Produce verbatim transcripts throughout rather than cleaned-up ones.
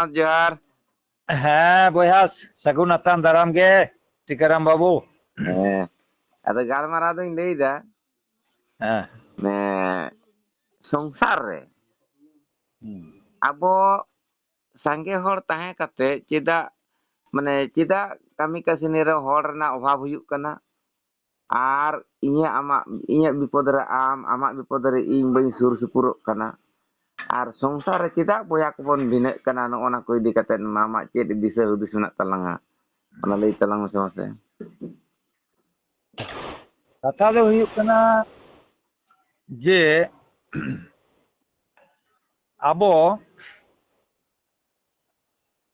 ᱡᱚᱦᱟᱨ᱾ ᱦᱮᱸ ᱵᱚᱭᱦᱟ, ᱥᱟᱹᱜᱩᱱ ᱟᱛᱟᱝ ᱫᱟᱨᱟᱢ ᱜᱮ ᱴᱤᱠᱟᱹᱨᱟᱢ ᱵᱟᱹᱵᱩ᱾ ᱦᱮᱸ, ᱟᱫᱚ ᱜᱟᱞᱢᱟᱨᱟᱣ ᱫᱚᱧ ᱞᱟᱹᱭᱫᱟ, ᱦᱮᱸ᱾ ᱢᱟᱱᱮ, ᱥᱚᱝᱥᱟᱨ ᱨᱮ ᱦᱩᱸ᱾ ᱟᱵᱚ ᱥᱟᱸᱜᱮ ᱦᱚᱲ ᱛᱟᱦᱮᱸ ᱠᱟᱛᱮ ᱪᱮᱫᱟᱜ, ᱢᱟᱱᱮ, ᱪᱮᱫᱟᱜ ᱠᱟᱹᱢᱤ ᱠᱟᱹᱥᱱᱤ ᱨᱮ ᱦᱚᱲ ᱨᱮᱱᱟᱜ ᱚᱵᱷᱟᱵᱽ ᱦᱩᱭᱩᱜ ᱠᱟᱱᱟ? ᱟᱨ ᱤᱧᱟᱹᱜ, ᱟᱢᱟᱜ, ᱤᱧᱟᱹᱜ ᱵᱤᱯᱚᱫ ᱨᱮ ᱟᱢ, ᱟᱢᱟᱜ ᱵᱤᱯᱚᱫ ᱨᱮ ᱤᱧ ᱵᱟᱹᱧ ᱥᱩᱨ ᱥᱩᱯᱩᱨᱚᱜ ᱠᱟᱱᱟ᱾ ᱟᱨ ᱥᱚᱝᱥᱟᱨ ᱨᱮ ᱪᱮᱫᱟᱜ ᱵᱚᱭᱦᱟ ᱠᱚᱵᱚᱱ ᱵᱷᱤᱱᱟᱹᱜ ᱠᱟᱱᱟ? ᱱᱚᱜᱼᱚ ᱱᱟ ᱠᱚ ᱤᱫᱤ ᱠᱟᱛᱮ ᱟᱢᱟᱜ ᱪᱮᱫ ᱫᱤᱥᱟᱹ ᱦᱩᱫᱤᱥ ᱢᱮᱱᱟᱜ ᱛᱟᱞᱟᱝᱟ? ᱚᱱᱟ ᱞᱟᱹᱭ ᱛᱟᱞᱟᱝ ᱢᱮᱥᱮ ᱢᱟᱥᱮ᱾ ᱠᱟᱛᱷᱟ ᱫᱚ ᱦᱩᱭᱩᱜ ᱠᱟᱱᱟ ᱡᱮ ᱟᱵᱚ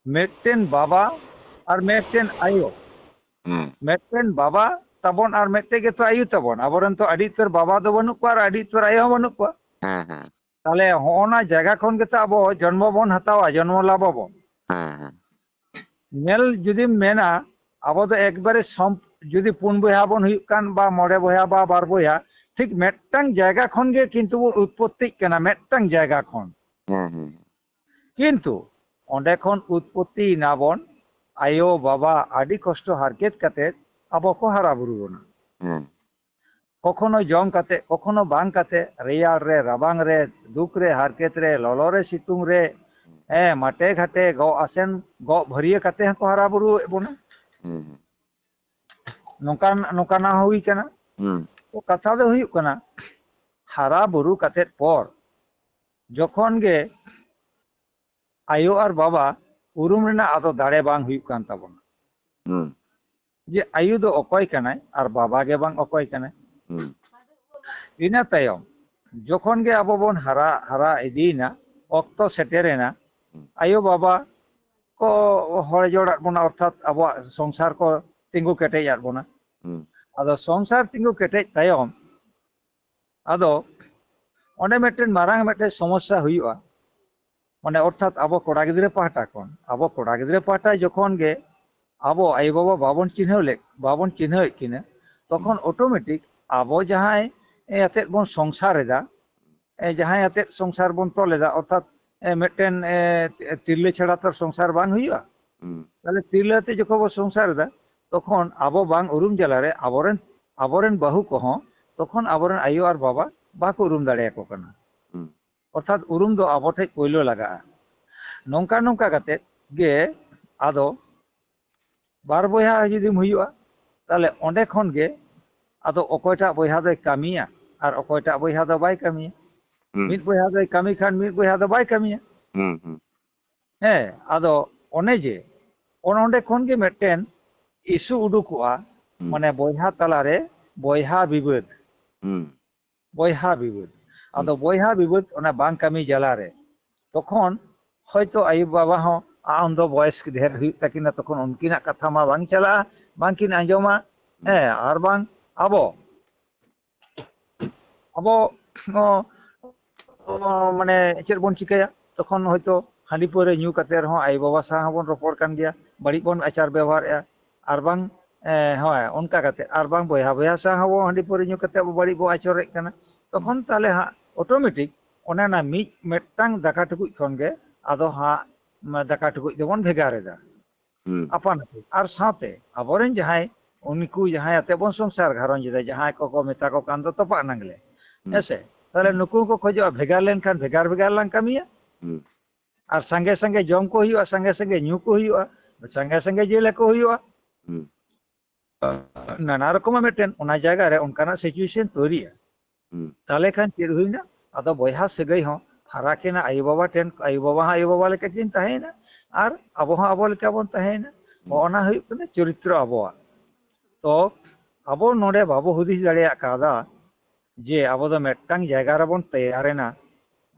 ᱢᱤᱫᱴᱮᱱ ᱵᱟᱵᱟ ᱟᱨ ᱢᱤᱫᱴᱮᱱ ᱟᱭᱳ᱾ ᱦᱩᱸ᱾ ᱢᱤᱫᱴᱮᱱ ᱵᱟᱵᱟ ᱛᱟᱵᱚᱱ ᱟᱨ ᱢᱤᱫᱴᱮᱱ ᱜᱮᱛᱚ ᱟᱭᱳ ᱛᱟᱵᱚᱱ᱾ ᱟᱵᱚᱨᱮᱱ ᱛᱚ ᱟᱹᱰᱤ ᱩᱛᱟᱹᱨ ᱵᱟᱵᱟ ᱫᱚ ᱵᱟᱹᱱᱩᱜ ᱠᱚᱣᱟ ᱟᱨ ᱟᱹᱰᱤ ᱩᱛᱟᱹᱨ ᱟᱭᱳ ᱦᱚᱸ ᱵᱟᱹᱱᱩᱜ ᱠᱚᱣᱟ᱾ ᱦᱮᱸ, ᱦᱮᱸ᱾ ᱛᱟᱦᱞᱮ ᱦᱚᱸᱜᱼᱚ ᱱᱟ ᱡᱟᱭᱜᱟ ᱠᱷᱚᱱ ᱜᱮᱛᱚ ᱟᱵᱚ ᱡᱚᱱᱢᱚ ᱵᱚᱱ ᱦᱟᱛᱟᱣᱟ, ᱡᱚᱱᱢᱚ ᱞᱟᱵᱷ ᱟᱵᱚᱱ᱾ ᱦᱮᱸ, ᱦᱮᱸ᱾ ᱧᱮᱞ ᱡᱩᱫᱤᱢ ᱢᱮᱱᱟ, ᱟᱵᱚ ᱫᱚ ᱮᱠᱵᱟᱨᱮ ᱥᱚᱢ-, ᱡᱩᱫᱤ ᱯᱩᱱ ᱵᱚᱭᱦᱟ ᱵᱚᱱ ᱦᱩᱭᱩᱜ ᱠᱟᱱ ᱵᱟ ᱢᱚᱬᱮ ᱵᱚᱭᱦᱟ ᱵᱟ ᱵᱟᱨ ᱵᱚᱭᱦᱟ, ᱴᱷᱤᱠ ᱢᱤᱫᱴᱟᱝ ᱡᱟᱭᱜᱟ ᱠᱷᱚᱱ ᱜᱮ ᱠᱤᱱᱛᱩ ᱵᱚᱱ ᱩᱛᱯᱚᱛᱛᱤᱜ ᱠᱟᱱᱟ, ᱢᱤᱫᱴᱟᱝ ᱡᱟᱭᱜᱟ ᱠᱷᱚᱱ᱾ ᱦᱮᱸ, ᱦᱮᱸ᱾ ᱠᱤᱱᱛᱩ ᱚᱸᱰᱮ ᱠᱷᱚᱱ ᱩᱛᱯᱚᱛᱛᱤ ᱮᱱᱟ ᱵᱚᱱ, ᱟᱭᱳ ᱵᱟᱵᱟ ᱟᱹᱰᱤ ᱠᱚᱥᱴᱚ ᱦᱟᱨᱠᱮᱛ ᱠᱟᱛᱮ ᱟᱵᱚ ᱠᱚ ᱦᱟᱨᱟ ᱵᱩᱨᱩ ᱵᱚᱱᱟ᱾ ᱦᱮᱸ᱾ ᱠᱚᱠᱷᱚᱱᱚ ᱡᱚᱢ ᱠᱟᱛᱮ, ᱠᱚᱠᱷᱚᱱᱚ ᱵᱟᱝ ᱠᱟᱛᱮ, ᱨᱮᱭᱟᱲ ᱨᱮ, ᱨᱟᱵᱟᱝ ᱨᱮ, ᱫᱩᱠ ᱨᱮ, ᱦᱟᱨᱠᱮᱛ ᱨᱮ, ᱞᱚᱞᱚ ᱨᱮ, ᱥᱤᱛᱩᱝ ᱨᱮ, ᱦᱮᱸ, ᱢᱟᱴᱮ ᱜᱷᱟᱴᱮ, ᱜᱚᱜ ᱟᱥᱮᱱ, ᱜᱚᱜ ᱵᱷᱟᱹᱨᱭᱟᱹ ᱠᱟᱛᱮ ᱦᱚᱸᱠᱚ ᱦᱟᱨᱟ ᱵᱩᱨᱩᱭᱮᱫ ᱵᱚᱱᱟ᱾ ᱦᱩᱸ, ᱦᱩᱸ᱾ ᱱᱚᱝᱠᱟᱱ, ᱱᱚᱝᱠᱟᱱᱟᱜ ᱦᱚᱸ ᱦᱩᱭ ᱠᱟᱱᱟ᱾ ᱦᱩᱸ᱾ ᱛᱚ, ᱠᱟᱛᱷᱟ ᱫᱚ ᱦᱩᱭᱩᱜ ᱠᱟᱱᱟ, ᱦᱟᱨᱟ ᱵᱩᱨᱩ ᱠᱟᱛᱮ ᱯᱚᱨ ᱡᱚᱠᱷᱚᱱ ᱜᱮ ᱟᱭᱳ ᱟᱨ ᱵᱟᱵᱟ ᱩᱨᱩᱢ ᱨᱮᱱᱟᱜ ᱟᱫᱚ ᱫᱟᱲᱮ ᱵᱟᱝ ᱦᱩᱭᱩᱜ ᱠᱟᱱ ᱛᱟᱵᱚᱱᱟ᱾ ᱦᱩᱸ᱾ ᱡᱮ ᱟᱭᱳ ᱫᱚ ᱚᱠᱚᱭ ᱠᱟᱱᱟᱭ ᱟᱨ ᱵᱟᱵᱟ ᱜᱮ ᱵᱟᱝ ᱚᱠᱚᱭ ᱠᱟᱱᱟᱭ᱾ ᱦᱩᱸ᱾ ᱤᱱᱟᱹ ᱛᱟᱭᱚᱢ ᱡᱚᱠᱷᱚᱱ ᱜᱮ ᱟᱵᱚ ᱵᱚᱱ ᱦᱟᱨᱟ, ᱦᱟᱨᱟ ᱤᱫᱤᱭᱮᱱᱟ, ᱚᱠᱛᱚ ᱥᱮᱴᱮᱨᱮᱱᱟ, ᱦᱩᱸ᱾ ᱟᱭᱳ ᱵᱟᱵᱟ ᱠᱚ ᱦᱚᱲ ᱡᱚᱲᱟᱫ ᱵᱚᱱᱟ, ᱚᱨᱛᱷᱟᱛ ᱟᱵᱚᱣᱟᱜ ᱥᱚᱝᱥᱟᱨ ᱠᱚ ᱛᱤᱸᱜᱩ ᱠᱮᱴᱮᱡᱟᱫ ᱵᱚᱱᱟ᱾ ᱦᱩᱸ᱾ ᱟᱫᱚ ᱥᱚᱝᱥᱟᱨ ᱛᱤᱸᱜᱩ ᱠᱮᱴᱮᱡ ᱛᱟᱭᱚᱢ ᱟᱫᱚ ᱚᱸᱰᱮ ᱢᱤᱫᱴᱮᱱ ᱢᱟᱨᱟᱝ ᱢᱤᱫᱴᱮᱱ ᱥᱚᱢᱚᱥᱥᱟ ᱦᱩᱭᱩᱜᱼᱟ᱾ ᱢᱟᱱᱮ ᱚᱨᱛᱷᱟᱛ ᱟᱵᱚ ᱠᱚᱲᱟ ᱜᱤᱫᱽᱨᱟᱹ ᱯᱟᱦᱴᱟ ᱠᱷᱚᱱ, ᱟᱵᱚ ᱠᱚᱲᱟ ᱜᱤᱫᱽᱨᱟᱹ ᱯᱟᱦᱴᱟ ᱡᱚᱠᱷᱚᱱ ᱜᱮ ᱟᱵᱚ ᱟᱭᱳ ᱵᱟᱵᱟ ᱵᱟᱵᱚᱱ ᱪᱤᱱᱦᱟᱹᱣ ᱞᱮᱫ, ᱵᱟᱵᱚᱱ ᱪᱤᱱᱦᱟᱹᱣᱮᱫ ᱠᱤᱱᱟᱹ, ᱛᱚᱠᱷᱚᱱ ᱚᱴᱳᱢᱮᱴᱤᱠ ᱟᱵᱚ ᱡᱟᱦᱟᱸᱭ ᱟᱛᱮᱫ ᱵᱚᱱ ᱥᱚᱝᱥᱟᱨ ᱮᱫᱟ, ᱮ, ᱡᱟᱦᱟᱸᱭ ᱟᱛᱮᱫ ᱥᱚᱝᱥᱟᱨ ᱵᱚᱱ ᱛᱚᱞ ᱮᱫᱟ, ᱚᱨᱛᱷᱟᱛ ᱮ, ᱢᱤᱫᱴᱮᱱ, ᱮ, ᱛᱤᱨᱞᱟᱹ ᱪᱷᱟᱲᱟ ᱛᱚ ᱥᱚᱝᱥᱟᱨ ᱵᱟᱝ ᱦᱩᱭᱩᱜᱼᱟ᱾ ᱦᱩᱸ, ᱛᱟᱦᱞᱮ ᱛᱤᱨᱞᱟᱹ ᱟᱛᱮ ᱡᱚᱠᱷᱚᱱ ᱵᱚ ᱥᱚᱝᱥᱟᱨ ᱮᱫᱟ, ᱛᱚᱠᱷᱚᱱ ᱟᱵᱚ ᱵᱟᱝ ᱩᱨᱩᱢ ᱡᱟᱞᱟᱨᱮ ᱟᱵᱚᱨᱮᱱ, ᱟᱵᱚᱨᱮᱱ ᱵᱟᱹᱦᱩ ᱠᱚᱦᱚᱸ ᱛᱚᱠᱷᱚᱱ ᱟᱵᱚᱨᱮᱱ ᱟᱭᱳ ᱟᱨ ᱵᱟᱵᱟ ᱵᱟᱠᱚ ᱩᱨᱩᱢ ᱫᱟᱲᱮᱭᱟᱠᱚ ᱠᱟᱱᱟ᱾ ᱦᱩᱸ, ᱚᱨᱛᱷᱟᱛ ᱩᱨᱩᱢ ᱫᱚ ᱟᱵᱚ ᱴᱷᱮᱡ ᱯᱳᱭᱞᱳ ᱞᱟᱜᱟᱜᱼᱟ᱾ ᱱᱚᱝᱠᱟ ᱱᱚᱝᱠᱟ ᱠᱟᱛᱮ ᱜᱮ ᱟᱫᱚ ᱵᱟᱨ ᱵᱚᱭᱦᱟ ᱡᱩᱫᱤᱢ ᱦᱩᱭᱩᱜᱼᱟ, ᱛᱟᱦᱞᱮ ᱚᱸᱰᱮ ᱠᱷᱚᱱ ᱜᱮ ᱟᱫᱚ ᱚᱠᱚᱭᱴᱟᱜ ᱵᱚᱭᱦᱟ ᱫᱚᱭ ᱠᱟᱹᱢᱤᱭᱟ ᱟᱨ ᱚᱠᱚᱭᱴᱟᱜ ᱵᱚᱭᱦᱟ ᱫᱚ ᱵᱟᱭ ᱠᱟᱹᱢᱤᱭᱟ᱾ ᱦᱩᱸ, ᱢᱤᱫ ᱵᱚᱭᱦᱟ ᱫᱚᱭ ᱠᱟᱹᱢᱤ ᱠᱷᱟᱱ ᱢᱤᱫ ᱵᱚᱭᱦᱟ ᱫᱚ ᱵᱟᱭ ᱠᱟᱹᱢᱤᱭᱟ᱾ ᱦᱩᱸ, ᱦᱩᱸ, ᱦᱮᱸ, ᱟᱫᱚ ᱚᱱᱮ ᱡᱮ ᱚᱱ-, ᱚᱸᱰᱮ ᱠᱷᱚᱱ ᱜᱮ ᱢᱤᱫᱴᱮᱱ ᱤᱥᱩ ᱩᱰᱩᱠᱚᱜᱼᱟ, ᱦᱩᱸ, ᱢᱟᱱᱮ ᱵᱚᱭᱦᱟ ᱛᱟᱞᱟᱨᱮ ᱵᱚᱭᱦᱟ ᱵᱤᱵᱟᱹᱫ᱾ ᱦᱩᱸ, ᱵᱚᱭᱦᱟ ᱵᱤᱵᱟᱹᱫ᱾ ᱟᱫᱚ ᱵᱚᱭᱦᱟ ᱵᱤᱵᱟᱹᱫ ᱚᱱᱟ ᱵᱟᱝ ᱠᱟᱹᱢᱤ ᱡᱟᱞᱟᱨᱮ ᱛᱚᱠᱷᱚᱱ ᱦᱚᱭᱛᱳ ᱟᱭᱳ ᱵᱟᱵᱟ ᱦᱚᱸ, ᱟ, ᱩᱱᱫᱚ ᱵᱚᱭᱮᱥ ᱰᱷᱮᱨ ᱦᱩᱭᱩᱜ ᱛᱟᱹᱠᱤᱱᱟ, ᱛᱚᱠᱷᱚᱱ ᱩᱱᱠᱤᱱᱟᱜ ᱠᱟᱛᱷᱟ ᱢᱟ ᱵᱟᱝ ᱪᱟᱞᱟᱜᱼᱟ, ᱵᱟᱝᱠᱤᱱ ᱟᱸᱡᱚᱢᱟ᱾ ᱦᱮᱸ, ᱟᱨ ᱵᱟᱝ ᱟᱵᱚ, ᱟᱵᱚ ᱚ, ᱚ, ᱢᱟᱱᱮ ᱪᱮᱫ ᱵᱚᱱ ᱪᱤᱠᱟᱹᱭᱟ? ᱛᱚᱠᱷᱚᱱ ᱦᱚᱭᱛᱳ ᱦᱟᱺᱰᱤ ᱯᱟᱹᱣᱨᱟᱹ ᱧᱩ ᱠᱟᱛᱮ ᱨᱮᱦᱚᱸ ᱟᱭᱳ ᱵᱟᱵᱟ ᱥᱟᱶ ᱦᱚᱸᱵᱚᱱ ᱨᱚᱯᱚᱲ ᱠᱟᱱ ᱜᱮᱭᱟ, ᱵᱟᱹᱲᱤᱡ ᱵᱚᱱ ᱟᱪᱟᱨ ᱵᱮᱵᱚᱦᱟᱨᱮᱫᱼᱟ᱾ ᱟᱨ ᱵᱟᱝ, ᱮ, ᱦᱳᱭ, ᱚᱱᱠᱟ ᱠᱟᱛᱮ, ᱟᱨ ᱵᱟᱝ ᱵᱚᱭᱦᱟ ᱵᱚᱭᱦᱟ ᱥᱟᱶ ᱦᱚᱸ ᱦᱟᱺᱰᱤ ᱯᱟᱹᱣᱨᱟᱹ ᱧᱩ ᱠᱟᱛᱮ ᱟᱵᱚ ᱵᱟᱹᱲᱤᱡ ᱵᱚ ᱟᱪᱚᱨᱮᱫ ᱠᱟᱱᱟ᱾ ᱛᱚᱠᱷᱚᱱ ᱛᱟᱦᱞᱮ ᱦᱟᱸᱜ ᱚᱴᱳᱢᱮᱴᱤᱠ ᱚᱱᱮ ᱚᱱᱟ ᱢᱤᱫ ᱢᱤᱫᱴᱟᱝ ᱫᱟᱠᱟ ᱴᱩᱠᱩᱡ ᱠᱷᱚᱱ ᱜᱮ ᱟᱫᱚ ᱦᱟᱸᱜ, ᱢᱟ, ᱫᱟᱠᱟ ᱴᱩᱠᱩᱡ ᱫᱚᱵᱚᱱ ᱵᱷᱮᱜᱟᱨ ᱮᱫᱟ᱾ ᱦᱩᱸ, ᱟᱯᱟᱱ ᱟᱹᱯᱤᱱ᱾ ᱟᱨ ᱥᱟᱶᱛᱮ ᱟᱵᱚᱨᱮᱱ ᱡᱟᱦᱟᱸᱭ, ᱩᱱᱠᱩ ᱡᱟᱦᱟᱸᱭ ᱟᱛᱮ ᱵᱚᱱ ᱥᱚᱝᱥᱟᱨ ᱜᱷᱟᱨᱚᱸᱡᱽ ᱮᱫᱟ, ᱡᱟᱦᱟᱸᱭ ᱠᱚᱠᱚ ᱢᱮᱛᱟ ᱠᱚ ᱠᱟᱱ ᱫᱚ ᱛᱚᱯᱟᱜ ᱱᱟᱝᱞᱮ, ᱦᱩᱸ, ᱦᱮᱸᱥᱮ? ᱛᱟᱦᱞᱮ ᱱᱩᱠᱩ ᱦᱚᱸᱠᱚ ᱠᱷᱚᱡᱚᱜᱼᱟ ᱵᱷᱮᱜᱟᱨ ᱞᱮᱱᱠᱷᱟᱱ ᱵᱷᱮᱜᱟᱨ ᱵᱷᱮᱜᱟᱨ ᱞᱟᱝ ᱠᱟᱹᱢᱤᱭᱟ᱾ ᱦᱩᱸ, ᱟᱨ ᱥᱟᱸᱜᱮ ᱥᱟᱸᱜᱮ ᱡᱚᱢ ᱠᱚ ᱦᱩᱭᱩᱜᱼᱟ, ᱥᱟᱸᱜᱮ ᱥᱟᱸᱜᱮ ᱧᱩ ᱠᱚ ᱦᱩᱭᱩᱜᱼᱟ, ᱥᱟᱸᱜᱮ ᱥᱟᱸᱜᱮ ᱡᱤᱞ ᱦᱟᱹᱠᱩ ᱦᱩᱭᱩᱜᱼᱟ᱾ ᱦᱩᱸ, ᱱᱟᱱᱟ ᱨᱚᱠᱚᱢᱟᱜ ᱢᱤᱫᱴᱮᱱ ᱚᱱᱟ ᱡᱟᱭᱜᱟ ᱨᱮ ᱚᱱᱠᱟᱱᱟᱜ ᱥᱤᱪᱩᱭᱮᱥᱚᱱ ᱛᱚᱭᱨᱤᱜᱼᱟ᱾ ᱦᱩᱸ, ᱛᱟᱦᱞᱮ ᱠᱷᱟᱱ ᱪᱮᱫ ᱦᱩᱭᱱᱟ? ᱟᱫᱚ ᱵᱚᱭᱦᱟ ᱥᱟᱹᱜᱟᱹᱭ ᱦᱚᱸ ᱯᱷᱟᱨᱟᱠ ᱮᱱᱟ, ᱟᱭᱳ ᱵᱟᱵᱟ ᱴᱷᱮᱱ, ᱟᱭᱳ ᱵᱟᱵᱟ ᱦᱚᱸ ᱟᱭᱳ ᱵᱟᱵᱟ ᱞᱮᱠᱟ ᱠᱤᱱ ᱛᱟᱦᱮᱸᱭᱮᱱᱟ ᱟᱨ ᱟᱵᱚ ᱦᱚᱸ ᱟᱵᱚ ᱞᱮᱠᱟ ᱵᱚᱱ ᱛᱟᱦᱮᱸᱭᱮᱱᱟ᱾ ᱦᱩᱸ, ᱚᱱᱟ ᱦᱩᱭᱩᱜ ᱠᱟᱱᱟ ᱪᱚᱨᱤᱛᱨᱚ ᱟᱵᱚᱣᱟᱜ᱾ ᱛᱚ ᱟᱵᱚ ᱱᱚᱰᱮ ᱵᱟᱵᱚ ᱦᱩᱫᱤᱥ ᱫᱟᱲᱮᱭᱟᱜ ᱠᱟᱫᱟ ᱡᱮ ᱟᱵᱚ ᱫᱚ ᱢᱤᱫᱴᱟᱝ ᱡᱟᱭᱜᱟ ᱨᱮᱵᱚᱱ ᱛᱮᱭᱟᱨᱮᱱᱟ᱾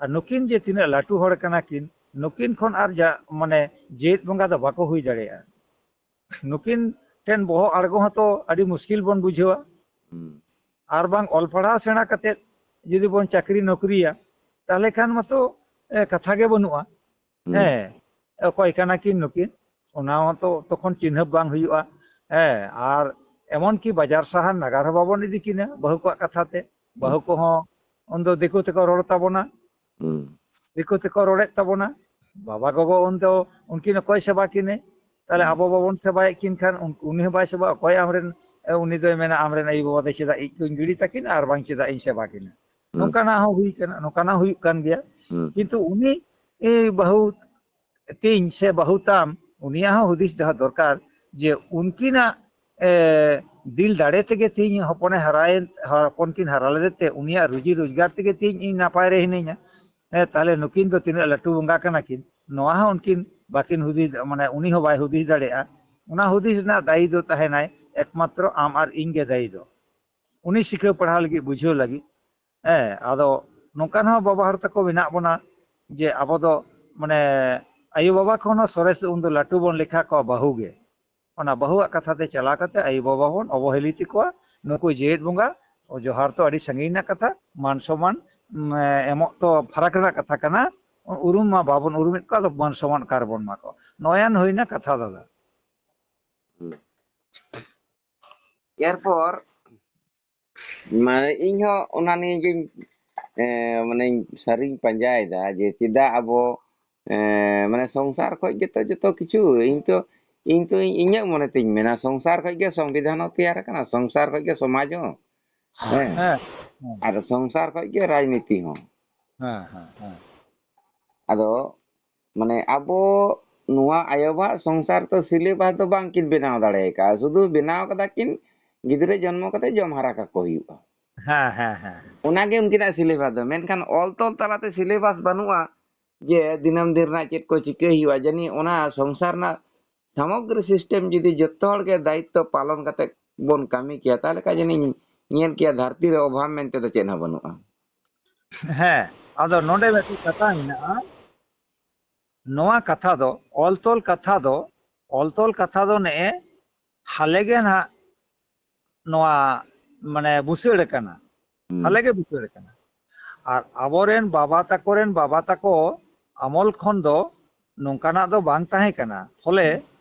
ᱟᱨ ᱱᱩᱠᱤᱱ ᱡᱮ ᱛᱤᱱᱟᱹᱜ ᱞᱟᱹᱴᱩ ᱦᱚᱲ ᱠᱟᱱᱟ ᱠᱤᱱ, ᱱᱩᱠᱤᱱ ᱠᱷᱚᱱ ᱟᱨ ᱡᱟ-, ᱢᱟᱱᱮ ᱡᱮᱣᱮᱫ ᱵᱚᱸᱜᱟ ᱫᱚ ᱵᱟᱠᱚ ᱦᱩᱭ ᱫᱟᱲᱮᱭᱟᱜᱼᱟ᱾ ᱱᱩᱠᱤᱱ ᱴᱷᱮᱱ ᱵᱚᱦᱚᱜ ᱟᱬᱜᱚ ᱦᱚᱸᱛᱚ ᱟᱹᱰᱤ ᱢᱩᱥᱠᱤᱞ ᱵᱚᱱ ᱵᱩᱡᱷᱟᱹᱣᱟ᱾ ᱦᱩᱸ, ᱟᱨ ᱵᱟᱝ ᱚᱞ ᱯᱟᱲᱦᱟᱣ ᱥᱮᱬᱟ ᱠᱟᱛᱮᱫ ᱡᱩᱫᱤ ᱵᱚᱱ ᱪᱟᱹᱠᱨᱤ ᱱᱚᱠᱨᱤᱭᱟ, ᱛᱟᱦᱞᱮ ᱠᱷᱟᱱ ᱢᱟᱛᱚ, ᱮ, ᱠᱟᱛᱷᱟ ᱜᱮ ᱵᱟᱹᱱᱩᱜᱼᱟ᱾ ᱦᱩᱸ, ᱦᱮᱸ, ᱚᱠᱚᱭ ᱠᱟᱱᱟ ᱠᱤᱱ ᱱᱩᱠᱤᱱ? ᱚᱱᱟ ᱦᱚᱸᱛᱚ ᱛᱚᱠᱷᱚᱱ ᱪᱤᱱᱦᱟᱹᱯ ᱵᱟᱝ ᱦᱩᱭᱩᱜᱼᱟ᱾ ᱦᱮᱸ, ᱟᱨ ᱮᱢᱚᱱ ᱠᱤ ᱵᱟᱡᱟᱨ ᱥᱟᱦᱟᱨ ᱱᱟᱜᱟᱨ ᱦᱚᱸ ᱵᱟᱵᱚᱱ ᱤᱫᱤ ᱠᱤᱱᱟ ᱵᱟᱹᱦᱩ ᱠᱚᱣᱟᱜ ᱠᱟᱛᱷᱟ ᱛᱮ᱾ ᱵᱟᱹᱦᱩ ᱠᱚᱦᱚᱸ ᱩᱱᱫᱚ ᱫᱤᱠᱩ ᱛᱮᱠᱚ ᱨᱚᱲ ᱛᱟᱵᱚᱱᱟ᱾ ᱦᱩᱸ, ᱫᱤᱠᱩ ᱛᱮᱠᱚ ᱨᱚᱲᱮᱫ ᱛᱟᱵᱚᱱᱟ᱾ ᱵᱟᱵᱟ ᱜᱚᱜᱚ ᱩᱱ ᱫᱚ ᱩᱱᱠᱤᱱ ᱚᱠᱚᱭ ᱥᱮᱵᱟ ᱠᱤᱱᱟᱹ? ᱛᱟᱦᱞᱮ ᱦᱩᱸ᱾ ᱟᱵᱚ ᱵᱟᱵᱚᱱ ᱥᱮᱵᱟᱭᱮᱫ ᱠᱤᱱ ᱠᱷᱟᱱ ᱩᱱ-, ᱩᱱᱤ ᱦᱚᱸ ᱵᱟᱭ ᱥᱮᱵᱟ, ᱚᱠᱚᱭ ᱟᱢᱨᱮᱱ, ᱮ, ᱩᱱᱤ ᱫᱚᱭ ᱢᱮᱱᱟ, "ᱟᱢᱨᱮᱱ ᱟᱭᱳ ᱵᱟᱵᱟ ᱫᱚ ᱪᱮᱫᱟᱜ ᱤᱡ ᱠᱚᱧ ᱜᱤᱰᱤ ᱛᱟᱹᱠᱤᱱ ᱟᱨ ᱵᱟᱝ ᱪᱮᱫᱟᱜ ᱤᱧ ᱥᱮᱵᱟ ᱠᱤᱱᱟ?" ᱦᱩᱸ᱾ ᱱᱚᱝᱠᱟᱱᱟᱜ ᱦᱚᱸ ᱦᱩᱭ ᱠᱟᱱᱟ, ᱱᱚᱝᱠᱟᱱᱟᱜ ᱦᱩᱭᱩᱜ ᱠᱟᱱ ᱜᱮᱭᱟ᱾ ᱦᱩᱸ᱾ ᱠᱤᱱᱛᱩ ᱩᱱᱤ, ᱮ, ᱵᱟᱹᱦᱩ ᱛᱤᱧ ᱥᱮ ᱵᱟᱹᱦᱩ ᱛᱟᱢ, ᱩᱱᱤᱭᱟᱜ ᱦᱚᱸ ᱦᱩᱫᱤᱥ ᱫᱚᱦᱚ ᱫᱚᱨᱠᱟᱨ ᱡᱮ ᱩᱱᱠᱤᱱᱟᱜ, ᱮ, ᱫᱤᱞ ᱫᱟᱲᱮ ᱛᱮᱜᱮ ᱛᱤᱦᱤᱧ ᱦᱚᱯᱚᱱᱮ ᱦᱟᱨᱟᱭᱮᱱ, ᱦᱚᱯᱚᱱ ᱠᱤᱱ ᱦᱟᱨᱟ ᱞᱮᱫᱮ ᱛᱮ ᱩᱱᱤᱭᱟᱜ ᱨᱩᱡᱤ ᱨᱳᱡᱽᱜᱟᱨ ᱛᱮᱜᱮ ᱛᱤᱦᱤᱧ ᱤᱧ ᱱᱟᱯᱟᱭ ᱨᱮ ᱦᱤᱱᱟᱹᱧᱟ᱾ ᱦᱮᱸ, ᱛᱟᱦᱞᱮ ᱱᱩᱠᱤᱱ ᱫᱚ ᱛᱤᱱᱟᱹᱜ ᱞᱟᱹᱴᱩ ᱵᱚᱸᱜᱟ ᱠᱟᱱᱟ ᱠᱤᱱ, ᱱᱚᱣᱟ ᱦᱚᱸ ᱩᱱᱠᱤᱱ ᱵᱟᱹᱠᱤᱱ ᱦᱩᱫᱤᱥ, ᱢᱟᱱᱮ ᱩᱱᱤ ᱦᱚᱸ ᱵᱟᱭ ᱦᱩᱫᱤᱥ ᱫᱟᱲᱮᱭᱟᱜᱼᱟ᱾ ᱚᱱᱟ ᱦᱩᱫᱤᱥ ᱨᱮᱱᱟᱜ ᱫᱟᱭᱤ ᱫᱚ ᱛᱟᱦᱮᱱᱟᱭ ᱮᱠᱢᱟᱛᱨᱚ ᱟᱢ ᱟᱨ ᱤᱧ ᱜᱮ ᱫᱟᱭᱤ ᱫᱚ᱾ ᱩᱱᱤ ᱥᱤᱠᱷᱟᱹᱣ ᱯᱟᱲᱦᱟᱣ ᱞᱟᱹᱜᱤᱫ, ᱵᱩᱡᱷᱟᱹᱣ ᱞᱟᱹᱜᱤᱫ᱾ ᱦᱮᱸ, ᱟᱫᱚ ᱱᱚᱝᱠᱟᱱ ᱦᱚᱸ ᱵᱟᱵᱟ ᱦᱚᱲ ᱛᱟᱠᱚ ᱢᱮᱱᱟᱜ ᱵᱚᱱᱟ ᱡᱮ ᱟᱵᱚ ᱫᱚ ᱢᱟᱱᱮ ᱟᱭᱳ ᱵᱟᱵᱟ ᱠᱷᱚᱱ ᱦᱚᱸ ᱥᱚᱨᱮᱥ ᱩᱱ ᱫᱚ ᱞᱟᱹᱴᱩ ᱵᱚᱱ ᱞᱮᱠᱷᱟ ᱠᱚᱣᱟ ᱵᱟᱹᱦᱩ ᱜᱮ᱾ ᱚᱱᱟ ᱵᱟᱹᱦᱩᱣᱟᱜ ᱠᱟᱛᱷᱟ ᱛᱮ ᱪᱟᱞᱟᱣ ᱠᱟᱛᱮ ᱟᱭᱳ ᱵᱟᱵᱟ ᱵᱚᱱ ᱚᱵᱚᱦᱮᱞᱤᱛ ᱠᱚᱣᱟ᱾ ᱱᱩᱠᱩ ᱡᱮᱣᱮᱫ ᱵᱚᱸᱜᱟ, ᱡᱚᱦᱟᱨ ᱛᱚ ᱟᱹᱰᱤ ᱥᱟᱺᱜᱤᱧ ᱨᱮᱱᱟᱜ ᱠᱟᱛᱷᱟ, ᱢᱟᱱ ᱥᱚᱢᱢᱟᱱ, ᱩᱢ, ᱮᱢᱚᱜ ᱛᱚ ᱯᱷᱟᱨᱟᱠ ᱨᱮᱱᱟᱜ ᱠᱟᱛᱷᱟ ᱠᱟᱱᱟ᱾ ᱩᱨᱩᱢ ᱢᱟ ᱵᱟᱵᱚᱱ ᱩᱨᱩᱢᱮᱫ ᱠᱚᱣᱟ, ᱟᱫᱚ ᱢᱟᱱ ᱥᱚᱢᱢᱟᱱ ᱚᱠᱟ ᱨᱮᱵᱚᱱ ᱮᱢᱟ ᱠᱚᱣᱟ? ᱱᱚᱣᱟᱭᱟᱱ ᱦᱩᱭᱱᱟ ᱠᱟᱛᱷᱟ ᱫᱟᱫᱟ᱾ ᱦᱩᱸ᱾ ᱮᱨᱯᱚᱨ ᱢᱟᱱᱮ ᱤᱧ ᱦᱚᱸ ᱚᱱᱟ ᱱᱤᱭᱮ ᱜᱤᱧ, ᱮ, ᱢᱟᱱᱮᱧ ᱥᱟᱹᱨᱤᱧ ᱯᱟᱸᱡᱟᱭᱮᱫᱟ ᱡᱮ ᱪᱮᱫᱟᱜ ᱟᱵᱚ, ᱮ, ᱢᱟᱱᱮ ᱥᱚᱝᱥᱟᱨ ᱠᱷᱚᱡ ᱜᱮᱛᱚ ᱡᱚᱛᱚ ᱠᱤᱪᱷᱩ᱾ ᱤᱧ ᱛᱚ, ᱤᱧ ᱛᱚ ᱤᱧᱟᱹᱜ ᱢᱚᱱᱮ ᱛᱤᱧ ᱢᱮᱱᱟ ᱥᱚᱝᱥᱟᱨ ᱠᱷᱚᱡ ᱜᱮ ᱥᱚᱝᱵᱤᱫᱷᱟᱱ ᱦᱚᱸ ᱛᱮᱭᱟᱨ ᱟᱠᱟᱱᱟ, ᱥᱚᱝᱥᱟᱨ ᱠᱷᱚᱡ ᱜᱮ ᱥᱚᱢᱟᱡᱽ ᱦᱚᱸ᱾ ᱦᱮᱸ᱾ ᱦᱮᱸ, ᱦᱮᱸ᱾ ᱟᱨ ᱥᱚᱝᱥᱟᱨ ᱠᱷᱚᱡ ᱜᱮ ᱨᱟᱡᱽᱱᱤᱛᱤ ᱦᱚᱸ᱾ ᱦᱮᱸ, ᱦᱮᱸ, ᱦᱮᱸ᱾ ᱟᱫᱚ ᱢᱟᱱᱮ ᱟᱵᱚ ᱱᱚᱣᱟ ᱟᱭᱳ ᱵᱟᱵᱟᱣᱟᱜ ᱥᱚᱝᱥᱟᱨ ᱛᱚ syllabus ᱫᱚ ᱵᱟᱝ ᱠᱤᱱ ᱵᱮᱱᱟᱣ ᱫᱟᱲᱮ ᱟᱠᱟᱫᱼᱟ, ᱥᱩᱫᱷᱩ ᱵᱮᱱᱟᱣ ᱠᱟᱫᱟ ᱠᱤᱱ ᱜᱤᱫᱽᱨᱟᱹ ᱡᱚᱱᱢᱚ ᱠᱟᱛᱮ ᱡᱚᱢ ᱦᱟᱨᱟ ᱠᱟᱠᱚ ᱦᱩᱭᱩᱜᱼᱟ᱾ ᱦᱮᱸ, ᱦᱮᱸ, ᱦᱮᱸ᱾ ᱚᱱᱟᱜᱮ ᱩᱱᱠᱤᱱᱟᱜ syllabus ᱫᱚ, ᱢᱮᱱᱠᱷᱟᱱ ᱚᱞ ᱛᱚᱞ ᱛᱟᱞᱟᱛᱮ syllabus ᱵᱟᱹᱱᱩᱜᱼᱟ ᱡᱮ ᱫᱤᱱᱟᱹᱢ ᱫᱤᱱ ᱨᱮᱱᱟᱜ ᱪᱮᱫ ᱠᱚ ᱪᱤᱠᱟᱹᱭ ᱦᱩᱭᱩᱜᱼᱟ᱾ ᱡᱟᱹᱱᱤᱡ ᱚᱱᱟ ᱥᱚᱝᱥᱟᱨ ᱨᱮᱱᱟᱜ ᱥᱟᱢᱚᱜᱨᱤ system ᱡᱩᱫᱤ ᱡᱚᱛᱚ ᱦᱚᱲ ᱜᱮ ᱫᱟᱭᱤᱛᱛᱚ ᱯᱟᱞᱚᱱ ᱠᱟᱛᱮ ᱵᱚᱱ ᱠᱟᱹᱢᱤ ᱠᱮᱭᱟ, ᱛᱟᱦᱚᱞᱮ ᱠᱷᱟᱡ ᱡᱟᱹᱱᱤᱡ ᱧᱮᱞ ᱠᱮᱭᱟ ᱫᱷᱟᱹᱨᱛᱤ ᱨᱮ ᱚᱵᱷᱟᱵᱽ ᱢᱮᱱᱛᱮ ᱫᱚ ᱪᱮᱫ ᱦᱚᱸ ᱵᱟᱹᱱᱩᱜᱼᱟ᱾ ᱦᱮᱸ, ᱟᱫᱚ ᱱᱚᱰᱮ ᱢᱤᱫᱴᱤᱡ ᱠᱟᱛᱷᱟ ᱢᱮᱱᱟᱜᱼᱟ᱾ ᱱᱚᱣᱟ ᱠᱟᱛᱷᱟ ᱫᱚ, ᱚᱞ ᱛᱚᱞ ᱠᱟᱛᱷᱟ ᱫᱚ, ᱚᱞ ᱛᱚᱞ ᱠᱟᱛᱷᱟ ᱫᱚ ᱱᱮᱜᱼᱮ ᱦᱟᱞᱮ ᱜᱮ ᱱᱟᱦᱟᱜ ᱱᱚᱣᱟ ᱢᱟᱱᱮ ᱵᱩᱥᱟᱹᱲ ᱟᱠᱟᱱᱟ᱾ ᱦᱩᱸ᱾ ᱦᱟᱞᱮ ᱜᱮ ᱵᱩᱥᱟᱹᱲ ᱟᱠᱟᱱᱟ᱾ ᱟᱨ ᱟᱵᱚᱨᱮᱱ ᱵᱟᱵᱟ ᱛᱟᱠᱚ ᱨᱮᱱ ᱵᱟᱵᱟ ᱛᱟᱠᱚ ᱟᱢᱚᱞ ᱠᱷᱚᱱ ᱫᱚ ᱱᱚᱝᱠᱟᱱᱟᱜ ᱫᱚ ᱵᱟᱝ ᱛᱟᱦᱮᱸ ᱠᱟᱱᱟ᱾ ᱯᱷᱚᱞᱮ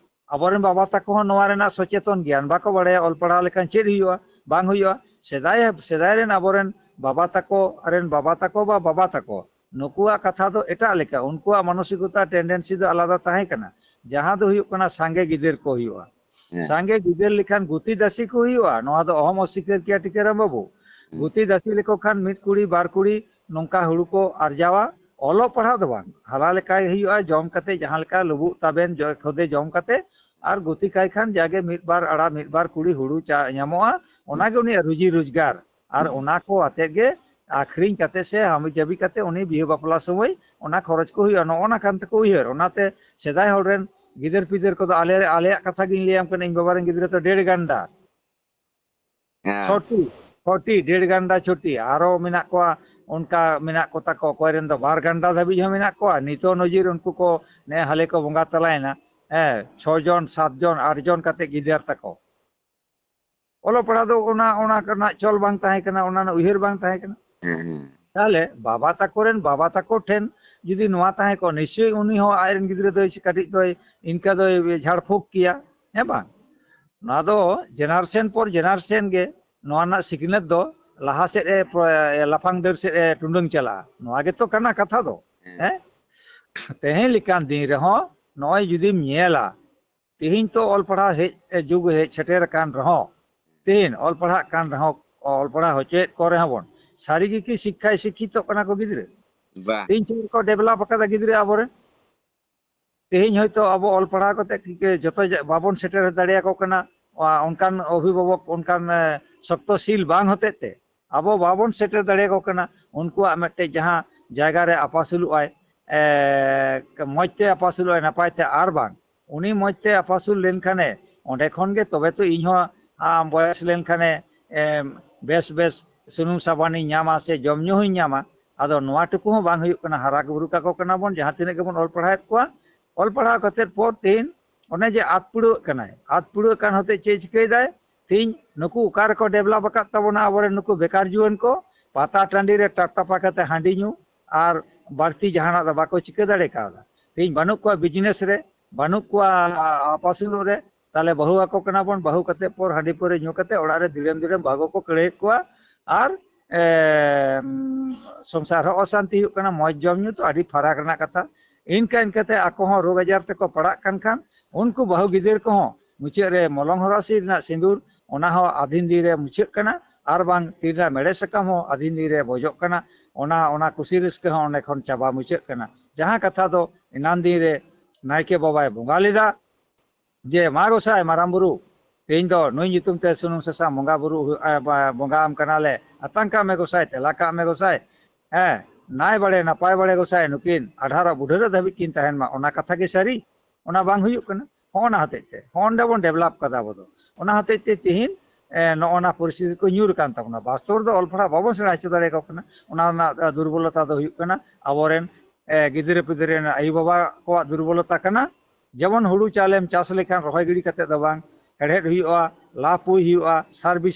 ᱟᱵᱚᱨᱮᱱ ᱵᱟᱵᱟ ᱛᱟᱠᱚ ᱦᱚᱸ ᱱᱚᱣᱟ ᱨᱮᱱᱟᱜ ᱥᱚᱪᱮᱛᱚᱱ ᱜᱮᱭᱟᱱ ᱵᱟᱠᱚ ᱵᱟᱲᱟᱭᱟ, ᱚᱞ ᱯᱟᱲᱦᱟᱣ ᱞᱮᱠᱷᱟᱱ ᱪᱮᱫ ᱦᱩᱭᱩᱜᱼᱟ, ᱵᱟᱝ ᱦᱩᱭᱩᱜᱼᱟ᱾ ᱥᱮᱫᱟᱭ, ᱥᱮᱫᱟᱭ ᱨᱮᱱ ᱟᱵᱚᱨᱮᱱ ᱵᱟᱵᱟ ᱛᱟᱠᱚ ᱨᱮᱱ ᱵᱟᱵᱟ ᱛᱟᱠᱚ ᱵᱟ ᱵᱟᱵᱟ ᱛᱟᱠᱚ ᱱᱩᱠᱩᱣᱟᱜ ᱠᱟᱛᱷᱟ ᱫᱚ ᱮᱴᱟᱜ ᱞᱮᱠᱟ, ᱩᱱᱠᱩᱣᱟᱜ ᱢᱟᱱᱚᱥᱤᱠᱚᱛᱟ, ᱴᱮᱱᱰᱮᱱᱥᱤ ᱫᱚ ᱟᱞᱟᱫᱟ ᱛᱟᱦᱮᱸ ᱠᱟᱱᱟ᱾ ᱡᱟᱦᱟᱸ ᱫᱚ ᱦᱩᱭᱩᱜ ᱠᱟᱱᱟ ᱥᱟᱸᱜᱮ ᱜᱤᱫᱟᱹᱨ ᱠᱚ ᱦᱩᱭᱩᱜᱼᱟ᱾ ᱦᱮᱸ᱾ ᱥᱟᱸᱜᱮ ᱜᱤᱫᱟᱹᱨ ᱞᱮᱠᱷᱟᱱ ᱜᱩᱛᱤ ᱫᱟᱥᱤ ᱠᱚ ᱦᱩᱭᱩᱜᱼᱟ, ᱱᱚᱣᱟ ᱫᱚ ᱚᱦᱚᱢ ᱚᱥᱤᱠᱟᱹᱨ ᱠᱮᱭᱟ ᱴᱤᱠᱟᱹᱨᱟᱢ ᱵᱟᱹᱵᱩ᱾ ᱦᱩᱸ᱾ ᱜᱩᱛᱤ ᱫᱟᱥᱤ ᱞᱮᱠᱚ ᱠᱷᱟᱱ ᱢᱤᱫ ᱠᱩᱲᱤ ᱵᱟᱨ ᱠᱩᱲᱤ ᱱᱚᱝᱠᱟ ᱦᱩᱲᱩ ᱠᱚ ᱟᱨᱡᱟᱣᱟ, ᱚᱞᱚᱜ ᱯᱟᱲᱦᱟᱣ ᱫᱚ ᱵᱟᱝ, ᱦᱟᱞᱟ ᱞᱮᱠᱟᱭ ᱦᱩᱭᱩᱜᱼᱟ, ᱡᱚᱢ ᱠᱟᱛᱮ ᱡᱟᱦᱟᱸ ᱞᱮᱠᱟ ᱞᱩᱵᱩᱜ ᱛᱟᱵᱮᱱ ᱡᱚ-, ᱠᱷᱚᱫᱮ ᱡᱚᱢ ᱠᱟᱛᱮ, ᱟᱨ ᱜᱩᱛᱤ ᱠᱟᱭ ᱠᱷᱟᱱ ᱡᱟᱜᱮ ᱢᱤᱫ ᱵᱟᱨ ᱟᱲᱟ ᱢᱤᱫ ᱵᱟᱨ ᱠᱩᱲᱤ ᱦᱩᱲᱩ ᱪᱟ ᱧᱟᱢᱚᱜᱼᱟ, ᱚᱱᱟᱜᱮ ᱩᱱᱤᱭᱟᱜ ᱨᱩᱡᱤ ᱨᱳᱡᱽᱜᱟᱨ᱾ ᱟᱨ ᱦᱩᱸ᱾ ᱚᱱᱟ ᱠᱚ ᱟᱛᱮᱫ ᱜᱮ ᱟᱠᱷᱨᱤᱧ ᱠᱟᱛᱮ ᱥᱮ ᱦᱟᱹᱵᱤ ᱡᱟᱹᱵᱤ ᱠᱟᱛᱮ ᱩᱱᱤ ᱵᱤᱦᱟᱹ ᱵᱟᱯᱞᱟ ᱥᱚᱢᱚᱭ ᱚᱱᱟ ᱠᱷᱚᱨᱚᱪ ᱠᱚ ᱦᱩᱭᱩᱜᱼᱟ, ᱱᱚᱜᱼᱚ ᱱᱟ ᱠᱟᱱ ᱛᱟᱠᱚ ᱩᱭᱦᱟᱹᱨ᱾ ᱚᱱᱟᱛᱮ ᱥᱮᱫᱟᱭ ᱦᱚᱲ ᱨᱮᱱ ᱜᱤᱫᱟᱹᱨ ᱯᱤᱫᱟᱹᱨ ᱠᱚᱫᱚ, ᱟᱞᱮ, ᱟᱞᱮᱭᱟᱜ ᱠᱟᱛᱷᱟ ᱜᱤᱧ ᱞᱟᱹᱭᱟᱢ ᱠᱟᱱᱟ, ᱤᱧ ᱵᱟᱵᱟ ᱨᱮᱱ ᱜᱤᱫᱽᱨᱟᱹ ᱫᱚ ᱰᱮᱲ ᱜᱟᱱᱰᱟ, ᱦᱮᱸ᱾ ᱪᱷᱚᱴᱤ, ᱪᱷᱚᱴᱤ, ᱰᱮᱲ ᱜᱟᱱᱰᱟ ᱪᱷᱚᱴᱤ, ᱟᱨᱚ ᱢᱮᱱᱟᱜ ᱠᱚᱣᱟ, ᱚᱱᱠᱟ ᱢᱮᱱᱟᱜ ᱠᱚᱛᱟ ᱠᱚ, ᱚᱠᱚᱭ ᱨᱮᱱ ᱫᱚ ᱵᱟᱨ ᱜᱟᱱᱰᱟ ᱫᱷᱟᱹᱵᱤᱡ ᱦᱚᱸ ᱢᱮᱱᱟᱜ ᱠᱚᱣᱟ᱾ ᱱᱤᱛᱚᱜ ᱱᱚᱡᱤᱨ ᱩᱱᱠᱩ ᱠᱚ ᱱᱮ ᱦᱟᱞᱮ ᱠᱚ ᱵᱚᱸᱜᱟ ᱛᱟᱞᱟᱭᱮᱱᱟ, ᱦᱮᱸ, ᱪᱷᱚ ᱡᱚᱱ, ᱥᱟᱛ ᱡᱚᱱ, ᱟᱴ ᱡᱚᱱ ᱠᱟᱛᱮ ᱜᱤᱫᱟᱹᱨ ᱛᱟᱠᱚ᱾ ᱚᱞᱚᱜ ᱯᱟᱲᱦᱟᱣ ᱫᱚ ᱚᱱᱟ, ᱚᱱᱟ ᱨᱮᱱᱟᱜ ᱪᱚᱞ ᱵᱟᱝ ᱛᱟᱦᱮᱸ ᱠᱟᱱᱟ, ᱚᱱᱟ ᱨᱮᱱᱟᱜ ᱩᱭᱦᱟᱹᱨ ᱵᱟᱝ ᱛᱟᱦᱮᱸ ᱠᱟᱱᱟ᱾ ᱦᱮᱸ, ᱦᱮᱸ᱾ ᱛᱟᱦᱞᱮ ᱵᱟᱵᱟ ᱛᱟᱠᱚ ᱨᱮᱱ ᱵᱟᱵᱟ ᱛᱟᱠᱚ ᱴᱷᱮᱱ ᱡᱩᱫᱤ ᱱᱚᱣᱟ ᱛᱟᱦᱮᱸ ᱠᱚᱜ, ᱱᱤᱥᱪᱳᱭ ᱩᱱᱤ ᱦᱚᱸ ᱟᱡ ᱨᱮᱱ ᱜᱤᱫᱽᱨᱟᱹ ᱫᱚᱭ ᱠᱟᱹᱴᱤᱡ ᱫᱚᱭ ᱤᱱᱠᱟ ᱫᱚᱭ ᱡᱷᱟᱲ ᱯᱷᱩᱸᱠ ᱠᱮᱭᱟ, ᱦᱮᱸ ᱵᱟᱝ? ᱱᱚᱣᱟ ᱫᱚ generation ᱯᱚᱨ generation ᱜᱮ ᱱᱚᱣᱟ ᱨᱮᱱᱟᱜ ᱥᱤᱠᱷᱱᱟᱹᱛ ᱫᱚ ᱞᱟᱦᱟ ᱥᱮᱫ ᱮ ᱯᱨᱚ-, ᱮ ᱞᱟᱯᱷᱟᱝ ᱰᱟᱹᱨ ᱥᱮᱫ ᱮ ᱴᱩᱰᱟᱹᱝ ᱪᱟᱞᱟᱜᱼᱟ᱾ ᱱᱚᱣᱟ ᱜᱮᱛᱚ ᱠᱟᱱᱟ ᱠᱟᱛᱷᱟ ᱫᱚ, ᱦᱮᱸ᱾ ᱦᱮᱸ? ᱛᱮᱦᱮᱧ ᱞᱮᱠᱟᱱ ᱫᱤᱱ ᱨᱮᱦᱚᱸ ᱱᱚᱜᱼᱚᱭ ᱡᱩᱫᱤᱢ ᱧᱮᱞᱟ, ᱛᱮᱦᱮᱧ ᱛᱚ ᱚᱞ ᱯᱟᱲᱦᱟᱣ ᱦᱮᱡ, ᱮ, ᱡᱩᱜᱽ ᱦᱮᱡ ᱥᱮᱴᱮᱨ ᱟᱠᱟᱱ ᱨᱮᱦᱚᱸ, ᱛᱮᱦᱮᱧ ᱚᱞ ᱯᱟᱲᱦᱟᱜ ᱠᱟᱱ ᱨᱮᱦᱚᱸ, ᱚᱞ ᱯᱟᱲᱦᱟᱣ ᱦᱚᱪᱚᱭᱮᱫ ᱠᱚ ᱨᱮᱦᱚᱸ ᱵᱚᱱ, ᱥᱟᱹᱨᱤ ᱜᱮ ᱠᱤ ᱥᱤᱠᱠᱷᱟᱭ ᱥᱤᱠᱠᱷᱤᱛᱚᱜ ᱠᱟᱱᱟ ᱠᱚ ᱜᱤᱫᱽᱨᱟᱹ? ᱵᱟᱝ᱾ ᱛᱮᱦᱮᱧ ᱪᱮᱫ ᱠᱚ develop ᱟᱠᱟᱫᱟ ᱜᱤᱫᱽᱨᱟᱹ ᱟᱵᱚᱨᱮᱱ? ᱛᱮᱦᱮᱧ ᱦᱚᱭᱛᱳ ᱟᱵᱚ ᱚᱞ ᱯᱟᱲᱦᱟᱣ ᱠᱟᱛᱮ ᱠᱤ ᱡᱚᱛᱚ ᱡᱟ-, ᱵᱟᱵᱚᱱ ᱥᱮᱴᱮᱨ ᱫᱟᱲᱮᱭᱟᱠᱚ ᱠᱟᱱᱟ, ᱚ, ᱚᱱᱠᱟᱱ ᱚᱵᱷᱤᱵᱷᱟᱵᱚᱠ, ᱚᱱᱠᱟᱱ, ᱮ, ᱥᱚᱠᱛᱚ ᱥᱤᱞ ᱵᱟᱝ ᱦᱚᱛᱮᱡ ᱛᱮ ᱟᱵᱚ ᱵᱟᱵᱚᱱ ᱥᱮᱴᱮᱨ ᱫᱟᱲᱮᱭᱟᱠᱚ ᱠᱟᱱᱟ᱾ ᱩᱱᱠᱩᱣᱟᱜ ᱢᱤᱫᱴᱮᱡ ᱡᱟᱦᱟᱸ ᱡᱟᱭᱜᱟ ᱨᱮ ᱟᱯᱟᱥᱩᱞᱚᱜ ᱟᱭ, ᱮ, ᱢᱚᱡᱽ ᱛᱮ ᱟᱯᱟᱥᱩᱞᱚᱜ ᱟᱭ ᱱᱟᱯᱟᱭ ᱛᱮ, ᱟᱨ ᱵᱟᱝ ᱩᱱᱤ ᱢᱚᱡᱽ ᱛᱮ ᱟᱯᱟᱥᱩᱞ ᱞᱮᱱᱠᱷᱟᱱᱮ, ᱚᱸᱰᱮ ᱠᱷᱚᱱ ᱜᱮ ᱛᱚᱵᱮ ᱛᱚ ᱤᱧ ᱦᱚᱸ, ᱟ, ᱵᱚᱭᱮᱥ ᱞᱮᱱᱠᱷᱟᱱᱮ, ᱮ, ᱵᱮᱥ ᱵᱮᱥ ᱥᱩᱱᱩᱢ ᱥᱟᱵᱟᱱᱤᱧ ᱧᱟᱢᱟ ᱥᱮ ᱡᱚᱢ ᱧᱩ ᱦᱚᱸᱧ ᱧᱟᱢᱟ᱾ ᱟᱫᱚ ᱱᱚᱣᱟ ᱴᱩᱠᱩ ᱦᱚᱸ ᱵᱟᱝ ᱦᱩᱭᱩᱜ ᱠᱟᱱᱟ᱾ ᱦᱟᱨᱟ ᱵᱩᱨᱩ ᱠᱟᱠᱚ ᱠᱟᱱᱟ ᱵᱚᱱ, ᱡᱟᱦᱟᱸ ᱛᱤᱱᱟᱹᱜ ᱜᱮᱵᱚᱱ ᱚᱞ ᱯᱟᱲᱦᱟᱣᱮᱫ ᱠᱚᱣᱟ, ᱚᱞ ᱯᱟᱲᱦᱟᱣ ᱠᱟᱛᱮᱫ ᱯᱚᱨ ᱛᱮᱦᱮᱧ ᱚᱱᱮ ᱡᱮ ᱟᱫ ᱯᱩᱲᱟᱹᱜ ᱠᱟᱱᱟᱭ, ᱟᱫ ᱯᱩᱲᱟᱹᱜ ᱠᱟᱱ ᱦᱚᱛᱮᱡ ᱪᱮᱫ ᱪᱤᱠᱟᱹᱭᱮᱫᱟᱭ? ᱛᱮᱦᱮᱧ ᱱᱩᱠᱩ ᱚᱠᱟ ᱨᱮᱠᱚ develop ᱟᱠᱟᱫ ᱛᱟᱵᱚᱱᱟ ᱟᱵᱚᱨᱮᱱ ᱱᱩᱠᱩ ᱵᱮᱠᱟᱨ ᱡᱩᱣᱟᱹᱱ ᱠᱚ? ᱯᱟᱛᱟ ᱴᱟᱺᱰᱤ ᱨᱮ ᱴᱟᱯᱴᱟᱯᱟ ᱠᱟᱛᱮ ᱦᱟᱺᱰᱤ ᱧᱩ ᱟᱨ ᱵᱟᱹᱲᱛᱤ ᱡᱟᱦᱟᱱᱟᱜ ᱫᱚ ᱵᱟᱠᱚ ᱪᱤᱠᱟᱹ ᱫᱟᱲᱮ ᱠᱟᱣᱫᱟ᱾ ᱛᱮᱦᱮᱧ ᱵᱟᱹᱱᱩᱜ ᱠᱚᱣᱟ business ᱨᱮ, ᱵᱟᱹᱱᱩᱜ ᱠᱚᱣᱟ ᱟᱯᱟᱥᱩᱞᱚᱜ ᱨᱮ, ᱛᱟᱦᱞᱮ ᱵᱟᱹᱦᱩ ᱟᱠᱚ ᱠᱟᱱᱟ ᱵᱚᱱ, ᱵᱟᱹᱦᱩ ᱠᱟᱛᱮ ᱯᱚᱨ ᱦᱟᱺᱰᱤ ᱯᱟᱹᱣᱨᱟᱹ ᱧᱩ ᱠᱟᱛᱮ ᱚᱲᱟᱜ ᱨᱮ ᱫᱤᱲᱮᱢ ᱫᱤᱲᱮᱢ ᱵᱟᱹᱦᱩ ᱠᱚ ᱠᱟᱹᱲᱟᱹᱭᱮᱫ ᱠᱚᱣᱟ᱾ ᱟᱨ ᱮ, ᱩᱢ, ᱥᱚᱝᱥᱟᱨ ᱦᱚᱸ ᱚᱥᱟᱱᱛᱤ ᱦᱩᱭᱩᱜ ᱠᱟᱱᱟ, ᱢᱚᱡᱽ ᱡᱚᱢ ᱧᱩ ᱛᱚ ᱟᱹᱰᱤ ᱯᱷᱟᱨᱟᱠ ᱨᱮᱱᱟᱜ ᱠᱟᱛᱷᱟ᱾ ᱤᱱᱠᱟ ᱤᱱᱠᱟᱛᱮ ᱟᱠᱚ ᱦᱚᱸ ᱨᱳᱜᱽ ᱟᱡᱟᱨ ᱛᱮᱠᱚ ᱯᱟᱲᱟᱜ ᱠᱟᱱ ᱠᱷᱟᱱ ᱩᱱᱠᱩ ᱵᱟᱹᱦᱩ ᱜᱤᱫᱟᱹᱨ ᱠᱚᱦᱚᱸ ᱢᱩᱪᱟᱹᱫ ᱨᱮ ᱢᱚᱞᱚᱝ ᱦᱚᱨᱟᱥᱤ ᱨᱮᱱᱟᱜ ᱥᱤᱸᱫᱩᱨ, ᱚᱱᱟ ᱦᱚᱸ ᱟᱹᱫᱷᱤᱱ ᱫᱤᱱ ᱨᱮ ᱢᱩᱪᱟᱹᱫ ᱠᱟᱱᱟ, ᱟᱨ ᱵᱟᱝ ᱛᱤᱨᱞᱟ ᱢᱮᱲᱦᱮᱫ ᱥᱟᱠᱟᱢ ᱦᱚᱸ ᱟᱹᱫᱷᱤᱱ ᱫᱤᱱ ᱨᱮ ᱵᱚᱡᱚᱜ ᱠᱟᱱᱟ᱾ ᱚᱱᱟ, ᱚᱱᱟ ᱠᱩᱥᱤ ᱨᱟᱹᱥᱠᱟᱹ ᱦᱚᱸ ᱚᱸᱰᱮ ᱠᱷᱚᱱ ᱪᱟᱵᱟ ᱢᱩᱪᱟᱹᱫ ᱠᱟᱱᱟ᱾ ᱡᱟᱦᱟᱸ ᱠᱟᱛᱷᱟ ᱫᱚ ᱮᱱᱟᱱ ᱫᱤᱱ ᱨᱮ ᱱᱟᱭᱠᱮ ᱵᱟᱵᱟᱭ ᱵᱚᱸᱜᱟ ᱞᱮᱫᱟ, ᱡᱮ, "ᱢᱟ ᱜᱚᱸᱥᱟᱭ ᱢᱟᱨᱟᱝ ᱵᱩᱨᱩ, ᱛᱮᱦᱮᱧ ᱫᱚ ᱱᱩᱭ ᱧᱩᱛᱩᱢ ᱛᱮ ᱥᱩᱱᱩᱢ ᱥᱟᱥᱟᱝ ᱵᱚᱸᱜᱟ ᱵᱩᱨᱩ ᱦᱩᱭᱩᱜ, ᱮ, ᱵᱟ-, ᱵᱚᱸᱜᱟ ᱟᱢ ᱠᱟᱱᱟᱞᱮ, ᱟᱛᱟᱝ ᱠᱟᱜ ᱢᱮ ᱜᱚᱸᱥᱟᱭ, ᱛᱮᱞᱟ ᱠᱟᱜ ᱢᱮ ᱜᱚᱸᱥᱟᱭ, ᱦᱮᱸ, ᱱᱟᱭ ᱵᱟᱲᱮ ᱱᱟᱯᱟᱭ ᱵᱟᱲᱮ ᱜᱚᱸᱥᱟᱭ ᱱᱩᱠᱤᱱ ᱟᱰᱷᱟᱨᱟ ᱵᱩᱰᱷᱟᱹᱨᱟᱹ ᱫᱷᱟᱹᱵᱤᱡ ᱠᱤᱱ ᱛᱟᱦᱮᱱ ᱢᱟ", ᱚᱱᱟ ᱠᱟᱛᱷᱟ ᱜᱮ ᱥᱟᱹᱨᱤ? ᱚᱱᱟ ᱵᱟᱝ ᱦᱩᱭᱩᱜ ᱠᱟᱱᱟ᱾ ᱦᱚᱸᱜᱼᱚ ᱱᱟ ᱦᱚᱛᱮᱡ ᱛᱮ, ᱦᱚᱸᱜᱼᱚ ᱱᱚᱰᱮ ᱵᱚᱱ develop ᱠᱟᱫᱟ ᱟᱵᱚ ᱫᱚ᱾ ᱚᱱᱟ ᱦᱚᱛᱮᱡ ᱛᱮ ᱛᱮᱦᱮᱧ, ᱮ, ᱱᱚᱜᱼᱚ ᱱᱟ ᱯᱚᱨᱤᱥᱛᱷᱤᱛᱤ ᱠᱚ ᱧᱩᱨ ᱟᱠᱟᱱ ᱛᱟᱵᱚᱱᱟ᱾ ᱵᱟᱥᱛᱚᱵ ᱨᱮᱫᱚ ᱚᱞ ᱯᱟᱲᱦᱟᱣ ᱵᱟᱵᱚᱱ ᱥᱮᱬᱟ ᱦᱚᱪᱚ ᱫᱟᱲᱮ ᱟᱠᱚ ᱠᱟᱱᱟ᱾ ᱚᱱᱟ ᱨᱮᱱᱟᱜ, ᱮ, ᱫᱩᱨᱵᱚᱞᱚᱛᱟ ᱫᱚ ᱦᱩᱭᱩᱜ ᱠᱟᱱᱟ ᱟᱵᱚᱨᱮᱱ, ᱮ, ᱜᱤᱫᱽᱨᱟᱹ ᱯᱤᱫᱽᱨᱟᱹ ᱨᱮᱱ ᱟᱭᱳ ᱵᱟᱵᱟ ᱠᱚᱣᱟᱜ ᱫᱩᱨᱵᱚᱞᱚᱛᱟ ᱠᱟᱱᱟ᱾ ᱡᱮᱢᱚᱱ ᱦᱩᱲᱩ ᱪᱟᱣᱞᱮᱢ ᱪᱟᱥ ᱞᱮᱠᱷᱟᱱ ᱨᱚᱦᱚᱭ ᱜᱤᱰᱤ ᱠᱟᱛᱮ ᱫᱚ ᱵᱟᱝ, ᱦᱮᱲᱦᱮᱫ ᱦᱩᱭᱩᱜᱼᱟ, ᱞᱟ ᱯᱩᱭ ᱦᱩᱭᱩᱜᱼᱟ,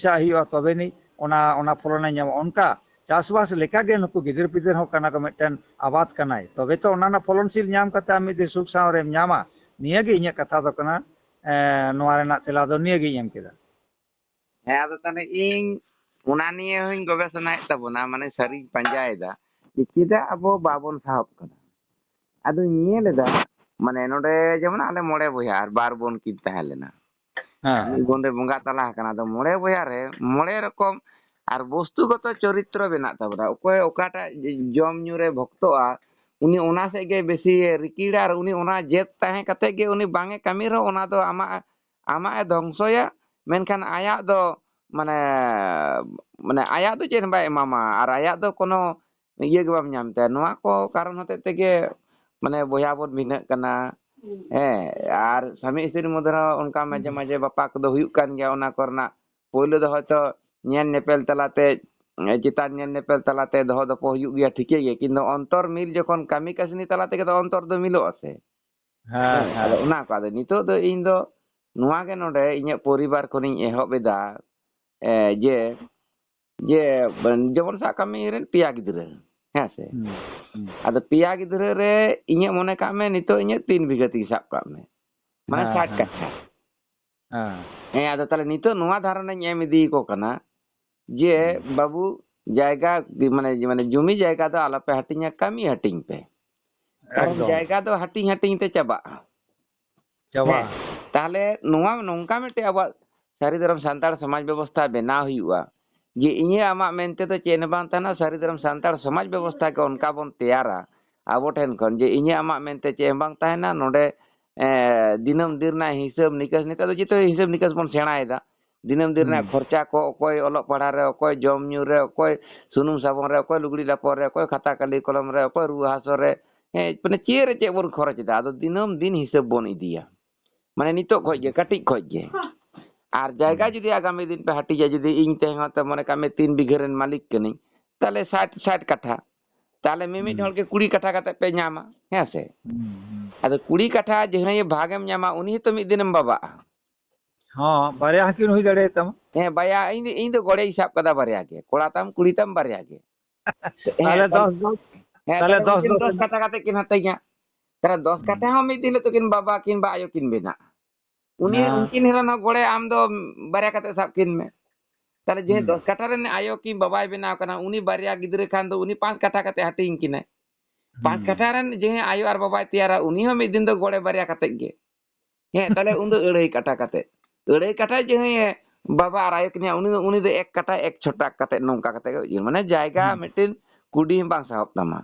ᱛᱚᱵᱮ ᱟᱹᱱᱤᱡ ᱚᱱᱟ, ᱚᱱᱟ ᱯᱷᱚᱞᱚᱱᱮ ᱧᱟᱢᱟ᱾ ᱚᱱᱠᱟ ᱪᱟᱥᱵᱟᱥ ᱞᱮᱠᱟᱜᱮ ᱱᱩᱠᱩ ᱜᱤᱫᱟᱹᱨ ᱯᱤᱫᱟᱹᱨ ᱦᱚᱸ ᱠᱟᱱᱟ ᱠᱚ ᱢᱤᱫᱴᱮᱱ ᱟᱵᱟᱫ ᱠᱟᱱᱟᱭ, ᱛᱚᱵᱮ ᱛᱚ ᱚᱱᱟ ᱨᱮᱱᱟᱜ ᱯᱷᱚᱞᱚᱱᱥᱤᱞ ᱧᱟᱢ ᱠᱟᱛᱮ ᱟᱢ ᱢᱤᱫ ᱫᱤᱱ ᱥᱩᱠ ᱥᱟᱶ ᱨᱮᱢ ᱧᱟᱢᱟ᱾ ᱱᱤᱭᱟᱹᱜᱮ ᱤᱧᱟᱹᱜ ᱠᱟᱛᱷᱟ ᱫᱚ ᱠᱟᱱᱟ, ᱮᱸ, ᱱᱚᱣᱟ ᱨᱮᱱᱟᱜ ᱛᱮᱞᱟ ᱫᱚ ᱱᱤᱭᱟᱹᱜᱤᱧ ᱮᱢ ᱠᱮᱫᱟ᱾ ᱦᱮᱸ, ᱟᱫᱚ ᱛᱟᱦᱚᱞᱮ ᱤᱧ ᱚᱱᱟ ᱱᱤᱭᱮ ᱦᱚᱧ ᱜᱚᱵᱮᱥᱚᱱᱟᱭᱮᱫ ᱛᱟᱵᱚᱱᱟ, ᱢᱟᱱᱮ ᱥᱟᱹᱨᱤᱧ ᱯᱟᱸᱡᱟᱭᱮᱫᱟ ᱡᱮ ᱪᱮᱫᱟᱜ ᱟᱵᱚ ᱵᱟᱵᱚᱱ ᱥᱟᱦᱚᱵ ᱠᱟᱱᱟ᱾ ᱟᱫᱚᱧ ᱧᱮᱞ ᱮᱫᱟ, ᱢᱟᱱᱮ ᱱᱚᱰᱮ ᱡᱮᱢᱚᱱ ᱟᱞᱮ ᱢᱚᱬᱮ ᱵᱚᱭᱦᱟ ᱟᱨ ᱵᱟᱨ ᱵᱚᱱ ᱠᱤᱱ ᱛᱟᱦᱮᱸ ᱞᱮᱱᱟ᱾ ᱦᱮᱸ, ᱢᱤᱫ ᱵᱚᱱ ᱫᱚᱭ ᱵᱚᱸᱜᱟ ᱛᱟᱞᱟ ᱟᱠᱟᱱᱟ᱾ ᱟᱫᱚ ᱢᱚᱬᱮ ᱵᱚᱭᱦᱟ ᱨᱮ ᱢᱚᱬᱮ ᱨᱚᱠᱚᱢ ᱟᱨ ᱵᱚᱥᱛᱩᱜᱚᱛᱚ ᱪᱚᱨᱤᱛᱨᱚ ᱢᱮᱱᱟᱜ ᱛᱟᱵᱚᱱᱟ᱾ ᱚᱠᱚᱭ ᱚᱠᱟᱴᱟᱜ ᱡᱚᱢ ᱧᱩ ᱨᱮ ᱵᱷᱚᱠᱛᱚᱜᱼᱟ, ᱩᱱᱤ ᱚᱱᱟ ᱥᱮᱫ ᱜᱮ ᱵᱮᱥᱤ ᱨᱤᱠᱤᱲᱟ, ᱟᱨ ᱩᱱᱤ ᱚᱱᱟ ᱡᱮᱫ ᱛᱟᱦᱮᱸ ᱠᱟᱛᱮ ᱜᱮ ᱩᱱᱤ ᱵᱟᱝ ᱮ ᱠᱟᱹᱢᱤ ᱨᱮᱦᱚᱸ ᱚᱱᱟ ᱫᱚ ᱟᱢᱟᱜ, ᱟᱢᱟᱜ ᱮ ᱫᱷᱚᱝᱥᱚᱭᱟ, ᱢᱮᱱᱠᱷᱟᱱ ᱟᱭᱟᱜ ᱫᱚ ᱢᱟᱱᱮ, ᱢᱟᱱᱮ ᱟᱭᱟᱜ ᱫᱚ ᱪᱮᱫ ᱦᱚᱸ ᱵᱟᱭ ᱮᱢᱟᱢᱟ, ᱟᱨ ᱟᱭᱟᱜ ᱫᱚ ᱠᱳᱱᱳ ᱤᱭᱟᱹ ᱜᱮ ᱵᱟᱢ ᱧᱟᱢ ᱛᱟᱭᱟ᱾ ᱱᱚᱣᱟ ᱠᱚ ᱠᱟᱨᱚᱱ ᱦᱚᱛᱮᱡ ᱛᱮᱜᱮ ᱢᱟᱱᱮ ᱵᱚᱭᱦᱟ ᱵᱚᱱ ᱵᱷᱤᱱᱟᱹᱜ ᱠᱟᱱᱟ᱾ ᱦᱮᱸ, ᱟᱨ ᱥᱟᱢᱤ ᱤᱥᱛᱨᱤ ᱢᱚᱫᱽᱫᱷᱮ ᱨᱮᱦᱚᱸ ᱚᱱᱠᱟ ᱢᱟᱡᱷᱮ ᱢᱟᱡᱷᱮ ᱵᱟᱯᱟᱠ ᱫᱚ ᱦᱩᱭᱩᱜ ᱠᱟᱱ ᱜᱮᱭᱟ᱾ ᱚᱱᱟ ᱠᱚᱨᱮᱱᱟᱜ ᱯᱳᱭᱞᱳ ᱫᱚ ᱦᱚᱭᱛᱚ ᱧᱮᱞ ᱧᱮᱯᱮᱞ ᱛᱟᱞᱟᱛᱮ, ᱪᱮᱛᱟᱱ ᱧᱮᱞ ᱧᱮᱯᱮᱞ ᱛᱟᱞᱟᱛᱮ ᱫᱚᱦᱚ ᱫᱚᱯᱚ ᱦᱩᱭᱩᱜ ᱜᱮᱭᱟ, ᱴᱷᱤᱠᱟᱹ ᱜᱮ, ᱠᱤᱱᱛᱩ ᱚᱱᱛᱚᱨ ᱢᱤᱞ ᱡᱚᱠᱷᱚᱱ ᱠᱟᱹᱢᱤ ᱠᱟᱹᱥᱱᱤ ᱛᱟᱞᱟ ᱛᱮᱜᱮ ᱛᱚ ᱚᱱᱛᱚᱨ ᱫᱚ ᱢᱤᱞᱚᱜᱼᱟ ᱥᱮ᱾ ᱦᱮᱸ, ᱦᱮᱸ, ᱟᱫᱚ ᱦᱮᱸ᱾ ᱚᱱᱟ ᱠᱚ, ᱟᱫᱚ ᱱᱤᱛᱚᱜ ᱫᱚ ᱤᱧ ᱫᱚ ᱱᱚᱣᱟ ᱜᱮ ᱱᱚᱰᱮ ᱤᱧᱟᱹᱜ ᱯᱚᱨᱤᱵᱟᱨ ᱠᱷᱚᱱᱤᱧ ᱮᱦᱚᱵ ᱮᱫᱟ, ᱮ, ᱡᱮ, ᱡᱮ, ᱡᱮᱢᱚᱱ ᱥᱟᱵ ᱠᱟᱜ ᱢᱮ ᱤᱧ ᱨᱮᱱ ᱯᱮᱭᱟ ᱜᱤᱫᱽᱨᱟᱹ, ᱦᱮᱸ ᱥᱮ? ᱦᱩᱸ, ᱦᱩᱸ᱾ ᱟᱫᱚ ᱯᱮᱭᱟ ᱜᱤᱫᱽᱨᱟᱹ ᱨᱮ ᱤᱧᱟᱹᱜ ᱢᱚᱱᱮ ᱠᱟᱜ ᱢᱮ ᱱᱤᱛᱚᱜ ᱤᱧᱟᱹᱜ ᱛᱤᱱ ᱵᱤᱜᱷᱟᱹ ᱛᱮᱜᱮ ᱥᱟᱵ ᱠᱟᱜ ᱢᱮ, ᱢᱟᱱᱮ ᱦᱮᱸ, ᱥᱟᱴ ᱦᱮᱸ᱾ ᱠᱟᱴᱷᱟ᱾ ᱦᱮᱸ᱾ ᱦᱮᱸ, ᱟᱫᱚ ᱛᱟᱦᱞᱮ ᱱᱤᱛᱚᱜ ᱱᱚᱣᱟ ᱫᱷᱟᱨᱚᱱᱟᱧ ᱮᱢ ᱤᱫᱤ ᱟᱠᱚ ᱠᱟᱱᱟ ᱡᱮ, ᱦᱩᱸ᱾ ᱵᱟᱹᱵᱩ, ᱡᱟᱭᱜᱟ ᱢᱟᱱᱮ, ᱢᱟᱱᱮ ᱡᱩᱢᱤ ᱡᱟᱭᱜᱟ ᱫᱚ ᱟᱞᱚᱯᱮ ᱦᱟᱹᱴᱤᱧᱟ, ᱠᱟᱹᱢᱤ ᱦᱟᱹᱴᱤᱧ ᱯᱮ᱾ ᱠᱟᱨᱚᱱ ᱮᱠᱫᱚᱢ᱾ ᱡᱟᱭᱜᱟ ᱫᱚ ᱦᱟᱹᱴᱤᱧ ᱦᱟᱹᱴᱤᱧ ᱛᱮ ᱪᱟᱵᱟᱜᱼᱟ᱾ ᱪᱟᱵᱟᱜᱼᱟ᱾ ᱦᱮᱸ, ᱛᱟᱦᱞᱮ ᱱᱚᱣᱟ ᱱᱚᱝᱠᱟ ᱢᱤᱫᱴᱮᱡ ᱟᱵᱚᱣᱟᱜ ᱥᱟᱹᱨᱤ ᱫᱷᱚᱨᱚᱢ ᱥᱟᱱᱛᱟᱲ ᱥᱚᱢᱟᱡᱽ ᱵᱮᱵᱚᱥᱛᱷᱟ ᱵᱮᱱᱟᱣ ᱦᱩᱭᱩᱜᱼᱟ ᱡᱮ ᱤᱧᱟᱹᱜ ᱟᱢᱟᱜ ᱢᱮᱱᱛᱮ ᱫᱚ ᱪᱮᱫ ᱦᱚᱸ ᱵᱟᱝ ᱛᱟᱦᱮᱱᱟ, ᱥᱟᱹᱨᱤ ᱫᱷᱚᱨᱚᱢ ᱥᱟᱱᱛᱟᱲ ᱥᱚᱢᱟᱡᱽ ᱵᱮᱵᱚᱥᱛᱷᱟ ᱜᱮ ᱚᱱᱠᱟ ᱵᱚᱱ ᱛᱮᱭᱟᱨᱟ ᱟᱵᱚ ᱴᱷᱮᱱ ᱠᱷᱚᱱ ᱡᱮ ᱤᱧᱟᱹᱜ ᱟᱢᱟᱜ ᱢᱮᱱᱛᱮ ᱪᱮᱫ ᱦᱚᱸ ᱵᱟᱝ ᱛᱟᱦᱮᱱᱟ᱾ ᱱᱚᱰᱮ, ᱮ, ᱫᱤᱱᱟᱹᱢ ᱫᱤᱱ ᱨᱮᱱᱟᱜ ᱦᱤᱥᱟᱹᱵ ᱱᱤᱠᱟᱹᱥ, ᱱᱤᱛᱚᱜ ᱫᱚ ᱡᱚᱛᱚ ᱦᱤᱥᱟᱹᱵ ᱱᱤᱠᱟᱹᱥ ᱵᱚᱱ ᱥᱮᱬᱟᱭᱮᱫᱟ᱾ ᱫᱤᱱᱟᱹᱢ ᱫᱤᱱ ᱨᱮᱱᱟᱜ ᱦᱩᱸ᱾ ᱠᱷᱚᱨᱪᱟ ᱠᱚ, ᱚᱠᱚᱭ ᱚᱞᱚᱜ ᱯᱟᱲᱦᱟᱜ ᱨᱮ, ᱚᱠᱚᱭ ᱡᱚᱢ ᱧᱩ ᱨᱮ, ᱚᱠᱚᱭ ᱥᱩᱱᱩᱢ ᱥᱟᱵᱚᱱ ᱨᱮ, ᱚᱠᱚᱭ ᱞᱩᱜᱽᱲᱤ ᱞᱟᱯᱚ ᱨᱮ, ᱚᱠᱚᱭ ᱠᱷᱟᱛᱟ ᱠᱟᱹᱞᱤ ᱠᱚᱞᱚᱢ ᱨᱮ, ᱚᱠᱚᱭ ᱨᱩᱣᱟᱹ ᱦᱟᱹᱥᱩ ᱨᱮ, ᱦᱮᱸ, ᱢᱟᱱᱮ ᱪᱮᱫ ᱨᱮ ᱪᱮᱫ ᱵᱚᱱ ᱠᱷᱚᱨᱚᱪ ᱮᱫᱟ, ᱟᱫᱚ ᱫᱤᱱᱟᱹᱢ ᱫᱤᱱ ᱦᱤᱥᱟᱹᱵ ᱵᱚᱱ ᱤᱫᱤᱭᱟ᱾ ᱢᱟᱱᱮ ᱱᱤᱛᱚᱜ ᱠᱷᱚᱡ ᱜᱮ, ᱠᱟᱹᱴᱤᱡ ᱠᱷᱚᱡ ᱜᱮ᱾ ᱟᱨ ᱡᱟᱭᱜᱟ ᱦᱩᱸ᱾ ᱡᱩᱫᱤ ᱟᱜᱟᱢᱤ ᱫᱤᱱ ᱯᱮ ᱦᱟᱹᱴᱤᱧᱟ, ᱡᱩᱫᱤ ᱤᱧ ᱛᱮᱦᱮᱧ ᱦᱚᱸᱛᱚ ᱢᱚᱱᱮ ᱠᱟᱜ ᱢᱮ ᱛᱤᱱ ᱵᱤᱜᱷᱟᱹ ᱨᱮᱱ ᱢᱟᱹᱞᱤᱠ ᱠᱟᱹᱱᱟᱹᱧ, ᱛᱟᱦᱞᱮ ᱥᱟᱴ, ᱥᱟᱴ ᱠᱟᱴᱷᱟ, ᱛᱟᱦᱞᱮ ᱢᱤᱢᱤᱫ ᱦᱩᱸ᱾ ᱦᱚᱲ ᱜᱮ ᱠᱩᱲᱤ ᱠᱟᱴᱷᱟ ᱠᱟᱛᱮ ᱯᱮ ᱧᱟᱢᱟ, ᱦᱮᱸ ᱥᱮ? ᱦᱩᱸ, ᱦᱩᱸ᱾ ᱟᱫᱚ ᱠᱩᱲᱤ ᱠᱟᱴᱷᱟ ᱡᱟᱦᱟᱸᱭ ᱵᱷᱟᱜᱽ ᱮᱢ ᱧᱟᱢᱟ, ᱩᱱᱤ ᱦᱚᱸᱛᱚ ᱢᱤᱫ ᱫᱤᱱᱮᱢ ᱵᱟᱵᱟᱜᱼᱟ᱾ ᱦᱚᱸ, ᱵᱟᱨᱭᱟ ᱦᱚᱸᱠᱤᱱ ᱦᱩᱭ ᱫᱟᱲᱮᱭᱟᱛᱟᱢᱟ᱾ ᱦᱮᱸ, ᱵᱟᱭᱟ, ᱤᱧ ᱫᱚ, ᱤᱧ ᱫᱚ ᱜᱚᱲᱮ ᱦᱤᱥᱟᱵ ᱠᱟᱫᱟ ᱵᱟᱨᱭᱟ ᱜᱮ, ᱠᱚᱲᱟ ᱛᱟᱢ ᱠᱩᱲᱤ ᱛᱟᱢ ᱵᱟᱨᱭᱟ ᱜᱮ᱾ ᱦᱮᱸ, ᱛᱟᱦᱞᱮ ᱛᱟᱦᱞᱮ ᱫᱚᱥ, ᱫᱚᱥ, ᱦᱮᱸ, ᱛᱟᱦᱞᱮ ᱛᱟᱦᱞᱮ ᱫᱚᱥ, ᱩᱱᱠᱤᱱ ᱫᱚᱥ ᱫᱚᱥ ᱨᱮᱱᱟᱜ᱾ ᱠᱟᱴᱷᱟ ᱠᱟᱛᱮ ᱠᱤᱱ ᱦᱟᱹᱴᱤᱧᱟ᱾ ᱛᱟᱦᱞᱮ ᱫᱚᱥ ᱦᱩᱸ᱾ ᱠᱟᱴᱷᱟ ᱦᱚᱸ ᱢᱤᱫ ᱫᱤᱱ ᱦᱤᱞᱳᱜ ᱫᱚᱠᱤᱱ ᱵᱟᱵᱟ ᱠᱤᱱᱵᱟ ᱟᱭᱳ ᱠᱤᱱ ᱵᱮᱱᱟᱜᱼᱟ᱾ ᱩᱱᱤ, ᱦᱮᱸ᱾ ᱩᱱᱠᱤᱱ ᱨᱮᱱ ᱦᱚᱸ ᱜᱚᱲᱮ ᱟᱢ ᱫᱚ ᱵᱟᱨᱭᱟ ᱠᱟᱛᱮ ᱥᱟᱵ ᱠᱤᱱ ᱢᱮ᱾ ᱛᱟᱦᱞᱮ ᱡᱮ ᱦᱩᱸ᱾ ᱫᱚᱥ ᱠᱟᱴᱷᱟ ᱨᱮᱱ ᱟᱭᱳ ᱠᱤ ᱵᱟᱵᱟᱭ ᱵᱮᱱᱟᱣ ᱠᱟᱱᱟ, ᱩᱱᱤ ᱵᱟᱨᱭᱟ ᱜᱤᱫᱽᱨᱟᱹ ᱠᱷᱟᱱ ᱫᱚ ᱩᱱᱤ ᱯᱟᱸᱪ ᱠᱟᱴᱷᱟ ᱠᱟᱛᱮ ᱦᱟᱹᱴᱤᱧ ᱠᱤᱱᱟᱭ᱾ ᱯᱟᱸᱪ ᱦᱩᱸ᱾ ᱠᱟᱴᱷᱟ ᱨᱮᱱ ᱡᱮ ᱟᱭᱳ ᱟᱨ ᱵᱟᱵᱟᱭ ᱛᱮᱭᱟᱨᱟ, ᱩᱱᱤ ᱦᱚᱸ ᱢᱤᱫ ᱫᱤᱱ ᱫᱚ ᱜᱚᱲᱮ ᱵᱟᱨᱭᱟ ᱠᱟᱛᱮ ᱜᱮ᱾ ᱦᱮᱸ, ᱛᱟᱦᱞᱮ ᱩᱱ ᱫᱚ ᱟᱹᱲᱟᱹᱭ ᱠᱟᱴᱟ ᱠᱟᱛᱮ᱾ ᱟᱹᱲᱟᱹᱭ ᱠᱟᱴᱟ ᱡᱟᱦᱟᱸᱭ ᱵᱟᱵᱟ ᱟᱨ ᱟᱭᱳ ᱠᱤᱱ, ᱩᱱᱤ ᱫᱚ, ᱩᱱᱤ ᱫᱚ ᱮᱠ ᱠᱟᱴᱟ, ᱮᱠ ᱪᱷᱚᱴᱟᱠ ᱠᱟᱛᱮ, ᱱᱚᱝᱠᱟ ᱠᱟᱛᱮ ᱜᱮ ᱤᱭᱟᱹ, ᱢᱟᱱᱮ ᱡᱟᱭᱜᱟ ᱦᱩᱸ᱾ ᱢᱤᱫᱴᱮᱱ ᱠᱩᱰᱤ ᱦᱚᱸ ᱵᱟᱝ ᱥᱟᱦᱚᱵ ᱛᱟᱢᱟ᱾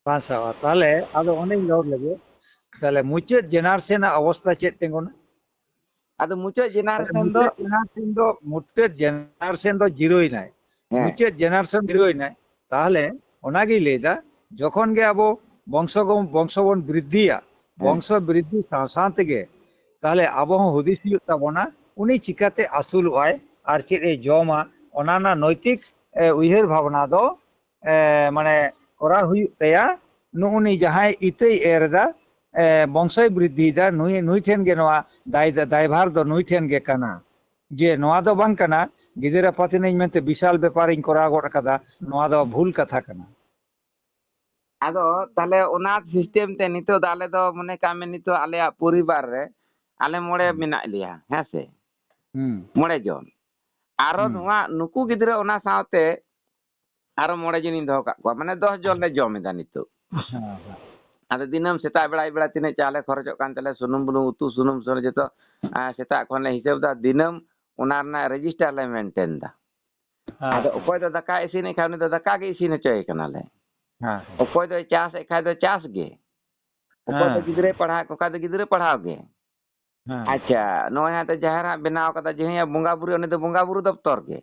ᱵᱟᱝ ᱥᱟᱦᱚᱵᱼᱟ᱾ ᱛᱟᱦᱞᱮ ᱟᱫᱚ ᱚᱸᱰᱮᱧ ᱨᱚᱲ ᱞᱮᱜᱮ, ᱛᱟᱦᱞᱮ ᱢᱩᱪᱟᱹᱫ ᱡᱮᱱᱟᱨᱮᱥᱚᱱ ᱟᱜ ᱚᱵᱚᱥᱛᱟ ᱪᱮᱫ ᱛᱤᱸᱜᱩᱱᱟ? ᱟᱫᱚ ᱢᱩᱪᱟᱹᱫ ᱛᱟᱦᱞᱮ ᱡᱮᱱᱟᱨᱮᱥᱚᱱ ᱫᱚ ᱢᱩᱪᱟᱹᱫ ᱡᱮᱱᱟᱨᱮᱥᱚᱱ ᱫᱚ, ᱢᱩᱪᱟᱹᱫ ᱡᱮᱱᱟᱨᱮᱥᱚᱱ ᱫᱚ ᱡᱤᱨᱳᱭᱮᱱᱟᱭ᱾ ᱦᱮᱸ᱾ ᱢᱩᱪᱟᱹᱫ ᱡᱮᱱᱟᱨᱮᱥᱚᱱ ᱡᱤᱨᱳᱭᱮᱱᱟᱭ᱾ ᱛᱟᱦᱞᱮ ᱚᱱᱟᱜᱤᱧ ᱞᱟᱹᱭᱫᱟ, ᱡᱚᱠᱷᱚᱱ ᱜᱮ ᱟᱵᱚ ᱵᱚᱝᱥᱚ ᱜᱚ-, ᱵᱚᱝᱥᱚ ᱵᱚᱱ ᱵᱨᱤᱫᱽᱫᱷᱤᱭᱟ, ᱦᱮᱸ᱾ ᱵᱚᱝᱥᱚ ᱵᱨᱤᱫᱽᱫᱷᱤ ᱥᱟᱶ ᱥᱟᱶ ᱛᱮᱜᱮ ᱛᱟᱦᱞᱮ ᱟᱵᱚ ᱦᱚᱸ ᱦᱩᱫᱤᱥ ᱦᱩᱭᱩᱜ ᱛᱟᱵᱚᱱᱟ, ᱩᱱᱤ ᱪᱤᱠᱟᱹᱛᱮ ᱟᱹᱥᱩᱞᱚᱜᱼᱟᱭ ᱟᱨ ᱪᱮᱫ ᱮ ᱡᱚᱢᱟ, ᱚᱱᱟ ᱨᱮᱱᱟᱜ ᱱᱳᱭᱛᱤᱠ, ᱮ, ᱩᱭᱦᱟᱹᱨ ᱵᱷᱟᱵᱽᱱᱟ ᱫᱚ, ᱮ, ᱢᱟᱱᱮ ᱠᱚᱨᱟᱣ ᱦᱩᱭᱩᱜ ᱛᱟᱭᱟ᱾ ᱱᱩᱜᱼᱩ ᱱᱩᱭ ᱡᱟᱦᱟᱸᱭ ᱤᱛᱟᱹᱭ ᱮᱨ ᱮᱫᱟ, ᱮ, ᱵᱚᱝᱥᱚᱭ ᱵᱨᱤᱫᱽᱫᱷᱤᱭᱮᱫᱟ, ᱱᱩᱭ, ᱱᱩᱭ ᱴᱷᱮᱱ ᱜᱮ ᱱᱚᱣᱟ ᱫᱟᱭ-, ᱫᱟᱭᱵᱷᱟᱨ ᱫᱚ ᱱᱩᱭ ᱴᱷᱮᱱ ᱜᱮ ᱠᱟᱱᱟ᱾ ᱡᱮ ᱱᱚᱣᱟ ᱫᱚ ᱵᱟᱝ ᱠᱟᱱᱟ, ᱜᱤᱫᱽᱨᱟᱹ ᱟᱯᱟᱛ ᱮᱱᱟᱹᱧ ᱢᱮᱱᱛᱮ ᱵᱤᱥᱟᱞ ᱵᱮᱯᱟᱨᱤᱧ ᱠᱚᱨᱟᱣ ᱜᱚᱫ ᱠᱟᱫᱟ, ᱱᱚᱣᱟ ᱫᱚ ᱵᱷᱩᱞ ᱠᱟᱛᱷᱟ ᱠᱟᱱᱟ᱾ ᱟᱫᱚ ᱛᱟᱦᱞᱮ ᱚᱱᱟ ᱥᱤᱥᱴᱮᱢ ᱛᱮ ᱱᱤᱛᱚᱜ ᱫᱚ ᱟᱞᱮ ᱫᱚ ᱢᱚᱱᱮ ᱠᱟᱜ ᱢᱮ ᱱᱤᱛᱚᱜ ᱟᱞᱮᱭᱟᱜ ᱯᱚᱨᱤᱵᱟᱨ ᱨᱮ ᱟᱞᱮ ᱢᱚᱬᱮ ᱦᱩᱸ᱾ ᱢᱮᱱᱟᱜ ᱞᱮᱭᱟ, ᱦᱮᱸ ᱥᱮ? ᱦᱩᱸ᱾ ᱢᱚᱬᱮ ᱡᱚᱱ᱾ ᱟᱨᱚ ᱦᱩᱸ᱾ ᱱᱚᱣᱟ ᱱᱩᱠᱩ ᱜᱤᱫᱽᱨᱟᱹ ᱚᱱᱟ ᱥᱟᱶᱛᱮ ᱟᱨᱚ ᱢᱚᱬᱮ ᱡᱚᱱᱤᱧ ᱫᱚᱦᱚ ᱠᱟᱜ ᱠᱚᱣᱟ, ᱢᱟᱱᱮ ᱫᱚᱥ ᱡᱚᱱ ᱞᱮ ᱡᱚᱢ ᱮᱫᱟ ᱱᱤᱛᱚᱜ᱾ ᱦᱮᱸ ᱦᱮᱸ ᱟᱫᱚ ᱫᱤᱱᱟᱹᱢ ᱥᱮᱛᱟᱜ ᱵᱮᱲᱟ ᱟᱹᱭᱩᱵ ᱵᱮᱲᱟ ᱛᱤᱱᱟᱹᱜ ᱪᱟᱣᱞᱮ ᱠᱷᱚᱨᱚᱪᱚᱜ ᱠᱟᱱ ᱛᱟᱞᱮ, ᱥᱩᱱᱩᱢ ᱵᱩᱞᱩᱝ ᱩᱛᱩ ᱥᱩᱱᱩᱢ ᱥᱩᱱᱩᱢ ᱡᱚᱛᱚ ᱮᱸ, ᱥᱮᱛᱟᱜ ᱠᱷᱚᱱ ᱞᱮ ᱦᱤᱥᱟᱹᱵ ᱮᱫᱟ, ᱫᱤᱱᱟᱹᱢ ᱚᱱᱟ ᱨᱮᱱᱟᱜ ᱨᱮᱡᱤᱥᱴᱟᱨ ᱞᱮ ᱢᱮᱱᱴᱮᱱ ᱮᱫᱟ᱾ ᱦᱮᱸ ᱟᱫᱚ ᱚᱠᱚᱭ ᱫᱚ ᱫᱟᱠᱟᱭ ᱤᱥᱤᱱᱮᱫ ᱠᱷᱟᱱ ᱩᱱᱤ ᱫᱚ ᱫᱟᱠᱟ ᱜᱮ ᱤᱥᱤᱱ ᱦᱚᱪᱚᱭᱮ ᱠᱟᱱᱟᱞᱮ᱾ ᱦᱮᱸ ᱚᱠᱚᱭ ᱫᱚᱭ ᱪᱟᱥᱮᱫ ᱠᱷᱟᱱ ᱫᱚ ᱪᱟᱥ ᱜᱮ, ᱚᱠᱚᱭ ᱫᱚ ᱦᱮᱸ ᱜᱤᱫᱽᱨᱟᱹᱭ ᱯᱟᱲᱦᱟᱣᱮᱫ ᱠᱚ ᱠᱷᱟᱱ ᱫᱚ ᱜᱤᱫᱽᱨᱟᱹ ᱯᱟᱲᱦᱟᱣ ᱜᱮ᱾ ᱦᱮᱸ ᱟᱪᱪᱷᱟ, ᱱᱚᱜᱼᱚᱭ ᱦᱟᱸᱜ ᱡᱟᱦᱮᱨ ᱦᱟᱸᱜ ᱵᱮᱱᱟᱣ ᱠᱟᱫᱟ, ᱡᱮ ᱦᱮᱸ ᱵᱚᱸᱜᱟ ᱵᱩᱨᱩ, ᱩᱱᱤ ᱫᱚ ᱵᱚᱸᱜᱟ ᱵᱩᱨᱩ ᱫᱚᱯᱛᱚᱨ ᱜᱮ᱾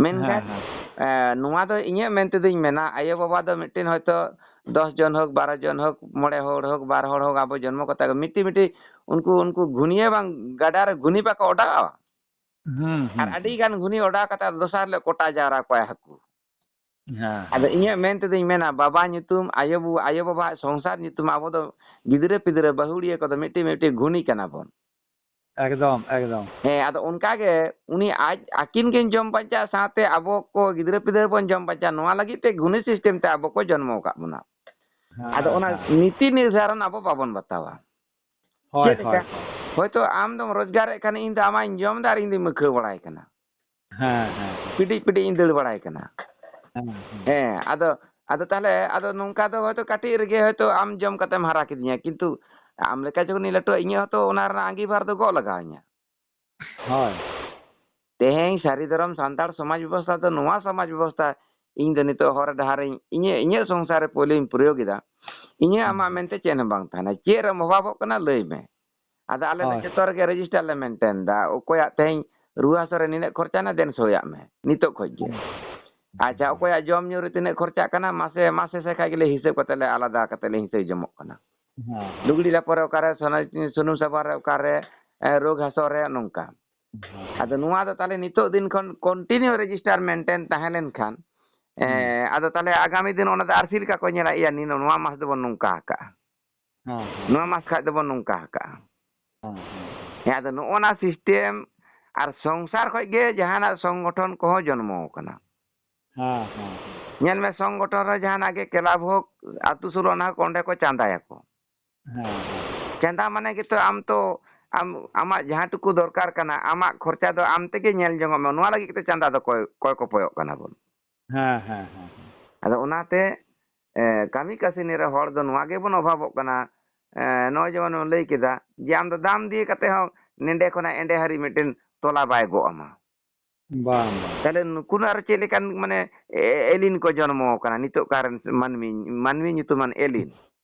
ᱢᱮᱱᱠᱷᱟᱱ ᱦᱮᱸ ᱦᱮᱸ ᱮᱸ, ᱱᱚᱣᱟ ᱫᱚ ᱤᱧᱟᱹᱜ ᱢᱮᱱ ᱛᱮᱫᱚᱧ ᱢᱮᱱᱟ, ᱟᱭᱳ ᱵᱟᱵᱟ ᱫᱚ ᱢᱤᱫᱴᱮᱱ ᱦᱚᱭᱛᱳ ᱫᱚᱥ ᱡᱚᱱ ᱦᱳᱠ, ᱵᱟᱨᱚ ᱡᱚᱱ ᱦᱳᱠ, ᱢᱚᱬᱮ ᱦᱚᱲ ᱦᱳᱠ, ᱵᱟᱨ ᱦᱚᱲ ᱦᱳᱠ, ᱟᱵᱚ ᱡᱚᱱᱢᱚ ᱠᱟᱛᱮ ᱜᱮ ᱢᱤᱫᱴᱤᱡ ᱢᱤᱫᱴᱤᱡ ᱩᱱᱠᱩ ᱩᱱᱠᱩ ᱜᱷᱩᱱᱤᱭᱟᱹ ᱵᱟᱝ ᱜᱟᱰᱟ ᱨᱮ ᱜᱷᱩᱱᱤ ᱵᱟᱠᱚ ᱚᱰᱟᱣᱟ? ᱦᱩᱸ ᱟᱨ ᱦᱩᱸ ᱟᱹᱰᱤ ᱜᱟᱱ ᱜᱷᱩᱱᱤ ᱚᱰᱟᱣ ᱠᱟᱛᱮ ᱫᱚᱥᱟᱨ ᱦᱤᱞᱳᱜ ᱠᱚᱴᱟ ᱡᱟᱣᱨᱟ ᱠᱚᱣᱟᱭ ᱦᱟᱹᱠᱩ᱾ ᱦᱮᱸ ᱟᱫᱚ ᱦᱮᱸ ᱤᱧᱟᱹᱜ ᱢᱮᱱ ᱛᱮᱫᱚᱧ ᱢᱮᱱᱟ, ᱵᱟᱵᱟ ᱧᱩᱛᱩᱢ, ᱟᱭᱳ ᱵᱟᱵᱟ, ᱟᱭᱳ ᱵᱟᱵᱟᱣᱟᱜ ᱥᱚᱝᱥᱟᱨ ᱧᱩᱛᱩᱢ ᱟᱵᱚ ᱫᱚ ᱜᱤᱫᱽᱨᱟᱹ ᱯᱤᱫᱽᱨᱟᱹ ᱵᱟᱹᱦᱩᱲᱤᱭᱟᱹ ᱠᱚᱫᱚ ᱢᱤᱫᱴᱤᱡ ᱢᱤᱫᱴᱤᱡ ᱜᱷᱩᱱᱤ ᱠᱟᱱᱟ ᱵᱚᱱ᱾ ᱮᱠᱫᱚᱢ ᱮᱠᱫᱚᱢ ᱦᱮᱸ, ᱟᱫᱚ ᱚᱱᱠᱟ ᱜᱮ ᱩᱱᱤ ᱟᱡ ᱟᱹᱠᱤᱱ ᱠᱤᱱ ᱡᱚᱢ ᱵᱟᱧᱪᱟᱜ ᱥᱟᱶᱛᱮ ᱟᱵᱚ ᱠᱚ ᱜᱤᱫᱽᱨᱟᱹ ᱯᱤᱫᱽᱨᱟᱹ ᱵᱚᱱ ᱡᱚᱢ ᱵᱟᱧᱪᱟᱜ, ᱱᱚᱣᱟ ᱞᱟᱹᱜᱤᱫ ᱛᱮ ᱜᱷᱩᱱᱤ ᱥᱤᱥᱴᱮᱢ ᱛᱮ ᱟᱵᱚ ᱠᱚ ᱡᱚᱱᱢᱚ ᱟᱠᱟᱫ ᱵᱚᱱᱟ᱾ ᱦᱮᱸ ᱟᱫᱚ ᱚᱱᱟ ᱦᱮᱸ ᱱᱤᱛᱤ ᱱᱤᱨᱫᱷᱟᱨᱚᱱ ᱟᱵᱚ ᱵᱟᱵᱚᱱ ᱵᱟᱛᱟᱣᱟ᱾ ᱦᱳᱭ ᱪᱮᱫ ᱞᱮᱠᱟ? ᱦᱳᱭ ᱦᱳᱭ ᱦᱚᱭᱛᱳ ᱟᱢ ᱫᱚᱢ ᱨᱳᱡᱽᱜᱟᱨᱮᱫ ᱠᱷᱟᱱ ᱤᱧ ᱫᱚ ᱟᱢᱟᱜ ᱤᱧ ᱡᱚᱢ ᱮᱫᱟ ᱟᱨ ᱤᱧ ᱫᱚᱧ ᱢᱟᱹᱠᱷᱟᱹᱣ ᱵᱟᱲᱟᱭ ᱠᱟᱱᱟ, ᱦᱮᱸ ᱦᱮᱸ ᱯᱤᱰᱤᱡ ᱯᱤᱰᱤᱡ ᱤᱧ ᱫᱟᱹᱲ ᱵᱟᱲᱟᱭ ᱠᱟᱱᱟ᱾ ᱦᱮᱸ ᱦᱮᱸ ᱦᱮᱸ, ᱟᱫᱚ ᱟᱫᱚ ᱛᱟᱦᱞᱮ ᱟᱫᱚ ᱱᱚᱝᱠᱟ ᱫᱚ ᱦᱚᱭᱛᱳ ᱠᱟᱹᱴᱤᱡ ᱨᱮᱜᱮ ᱦᱚᱭᱛᱳ ᱟᱢ ᱡᱚᱢ ᱠᱟᱛᱮᱢ ᱦᱟᱨᱟ ᱠᱤᱫᱤᱧᱟ, ᱠᱤᱱᱛᱩ ᱟᱢ ᱞᱮᱠᱟ ᱡᱚᱠᱷᱚᱱᱤᱧ ᱞᱟᱹᱴᱩᱜᱼᱟ, ᱤᱧᱟᱹᱜ ᱦᱚᱸᱛᱚ ᱚᱱᱟ ᱨᱮᱱᱟᱜ ᱟᱸᱜᱤᱵᱷᱟᱨ ᱫᱚ ᱜᱚᱜ ᱞᱟᱜᱟᱣ ᱤᱧᱟ᱾ ᱦᱳᱭ ᱛᱮᱦᱮᱧ ᱥᱟᱹᱨᱤ ᱫᱷᱚᱨᱚᱢ ᱥᱟᱱᱛᱟᱲ ᱥᱚᱢᱟᱡᱽ ᱵᱮᱵᱚᱥᱛᱷᱟ ᱫᱚ ᱱᱚᱣᱟ ᱥᱚᱢᱟᱡᱽ ᱵᱮᱵᱚᱥᱛᱷᱟ ᱤᱧ ᱫᱚ ᱱᱤᱛᱚᱜ ᱦᱚᱨ ᱰᱟᱦᱟᱨᱤᱧ ᱤᱧᱟᱹᱜ ᱤᱧᱟᱹᱜ ᱥᱚᱝᱥᱟᱨ ᱨᱮ ᱯᱳᱭᱞᱳᱧ ᱯᱨᱚᱭᱳᱜ ᱮᱫᱟ᱾ ᱤᱧᱟᱹᱜ ᱟᱢᱟᱜ ᱢᱮᱱᱛᱮ ᱪᱮᱫ ᱦᱚᱸ ᱵᱟᱝ ᱛᱟᱦᱮᱱᱟ, ᱪᱮᱫ ᱨᱮᱢ ᱚᱵᱷᱟᱵᱚᱜ ᱠᱟᱱᱟ ᱞᱟᱹᱭ ᱢᱮ᱾ ᱟᱫᱚ ᱟᱞᱮ ᱫᱚ ᱦᱳᱭ ᱡᱚᱛᱚ ᱨᱮᱜᱮ ᱨᱮᱡᱤᱥᱴᱟᱨ ᱞᱮ ᱢᱮᱱᱴᱮᱱ ᱮᱫᱟ, ᱚᱠᱚᱭᱟᱜ ᱛᱮᱦᱮᱧ ᱨᱩᱣᱟᱹ ᱦᱟᱹᱥᱩ ᱨᱮ ᱱᱤᱱᱟᱹᱜ ᱠᱷᱚᱨᱪᱟᱭᱮᱱᱟ, ᱫᱮᱱ ᱥᱳᱭᱟᱜ ᱢᱮ ᱱᱤᱛᱚᱜ ᱠᱷᱚᱡ ᱜᱮ᱾ ᱟᱪᱪᱷᱟ, ᱚᱠᱚᱭᱟᱜ ᱡᱚᱢ ᱧᱩ ᱨᱮ ᱛᱤᱱᱟᱹᱜ ᱠᱷᱚᱨᱪᱟᱜ ᱠᱟᱱᱟ, ᱢᱟᱥᱮ ᱢᱟᱥᱮ ᱥᱮ ᱠᱷᱟᱡ ᱜᱮᱞᱮ ᱦᱤᱥᱟᱹᱵ ᱠᱟᱛᱮ ᱞᱮ ᱟᱞᱟᱫᱟ ᱠᱟᱛᱮ ᱞᱮ ᱦᱤᱥᱟᱹᱵ ᱡᱚᱢᱚᱜ ᱠᱟᱱᱟ᱾ ᱦᱮᱸ ᱞᱩᱜᱽᱲᱤ ᱞᱟᱯᱚ ᱨᱮ ᱚᱠᱟᱨᱮ, ᱥᱚᱱᱟ- ᱥᱩᱱᱩᱢ ᱥᱟᱵᱚᱱ ᱨᱮ ᱚᱠᱟᱨᱮ, ᱮ, ᱨᱳᱜᱽ ᱦᱟᱹᱥᱩ ᱨᱮ ᱱᱚᱝᱠᱟ᱾ ᱟᱫᱚ ᱱᱚᱣᱟ ᱫᱚ ᱛᱟᱦᱞᱮ ᱱᱤᱛᱚᱜ ᱫᱤᱱ ᱠᱷᱚᱱ ᱠᱚᱱᱴᱤᱱᱤᱭᱩ ᱨᱮᱡᱤᱥᱴᱟᱨ ᱢᱮᱱᱴᱮᱱ ᱛᱟᱦᱮᱸ ᱞᱮᱱᱠᱷᱟᱱ, ᱮ, ᱦᱩᱸ᱾ ᱟᱫᱚ ᱛᱟᱦᱞᱮ ᱟᱜᱟᱢᱤ ᱫᱤᱱ ᱚᱱᱟ ᱫᱚ ᱟᱨᱥᱤ ᱞᱮᱠᱟ ᱠᱚ ᱧᱮᱞᱟ, ᱤᱭᱟᱹ ᱱᱤᱱ ᱱᱚᱣᱟ ᱢᱟᱥ ᱫᱚᱵᱚᱱ ᱱᱚᱝᱠᱟ ᱟᱠᱟᱜᱼᱟ, ᱦᱮᱸ, ᱦᱮᱸ᱾ ᱱᱚᱣᱟ ᱢᱟᱥ ᱠᱷᱟᱡ ᱫᱚᱵᱚᱱ ᱱᱚᱝᱠᱟ ᱟᱠᱟᱜᱼᱟ᱾ ᱦᱮᱸ, ᱦᱮᱸ᱾ ᱦᱮᱸ, ᱟᱫᱚ ᱱᱚᱜᱼᱚ ᱱᱟ ᱥᱤᱥᱴᱮᱢ ᱟᱨ ᱥᱚᱝᱥᱟᱨ ᱠᱷᱚᱡ ᱜᱮ ᱡᱟᱦᱟᱱᱟᱜ ᱥᱚᱝᱜᱚᱴᱷᱚᱱ ᱠᱚᱦᱚᱸ ᱡᱚᱱᱢᱚ ᱟᱠᱟᱱᱟ᱾ ᱦᱮᱸ, ᱦᱮᱸ᱾ ᱧᱮᱞ ᱢᱮ, ᱥᱚᱝᱜᱚᱴᱷᱚᱱ ᱨᱮ ᱡᱟᱦᱟᱱᱟᱜ ᱜᱮ ᱠᱞᱟᱵᱽ ᱦᱳᱠ, ᱟᱹᱛᱩ ᱥᱳᱞᱳ ᱟᱱᱟ ᱦᱳᱠ, ᱚᱸᱰᱮ ᱠᱚ ᱪᱟᱸᱫᱟᱭᱟᱠᱚ᱾ ᱦᱮᱸ, ᱦᱮᱸ᱾ ᱪᱟᱸᱫᱟ ᱢᱟᱱᱮ ᱜᱮᱛᱚ ᱟᱢ ᱛᱚ ᱟᱢ, ᱟᱢᱟᱜ ᱡᱟᱦᱟᱸ ᱴᱩᱠᱩ ᱫᱚᱨᱠᱟᱨ ᱠᱟᱱᱟ, ᱟᱢᱟᱜ ᱠᱷᱚᱨᱪᱟ ᱫᱚ ᱟᱢ ᱛᱮᱜᱮ ᱧᱮᱞ ᱡᱚᱝᱚᱜ ᱢᱮ᱾ ᱱᱚᱣᱟ ᱞᱟᱹᱜᱤᱫ ᱜᱮᱛᱚ ᱪᱟᱸᱫᱟ ᱫᱚ ᱠᱚᱭ, ᱠᱚᱭ ᱠᱚᱯᱚᱭᱚᱜ ᱠᱟᱱᱟ ᱵᱚᱱ᱾ ᱦᱮᱸ, ᱦᱮᱸ, ᱦᱮᱸ᱾ ᱟᱫᱚ ᱚᱱᱟᱛᱮ, ᱮ, ᱠᱟᱹᱢᱤ ᱠᱟᱹᱥᱱᱤ ᱨᱮ ᱦᱚᱲ ᱫᱚ ᱱᱚᱣᱟ ᱜᱮᱵᱚᱱ ᱚᱵᱷᱟᱵᱚᱜ ᱠᱟᱱᱟ᱾ ᱮ, ᱱᱚᱜᱼᱚᱭ ᱡᱮᱢᱚᱱ ᱵᱚᱱ ᱞᱟᱹᱭ ᱠᱮᱫᱟ ᱡᱮ ᱟᱢ ᱫᱚ ᱫᱟᱢ ᱫᱤᱭᱮ ᱠᱟᱛᱮ ᱦᱚᱸ ᱱᱮᱸᱰᱮ ᱠᱷᱚᱱᱟᱜ ᱮᱸᱰᱮ ᱦᱟᱹᱨᱤᱡ ᱢᱤᱫᱴᱮᱱ ᱛᱚᱞᱟ ᱵᱟᱭ ᱜᱚᱜ ᱟᱢᱟ᱾ ᱵᱟᱝ, ᱵᱟᱝ᱾ ᱛᱟᱦᱞᱮ ᱱᱩᱠᱩ ᱱᱟᱜ ᱨᱮ ᱪᱮᱫ ᱞᱮᱠᱟᱱ, ᱢᱟᱱᱮ, ᱮ-, ᱮᱞᱤᱱ ᱠᱚ ᱡᱚᱱᱢᱚ ᱟᱠᱟᱱᱟ ᱱᱤᱛᱚᱜ ᱠᱟᱨ ᱨᱮᱱ ᱢᱟᱹᱱᱢᱤ, ᱢᱟᱹᱱᱢᱤ ᱧᱩᱛᱩᱢᱟᱱ ᱮᱞᱤᱱ,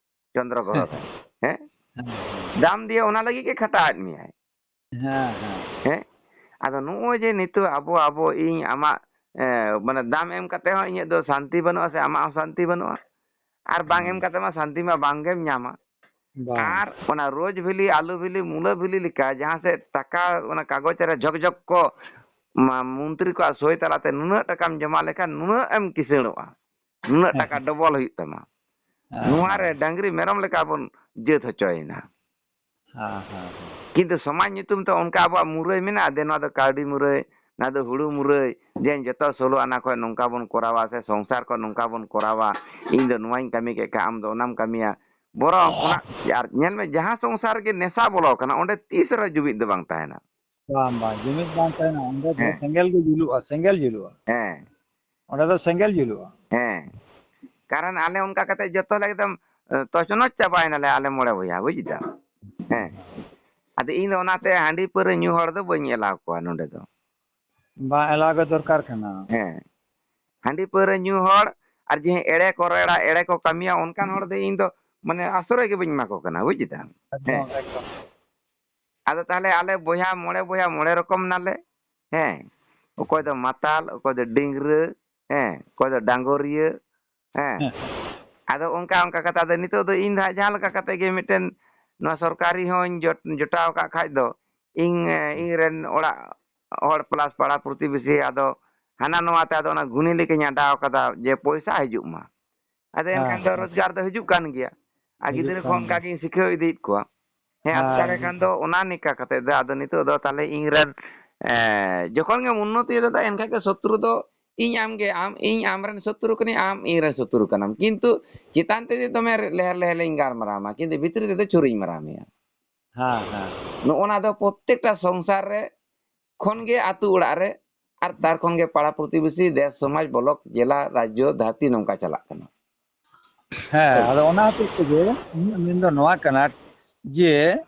ᱪᱚᱱᱫᱨᱚ ᱜᱨᱚᱦᱚ ᱨᱮ᱾ ᱦᱮᱸ? ᱦᱮᱸ, ᱦᱮᱸ᱾ ᱫᱟᱢ ᱫᱤᱭᱮ ᱚᱱᱟ ᱞᱟᱹᱜᱤᱫ ᱜᱮ ᱠᱷᱟᱴᱟᱣᱮᱫ ᱢᱮᱭᱟᱭ᱾ ᱦᱮᱸ, ᱦᱮᱸ᱾ ᱦᱮᱸ? ᱟᱫᱚ ᱱᱚᱜᱼᱚᱭ ᱡᱮ ᱱᱤᱛᱚᱜ ᱟᱵᱚ, ᱟᱵᱚ ᱤᱧ ᱟᱢᱟᱜ, ᱮ, ᱢᱟᱱᱮ, ᱫᱟᱢ ᱮᱢ ᱠᱟᱛᱮ ᱦᱚᱸ ᱤᱧᱟᱹᱜ ᱫᱚ ᱥᱟᱱᱛᱤ ᱵᱟᱹᱱᱩᱜᱼᱟ ᱥᱮ ᱟᱢᱟᱜ ᱦᱚᱸ ᱥᱟᱱᱛᱤ ᱵᱟᱹᱱᱩᱜᱼᱟ᱾ ᱟᱨ ᱵᱟᱝ ᱮᱢ ᱦᱮᱸ᱾ ᱠᱟᱛᱮ ᱢᱟ ᱥᱟᱱᱛᱤ ᱢᱟ ᱵᱟᱝ ᱜᱮᱢ ᱧᱟᱢᱟ᱾ ᱵᱟᱝ᱾ ᱟᱨ ᱚᱱᱟ ᱨᱳᱡᱽ ᱵᱷᱮᱞᱤ, ᱟᱞᱩ ᱵᱷᱮᱞᱤ, ᱢᱩᱞᱟᱹ ᱵᱷᱮᱞᱤ ᱞᱮᱠᱟ ᱡᱟᱦᱟᱸ ᱥᱮᱫ ᱴᱟᱠᱟ, ᱚᱱᱟ ᱠᱟᱜᱚᱡᱽ ᱨᱮ ᱡᱷᱚᱠ ᱡᱷᱚᱠ ᱠᱚ, ᱢᱟ-, ᱢᱚᱱᱛᱨᱤ ᱠᱚᱣᱟᱜ ᱥᱳᱭ ᱛᱟᱞᱟᱛᱮ ᱱᱩᱱᱟᱹᱜ ᱴᱟᱠᱟᱢ ᱡᱚᱢᱟ ᱞᱮᱠᱷᱟᱱ ᱱᱩᱱᱟᱹᱜ ᱮᱢ ᱠᱤᱥᱟᱹᱬᱚᱜᱼᱟ, ᱱᱩᱱᱟᱹᱜ ᱦᱮᱸ, ᱴᱟᱠᱟ ᱦᱮᱸ᱾ ᱰᱚᱵᱚᱞ ᱦᱩᱭᱩᱜ ᱛᱟᱢᱟ᱾ ᱦᱮᱸ, ᱱᱚᱣᱟ ᱨᱮ ᱦᱮᱸ᱾ ᱰᱟᱝᱨᱤ ᱢᱮᱨᱚᱢ ᱞᱮᱠᱟ ᱵᱚᱱ ᱡᱟᱹᱛ ᱦᱚᱪᱚᱭᱮᱱᱟ᱾ ᱦᱮᱸ, ᱦᱮᱸ, ᱦᱮᱸ᱾ ᱠᱤᱱᱛᱩ ᱥᱚᱢᱟᱡᱽ ᱧᱩᱛᱩᱢ ᱛᱮ ᱚᱱᱠᱟ ᱟᱵᱚᱣᱟᱜ ᱢᱩᱨᱟᱹᱭ ᱢᱮᱱᱟᱜᱼᱟ, ᱫᱮ ᱱᱚᱣᱟ ᱫᱚ ᱠᱟᱹᱣᱰᱤ ᱢᱩᱨᱟᱹᱭ, ᱱᱚᱣᱟ ᱫᱚ ᱦᱩᱲᱩ ᱢᱩᱨᱟᱹᱭ, ᱡᱮ ᱡᱚᱛᱚ ᱥᱳᱞᱳ ᱟᱱᱟ ᱠᱷᱚᱱ ᱱᱚᱝᱠᱟ ᱵᱚᱱ ᱠᱚᱨᱟᱣᱟ ᱥᱮ ᱥᱚᱝᱥᱟᱨ ᱠᱷᱚᱱ ᱱᱚᱝᱠᱟ ᱵᱚᱱ ᱠᱚᱨᱟᱣᱟ, ᱤᱧ ᱫᱚ ᱱᱚᱣᱟᱧ ᱠᱟᱹᱢᱤ ᱠᱮᱫ ᱠᱷᱟᱱ ᱟᱢ ᱫᱚ ᱚᱱᱟᱢ ᱠᱟᱹᱢᱤᱭᱟ᱾ ᱵᱚᱨᱚᱝ ᱚᱱᱟ, ᱟᱨ ᱧᱮᱞ ᱢᱮ, ᱡᱟᱦᱟᱸ ᱥᱚᱝᱥᱟᱨ ᱨᱮᱜᱮ ᱱᱮᱥᱟ ᱵᱚᱞᱚ ᱠᱟᱱᱟ, ᱚᱸᱰᱮ ᱛᱤᱥ ᱨᱮᱦᱚᱸ ᱡᱩᱢᱤᱫ ᱫᱚ ᱵᱟᱝ ᱛᱟᱦᱮᱱᱟ᱾ ᱵᱟᱝ, ᱵᱟᱝ, ᱡᱩᱢᱤᱫ ᱵᱟᱝ ᱛᱟᱦᱮᱱᱟ᱾ ᱚᱸᱰᱮ ᱫᱚ ᱦᱮᱸ᱾ ᱥᱮᱸᱜᱮᱞ ᱜᱮ ᱡᱩᱞᱩᱜᱼᱟ, ᱥᱮᱸᱜᱮᱞ ᱡᱩᱞᱩᱜᱼᱟ᱾ ᱦᱮᱸ᱾ ᱚᱸᱰᱮ ᱫᱚ ᱥᱮᱸᱜᱮᱞ ᱡᱩᱞᱩᱜᱼᱟ᱾ ᱦᱮᱸ᱾ ᱠᱟᱨᱚᱱ ᱟᱞᱮ ᱚᱱᱠᱟ ᱠᱟᱛᱮ ᱡᱚᱛᱚ ᱞᱮ ᱮᱠᱫᱚᱢ, ᱮ, ᱛᱚᱪᱱᱚᱪ ᱪᱟᱵᱟᱭᱮᱱᱟᱞᱮ ᱟᱞᱮ ᱢᱚᱬᱮ ᱵᱚᱭᱦᱟ, ᱵᱩᱡ ᱫᱟᱢ? ᱦᱮᱸ᱾ ᱟᱫᱚ ᱤᱧ ᱫᱚ ᱚᱱᱟᱛᱮ ᱦᱟᱺᱰᱤ ᱯᱟᱹᱣᱨᱟᱹ ᱧᱩ ᱦᱚᱲ ᱫᱚ ᱵᱟᱹᱧ ᱮᱞᱟᱣ ᱠᱚᱣᱟ ᱱᱚᱰᱮ ᱫᱚ᱾ ᱵᱟᱝ ᱮᱞᱟᱣ ᱜᱮ ᱫᱚᱨᱠᱟᱨ ᱠᱟᱱᱟ᱾ ᱦᱮᱸ᱾ ᱦᱟᱺᱰᱤ ᱯᱟᱹᱣᱨᱟᱹ ᱧᱩ ᱦᱚᱲ ᱟᱨ ᱡᱮ ᱮᱲᱮ ᱠᱚ ᱨᱚᱲᱟ, ᱮᱲᱮ ᱠᱚ ᱠᱟᱹᱢᱤᱭᱟ, ᱚᱱᱠᱟᱱ ᱦᱚᱲ ᱫᱚ ᱤᱧ ᱫᱚ, ᱢᱟᱱᱮ, ᱟᱥᱨᱚᱭ ᱜᱮ ᱵᱟᱹᱧ ᱮᱢᱟ ᱠᱚ ᱠᱟᱱᱟ, ᱵᱩᱡ ᱫᱟᱢ? ᱮᱠᱫᱚᱢ, ᱦᱮᱸ᱾ ᱮᱠᱫᱚᱢ᱾ ᱟᱫᱚ ᱛᱟᱦᱞᱮ ᱟᱞᱮ ᱵᱚᱭᱦᱟ, ᱢᱚᱬᱮ ᱵᱚᱭᱦᱟ, ᱢᱚᱬᱮ ᱨᱚᱠᱚᱢ ᱱᱟᱞᱮ᱾ ᱦᱮᱸ, ᱚᱠᱚᱭ ᱫᱚ ᱢᱟᱛᱟᱞ, ᱚᱠᱚᱭ ᱫᱚ ᱰᱤᱝᱜᱽᱨᱟᱹ, ᱦᱮᱸ, ᱚᱠᱚᱭ ᱫᱚ ᱰᱟᱝᱜᱚᱨᱤᱭᱟᱹ, ᱦᱮᱸ᱾ ᱦᱮᱸ᱾ ᱟᱫᱚ ᱚᱱᱠᱟ, ᱚᱱᱠᱟ ᱠᱟᱛᱮ ᱟᱫᱚ ᱱᱤᱛᱚᱜ ᱫᱚ ᱤᱧ ᱫᱚ ᱦᱟᱸᱜ ᱡᱟᱦᱟᱸ ᱞᱮᱠᱟ ᱠᱟᱛᱮ ᱜᱮ ᱢᱤᱫᱴᱮᱱ ᱱᱚᱣᱟ ᱥᱚᱨᱠᱟᱨᱤ ᱦᱚᱸᱧ ᱡᱚᱴ-, ᱡᱚᱴᱟᱣ ᱟᱠᱟᱫ ᱠᱷᱟᱡ ᱫᱚ, ᱤᱧ, ᱮ, ᱤᱧ ᱨᱮᱱ ᱚᱲᱟᱜ ᱦᱚᱲ plus ᱯᱟᱲᱟ ᱯᱨᱚᱛᱤᱵᱮᱥᱤ, ᱟᱫᱚ ᱦᱟᱱᱟ ᱱᱚᱣᱟ ᱛᱮ ᱟᱫᱚ ᱚᱱᱟ ᱜᱷᱩᱱᱤ ᱞᱮᱠᱟᱧ ᱟᱰᱟᱣ ᱠᱟᱫᱟ ᱡᱮ ᱯᱚᱭᱥᱟ ᱦᱤᱡᱩᱜ ᱢᱟ᱾ ᱟᱫᱚ ᱦᱮᱸ, ᱮᱱᱠᱷᱟᱱ ᱫᱚ ᱦᱮᱸ᱾ ᱨᱳᱡᱽᱜᱟᱨ ᱫᱚ ᱦᱤᱡᱩᱜ ᱠᱟᱱ ᱜᱮᱭᱟ᱾ ᱟᱨ ᱦᱤᱡᱩᱜ ᱜᱤᱫᱽᱨᱟᱹ ᱠᱟᱱ ᱠᱚᱦᱚᱸ ᱚᱱᱠᱟ ᱜᱮᱭᱟ᱾ ᱜᱤᱧ ᱥᱤᱠᱷᱟᱹᱣ ᱤᱫᱤᱭᱮᱫ ᱠᱚᱣᱟ᱾ ᱦᱮᱸ, ᱟᱫᱚ ᱦᱮᱸ, ᱛᱟᱦᱚᱞᱮ ᱦᱤᱡᱩᱜ ᱠᱷᱟᱱ ᱠᱟᱱ ᱫᱚ ᱜᱮᱭᱟ᱾ ᱚᱱᱟ ᱱᱤᱠᱟ ᱠᱟᱛᱮ ᱫᱚ ᱟᱫᱚ ᱱᱤᱛᱚᱜ ᱫᱚ ᱛᱟᱦᱚᱞᱮ ᱤᱧ ᱨᱮᱱ, ᱮ, ᱡᱚᱠᱷᱚᱱ ᱜᱮᱢ ᱩᱱᱱᱚᱛᱤ ᱫᱟᱫᱟ, ᱮᱱᱠᱷᱟᱱ ᱜᱮ ᱥᱚᱛᱨᱩ ᱫᱚ ᱤᱧ ᱟᱢ ᱜᱮ, ᱟᱢ ᱤᱧ ᱟᱢ ᱨᱮᱱ ᱥᱚᱛᱨᱩ ᱠᱟᱹᱱᱟᱹᱧ, ᱟᱢ ᱤᱧ ᱨᱮᱱ ᱥᱚᱛᱨᱩ ᱠᱟᱱᱟᱢ᱾ ᱠᱤᱱᱛᱩ ᱪᱮᱛᱟᱱ ᱛᱮ ᱡᱩᱫᱤ ᱫᱚᱢᱮ ᱞᱮᱦᱮᱨ ᱞᱮᱦᱮᱨ ᱞᱤᱧ ᱜᱟᱞᱢᱟᱨᱟᱣ ᱢᱟ, ᱠᱤᱱᱛᱩ ᱵᱷᱤᱛᱨᱤ ᱨᱮᱫᱚ ᱪᱷᱩᱨᱤᱧ ᱢᱟᱨᱟᱣ ᱢᱮᱭᱟ᱾ ᱦᱮᱸ, ᱦᱮᱸ᱾ ᱱᱚᱜᱼᱚ ᱱᱟ ᱫᱚ ᱯᱨᱚᱛᱮᱠᱴᱟ ᱥᱚᱝᱥᱟᱨ ᱨᱮ ᱠᱷᱚᱱ ᱜᱮ ᱟᱹᱛᱩ ᱚᱲᱟᱜ ᱨᱮ ᱛᱟᱨ ᱠᱷᱚᱱ ᱜᱮ ᱯᱟᱲᱟ ᱯᱨᱚᱛᱤᱵᱮᱥᱤ, ᱫᱮᱥ, ᱥᱚᱢᱟᱡᱽ, ᱵᱞᱚᱠ, ᱡᱮᱞᱟ, ᱨᱟᱡᱽᱡᱚ, ᱫᱷᱟᱹᱨᱛᱤ ᱱᱚᱝᱠᱟ ᱪᱟᱞᱟᱜ ᱠᱟᱱᱟ᱾ ᱦᱮᱸ, ᱟᱫᱚ ᱚᱱᱟ ᱦᱚᱛᱮᱡ ᱛᱮᱜᱮ ᱤᱧᱟᱹᱜ ᱢᱮᱱ ᱫᱚ ᱱᱚᱣᱟ ᱠᱟᱱᱟ ᱡᱮ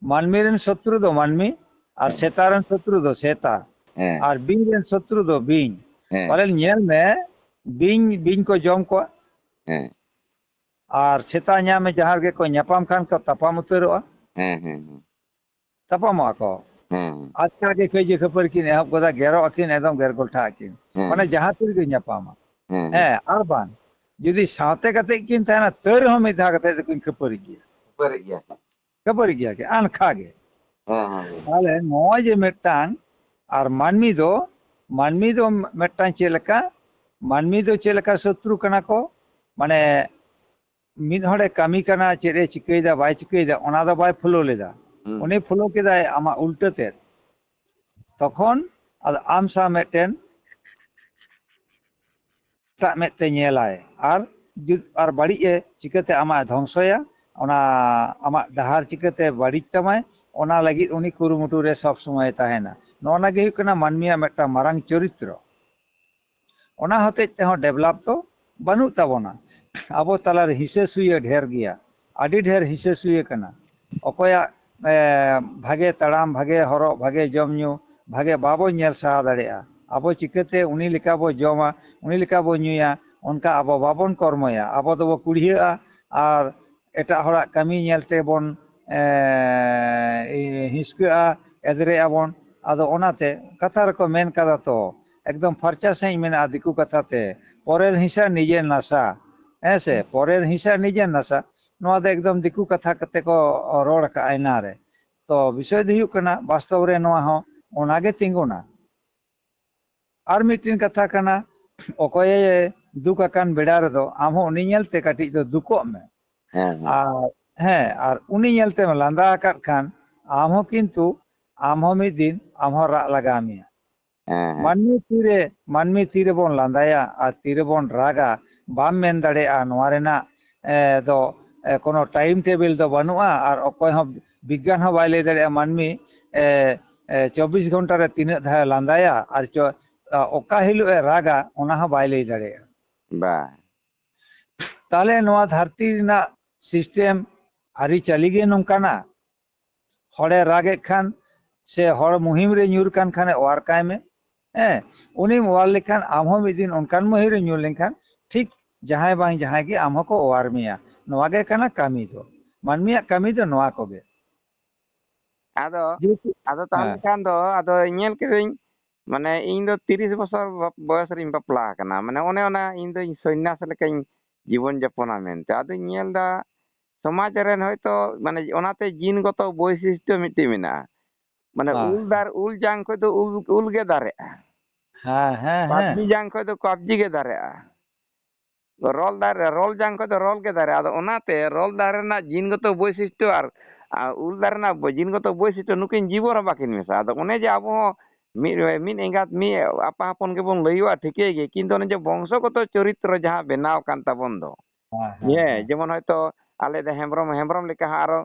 ᱢᱟᱹᱱᱢᱤ ᱨᱮᱱ ᱥᱚᱛᱨᱩ ᱫᱚ ᱢᱟᱹᱱᱢᱤ, ᱟᱨ ᱦᱮᱸ᱾ ᱥᱮᱛᱟ ᱨᱮᱱ ᱥᱚᱛᱨᱩ ᱫᱚ ᱥᱮᱛᱟ, ᱦᱮᱸ᱾ ᱟᱨ ᱵᱤᱧ ᱨᱮᱱ ᱥᱚᱛᱨᱩ ᱫᱚ ᱵᱤᱧ᱾ ᱦᱮᱸ᱾ ᱯᱟᱞᱮᱱ ᱧᱮᱞ ᱢᱮ, ᱵᱤᱧ, ᱵᱤᱧ ᱠᱚ ᱡᱚᱢ ᱠᱚᱣᱟ᱾ ᱦᱮᱸ᱾ ᱟᱨ ᱥᱮᱛᱟ ᱧᱟᱢ ᱢᱮ, ᱡᱟᱦᱟᱸ ᱨᱮᱜᱮ ᱠᱚ ᱧᱟᱯᱟᱢ ᱠᱷᱟᱱ ᱠᱚ ᱛᱟᱯᱟᱢ ᱩᱛᱟᱹᱨᱚᱜᱼᱟ᱾ ᱦᱮᱸ, ᱦᱮᱸ, ᱦᱮᱸ᱾ ᱛᱟᱯᱟᱢᱚᱜᱼᱟ ᱠᱚ᱾ ᱦᱮᱸ᱾ ᱟᱪᱠᱟ ᱜᱮ ᱠᱟᱹᱭᱡᱟᱹ ᱠᱷᱟᱹᱯᱟᱹᱨᱤ ᱠᱤᱱ ᱮᱦᱚᱵ ᱜᱚᱫᱟ, ᱜᱮᱨᱚᱜ ᱟᱹᱠᱤᱱ, ᱮᱠᱫᱚᱢ ᱜᱮᱨ ᱜᱚᱞᱴᱷᱟᱜ ᱟᱹᱠᱤᱱ᱾ ᱦᱮᱸ᱾ ᱢᱟᱱᱮ ᱡᱟᱦᱟᱸ ᱛᱤ ᱨᱮᱜᱮ ᱧᱟᱯᱟᱢᱟ᱾ ᱦᱮᱸ᱾ ᱦᱮᱸ, ᱟᱨ ᱵᱟᱝ, ᱡᱩᱫᱤ ᱥᱟᱶᱛᱮ ᱠᱟᱛᱮ ᱠᱤᱱ ᱛᱟᱦᱮᱱᱟ, ᱛᱟᱹᱣ ᱨᱮᱦᱚᱸ ᱢᱤᱫ ᱫᱷᱟᱣ ᱠᱟᱛᱮ ᱫᱚᱠᱤᱱ ᱠᱷᱟᱹᱯᱟᱹᱨᱤ ᱜᱮᱭᱟ᱾ ᱠᱷᱟᱹᱯᱟᱹᱨᱤ ᱜᱮᱭᱟ ᱠᱤᱱ᱾ ᱠᱷᱟᱹᱯᱟᱹᱨᱤ ᱜᱮᱭᱟ ᱠᱤᱱ, ᱟᱱᱠᱷᱟ ᱜᱮ᱾ ᱦᱮᱸ, ᱦᱮᱸ, ᱦᱮᱸ᱾ ᱛᱟᱦᱚᱞᱮ ᱱᱚᱜᱼᱚᱭ ᱡᱮ ᱢᱤᱫᱴᱟᱝ, ᱟᱨ ᱢᱟᱹᱱᱢᱤ ᱫᱚ, ᱢᱟᱹᱱᱢᱤ ᱫᱚ ᱢᱤᱫᱴᱟᱝ ᱪᱮᱫ ᱞᱮᱠᱟ, ᱢᱟᱹᱱᱢᱤ ᱫᱚ ᱪᱮᱫ ᱞᱮᱠᱟ ᱥᱚᱛᱨᱩ ᱠᱟᱱᱟ ᱠᱚ, ᱢᱟᱱᱮ ᱢᱤᱫ ᱦᱚᱲᱮ ᱠᱟᱹᱢᱤ ᱠᱟᱱᱟ, ᱪᱮᱫ ᱮ ᱪᱤᱠᱟᱹᱭᱮᱫᱟ ᱵᱟᱭ ᱪᱤᱠᱟᱹᱭᱮᱫᱟ, ᱚᱱᱟ ᱫᱚ ᱵᱟᱭ ᱯᱷᱚᱞᱳ ᱞᱮᱫᱟ᱾ ᱦᱩᱸ᱾ ᱩᱱᱤ ᱯᱷᱚᱞᱳ ᱠᱮᱫᱟᱭ ᱟᱢᱟᱜ ᱩᱞᱴᱟᱹ ᱛᱮᱫ᱾ ᱛᱚᱠᱷᱚᱱ ᱟᱫᱚ ᱟᱢ ᱥᱟᱶ ᱢᱤᱫᱴᱮᱱ ᱮᱴᱟᱜ ᱢᱮᱫ ᱛᱮ ᱧᱮᱞᱟᱭ, ᱟᱨ ᱡᱩᱫ-, ᱟᱨ ᱵᱟᱹᱲᱤᱡ ᱮ ᱪᱤᱠᱟᱹᱛᱮ ᱟᱢᱟᱜ ᱮ ᱫᱷᱚᱝᱥᱚᱭᱟ, ᱚᱱᱟ ᱟᱢᱟᱜ ᱰᱟᱦᱟᱨ ᱪᱤᱠᱟᱹᱛᱮ ᱵᱟᱹᱲᱤᱡ ᱛᱟᱢᱟᱭ, ᱚᱱᱟ ᱞᱟᱹᱜᱤᱫ ᱩᱱᱤ ᱠᱩᱨᱩᱢᱩᱴᱩ ᱨᱮ ᱥᱚᱵ ᱥᱚᱢᱚᱭ ᱛᱟᱦᱮᱱᱟ᱾ ᱱᱚᱜᱼᱚ ᱱᱟ ᱜᱮ ᱦᱩᱭᱩᱜ ᱠᱟᱱᱟ ᱢᱟᱹᱱᱢᱤᱭᱟᱜ ᱢᱤᱫᱴᱟᱝ ᱢᱟᱨᱟᱝ ᱪᱚᱨᱤᱛᱨᱚ᱾ ᱚᱱᱟ ᱦᱚᱛᱮᱡ ᱛᱮᱦᱚᱸ ᱰᱮᱵᱷᱞᱚᱯ ᱫᱚ ᱵᱟᱹᱱᱩᱜ ᱛᱟᱵᱚᱱᱟ᱾ ᱟᱵᱚ ᱛᱟᱞᱟᱨᱮ ᱦᱤᱥᱟᱹ ᱥᱩᱭᱟᱹ ᱰᱷᱮᱨ ᱜᱮᱭᱟ, ᱟᱹᱰᱤ ᱰᱷᱮᱨ ᱦᱤᱥᱟᱹ ᱥᱩᱭᱟᱹ ᱠᱟᱱᱟ᱾ ᱚᱠᱚᱭᱟᱜ, ᱮ, ᱵᱷᱟᱜᱮ ᱛᱟᱲᱟᱢ, ᱵᱷᱟᱜᱮ ᱦᱚᱨᱚᱜ, ᱵᱷᱟᱜᱮ ᱡᱚᱢ ᱧᱩ, ᱵᱷᱟᱜᱮ ᱵᱟᱵᱚ ᱧᱮᱞ ᱥᱟᱦᱟ ᱫᱟᱲᱮᱭᱟᱜᱼᱟ᱾ ᱟᱵᱚ ᱪᱤᱠᱟᱹᱛᱮ ᱩᱱᱤ ᱞᱮᱠᱟ ᱵᱚ ᱡᱚᱢᱟ, ᱩᱱᱤ ᱞᱮᱠᱟ ᱵᱚ ᱧᱩᱭᱟ, ᱚᱱᱠᱟ ᱟᱵᱚ ᱵᱟᱵᱚᱱ ᱠᱚᱨᱢᱚᱭᱟ᱾ ᱟᱵᱚ ᱫᱚᱵᱚ ᱠᱩᱲᱭᱟᱹᱜᱼᱟ ᱟᱨ ᱮᱴᱟᱜ ᱦᱚᱲᱟᱜ ᱠᱟᱹᱢᱤ ᱧᱮᱞ ᱛᱮᱵᱚᱱ, ᱮ, ᱦᱤᱥᱠᱟᱹᱜᱼᱟ, ᱮᱫᱽᱨᱮᱜ ᱟᱵᱚᱱ᱾ ᱟᱫᱚ ᱚᱱᱟᱛᱮ ᱠᱟᱛᱷᱟ ᱨᱮᱠᱚ ᱢᱮᱱ ᱠᱟᱫᱟ ᱛᱚ, ᱮᱠᱫᱚᱢ ᱯᱷᱟᱨᱪᱟ ᱥᱟᱺᱦᱤᱡ ᱢᱮᱱᱟᱜᱼᱟ ᱫᱤᱠᱩ ᱠᱟᱛᱷᱟ ᱛᱮ, "ᱯᱚᱨᱮᱨ ᱦᱤᱸᱥᱟ ᱱᱤᱡᱮᱨ ᱱᱟᱥᱟ", ᱦᱮᱸ ᱥᱮ? "ᱯᱚᱨᱮᱨ ᱦᱤᱸᱥᱟ ᱱᱤᱡᱮᱨ ᱱᱟᱥᱟ", ᱱᱚᱣᱟ ᱫᱚ ᱮᱠᱫᱚᱢ ᱫᱤᱠᱩ ᱠᱟᱛᱷᱟ ᱠᱟᱛᱮ ᱠᱚ ᱨᱚᱲ ᱟᱠᱟᱫᱼᱟ ᱮᱱᱟ ᱨᱮ᱾ ᱛᱚ ᱵᱤᱥᱚᱭ ᱫᱚ ᱦᱩᱭᱩᱜ ᱠᱟᱱᱟ, ᱵᱟᱥᱛᱚᱵ ᱨᱮ ᱱᱚᱣᱟ ᱦᱚᱸ ᱚᱱᱟ ᱜᱮ ᱛᱤᱸᱜᱩᱱᱟ᱾ ᱟᱨ ᱢᱤᱫᱴᱮᱱ ᱠᱟᱛᱷᱟ ᱠᱟᱱᱟ, ᱚᱠᱚᱭᱮ ᱫᱩᱠ ᱟᱠᱟᱱ ᱵᱮᱲᱟ ᱨᱮᱫᱚ ᱟᱢ ᱦᱚᱸ ᱩᱱᱤ ᱧᱮᱞᱛᱮ ᱠᱟᱹᱴᱤᱡ ᱫᱚ ᱫᱩᱠᱚᱜ ᱢᱮ᱾ ᱦᱮᱸ, ᱦᱮᱸ᱾ ᱟᱨ, ᱦᱮᱸ, ᱟᱨ ᱩᱱᱤ ᱧᱮᱞᱛᱮᱢ ᱞᱟᱸᱫᱟ ᱟᱠᱟᱫ ᱠᱷᱟᱱ, ᱟᱢ ᱦᱚᱸ ᱠᱤᱱᱛᱩ, ᱟᱢ ᱦᱚᱸ ᱢᱤᱫ ᱫᱤᱱ ᱟᱢ ᱦᱚᱸ ᱨᱟᱜ ᱞᱟᱜᱟᱣ ᱢᱮᱭᱟ᱾ ᱦᱮᱸ, ᱦᱮᱸ᱾ ᱢᱟᱹᱱᱢᱤ ᱛᱤᱨᱮ, ᱢᱟᱹᱱᱢᱤ ᱛᱤᱨᱮᱵᱚᱱ ᱞᱟᱸᱫᱟᱭᱟ ᱟᱨ ᱛᱤᱨᱮᱵᱚᱱ ᱨᱟᱜᱟ, ᱵᱟᱢ ᱢᱮᱱ ᱫᱟᱲᱮᱭᱟᱜᱼᱟ᱾ ᱱᱚᱣᱟ ᱨᱮᱱᱟᱜ, ᱮ, ᱫᱚ, ᱮ, ᱠᱳᱱᱳ ᱴᱟᱭᱤᱢ ᱴᱮᱵᱤᱞ ᱫᱚ ᱵᱟᱹᱱᱩᱜᱼᱟ, ᱟᱨ ᱚᱠᱚᱭ ᱦᱚᱸ, ᱵᱤᱜᱽᱜᱟᱱ ᱦᱚᱸ ᱵᱟᱭ ᱞᱟᱹᱭ ᱫᱟᱲᱮᱭᱟᱜᱼᱟ ᱢᱟᱹᱱᱢᱤ, ᱮ, ᱮ, ᱪᱚᱵᱵᱤᱥ ᱜᱷᱚᱱᱴᱟ ᱨᱮ ᱛᱤᱱᱟᱹᱜ ᱫᱷᱟᱣ ᱮ ᱞᱟᱸᱫᱟᱭᱟ ᱟᱨ ᱪᱚ-, ᱟ, ᱚᱠᱟ ᱦᱤᱞᱳᱜ ᱮ ᱨᱟᱜᱟ, ᱚᱱᱟ ᱦᱚᱸ ᱵᱟᱭ ᱞᱟᱹᱭ ᱫᱟᱲᱮᱭᱟᱜᱼᱟ᱾ ᱵᱟ᱾ ᱛᱟᱦᱞᱮ ᱱᱚᱣᱟ ᱫᱷᱟᱹᱨᱛᱤ ᱨᱮᱱᱟᱜ system, ᱟᱹᱨᱤᱪᱟᱹᱞᱤ ᱜᱮ ᱱᱚᱝᱠᱟᱱᱟ᱾ ᱦᱚᱲᱮ ᱨᱟᱜᱮᱫ ᱠᱷᱟᱱ ᱥᱮ ᱦᱚᱲ ᱢᱩᱦᱤᱢ ᱨᱮ ᱧᱩᱨ ᱠᱟᱱ ᱠᱷᱟᱱᱮ ᱚᱣᱟᱨ ᱠᱟᱭ ᱢᱮ᱾ ᱦᱮᱸ, ᱩᱱᱤᱢ ᱚᱣᱟᱨ ᱞᱮᱠᱷᱟᱱ ᱟᱢ ᱦᱚᱸ ᱢᱤᱫ ᱫᱤᱱ ᱚᱱᱠᱟᱱ ᱢᱩᱦᱤᱢ ᱨᱮ ᱧᱩᱨ ᱞᱮᱱᱠᱷᱟᱱ ᱴᱷᱤᱠ ᱡᱟᱦᱟᱸᱭ ᱵᱟᱝ ᱡᱟᱦᱟᱸᱭ ᱜᱮ ᱟᱢ ᱦᱚᱸᱠᱚ ᱚᱣᱟᱨ ᱢᱮᱭᱟ᱾ ᱱᱚᱣᱟ ᱜᱮ ᱠᱟᱱᱟ ᱠᱟᱹᱢᱤ ᱫᱚ᱾ ᱢᱟᱹᱱᱢᱤᱭᱟᱜ ᱠᱟᱹᱢᱤ ᱫᱚ ᱱᱚᱣᱟ ᱠᱚᱜᱮ᱾ ᱟᱫᱚ, ᱡᱮᱦᱮᱛᱩ ᱟᱫᱚ ᱛᱟᱦᱞᱮ ᱦᱮᱸ᱾ ᱠᱷᱟᱱ ᱫᱚ, ᱟᱫᱚ ᱧᱮᱞ ᱠᱤᱫᱟᱹᱧ, ᱢᱟᱱᱮ, ᱤᱧ ᱫᱚ ᱛᱤᱨᱤᱥ ᱵᱚᱪᱷᱚᱨ ᱵᱚᱭᱚᱥ ᱨᱤᱧ ᱵᱟᱯᱞᱟ ᱟᱠᱟᱱᱟ᱾ ᱢᱟᱱᱮ, ᱚᱱᱮ ᱚᱱᱟ ᱤᱧ ᱫᱚᱧ ᱥᱚᱱᱱᱟᱥ ᱞᱮᱠᱟᱧ ᱡᱤᱵᱚᱱ ᱡᱟᱯᱚᱱᱟ ᱢᱮᱱᱛᱮ᱾ ᱟᱫᱚᱧ ᱧᱮᱞ ᱮᱫᱟ, ᱥᱚᱢᱟᱡᱽ ᱨᱮᱱ ᱦᱚᱭᱛᱳ, ᱢᱟᱱᱮ, ᱚᱱᱟᱛᱮ ᱡᱤᱱ ᱜᱚᱛᱚ ᱵᱳᱭᱥᱤᱥᱴᱚ ᱢᱤᱫᱴᱤᱡ ᱢᱮᱱᱟᱜᱼᱟ᱾ ᱢᱟᱱᱮ, ᱦᱮᱸ᱾ ᱩᱞ ᱫᱟᱨ-, ᱩᱞ ᱡᱟᱝ ᱠᱷᱚᱡ ᱫᱚ ᱩᱞ, ᱩᱞ ᱜᱮ ᱫᱟᱨᱮᱜᱼᱟ᱾ ᱦᱮᱸ, ᱦᱮᱸ, ᱦᱮᱸ᱾ ᱠᱟᱵᱡᱤ ᱡᱟᱝ ᱠᱷᱚᱡ ᱫᱚ ᱠᱟᱵᱡᱤ ᱜᱮ ᱫᱟᱨᱮᱜᱼᱟ᱾ ᱨᱚᱞ ᱫᱟᱨᱮ, ᱨᱚᱞ ᱡᱟᱝ ᱠᱷᱚᱡ ᱫᱚ ᱨᱚᱞ ᱜᱮ ᱫᱟᱨᱮ᱾ ᱟᱫᱚ ᱚᱱᱟᱛᱮ ᱨᱚᱞ ᱫᱟᱨᱮ ᱨᱮᱱᱟᱜ ᱡᱤᱱ ᱜᱚᱛᱚ ᱵᱳᱭᱥᱤᱥᱴᱚ ᱟᱨ, ᱟᱨ ᱩᱞ ᱫᱟᱨᱮ ᱨᱮᱱᱟᱜ ᱵᱳ-, ᱡᱤᱱ ᱜᱚᱛᱚ ᱵᱳᱭᱥᱤᱥᱴᱚ ᱱᱩᱠᱤᱱ ᱡᱤᱵᱚᱱ ᱨᱮ ᱵᱟᱹᱠᱤᱱ ᱢᱮᱥᱟᱜᱼᱟ᱾ ᱟᱫᱚ ᱚᱱᱮ ᱡᱮ ᱟᱵᱚ ᱦᱚᱸ ᱢᱤᱫ, ᱢᱤᱫ ᱮᱸᱜᱟᱛ, ᱢᱤᱫ ᱟᱯᱟ ᱦᱚᱯᱚᱱ ᱜᱮᱵᱚᱱ ᱞᱟᱹᱭᱚᱜᱼᱟ, ᱴᱷᱤᱠᱟᱹᱭ ᱜᱮ, ᱠᱤᱱᱛᱩ ᱚᱱᱮ ᱡᱮ ᱵᱚᱝᱥᱚᱜᱚᱛᱚ ᱪᱚᱨᱤᱛᱨᱚ ᱡᱟᱦᱟᱸ ᱵᱮᱱᱟᱣ ᱠᱟᱱ ᱛᱟᱵᱚᱱ ᱫᱚ, ᱦᱮᱸ, ᱦᱮᱸ, ᱦᱮᱸ, ᱦᱮᱸ᱾ ᱡᱮᱢᱚᱱ ᱦᱚᱭᱛᱳ ᱟᱞᱮ ᱫᱚ ᱦᱮᱢᱵᱨᱚᱢ, ᱦᱮᱢᱵᱨᱚᱢ ᱞᱮᱠᱟ ᱦᱚᱸ ᱟᱨᱚ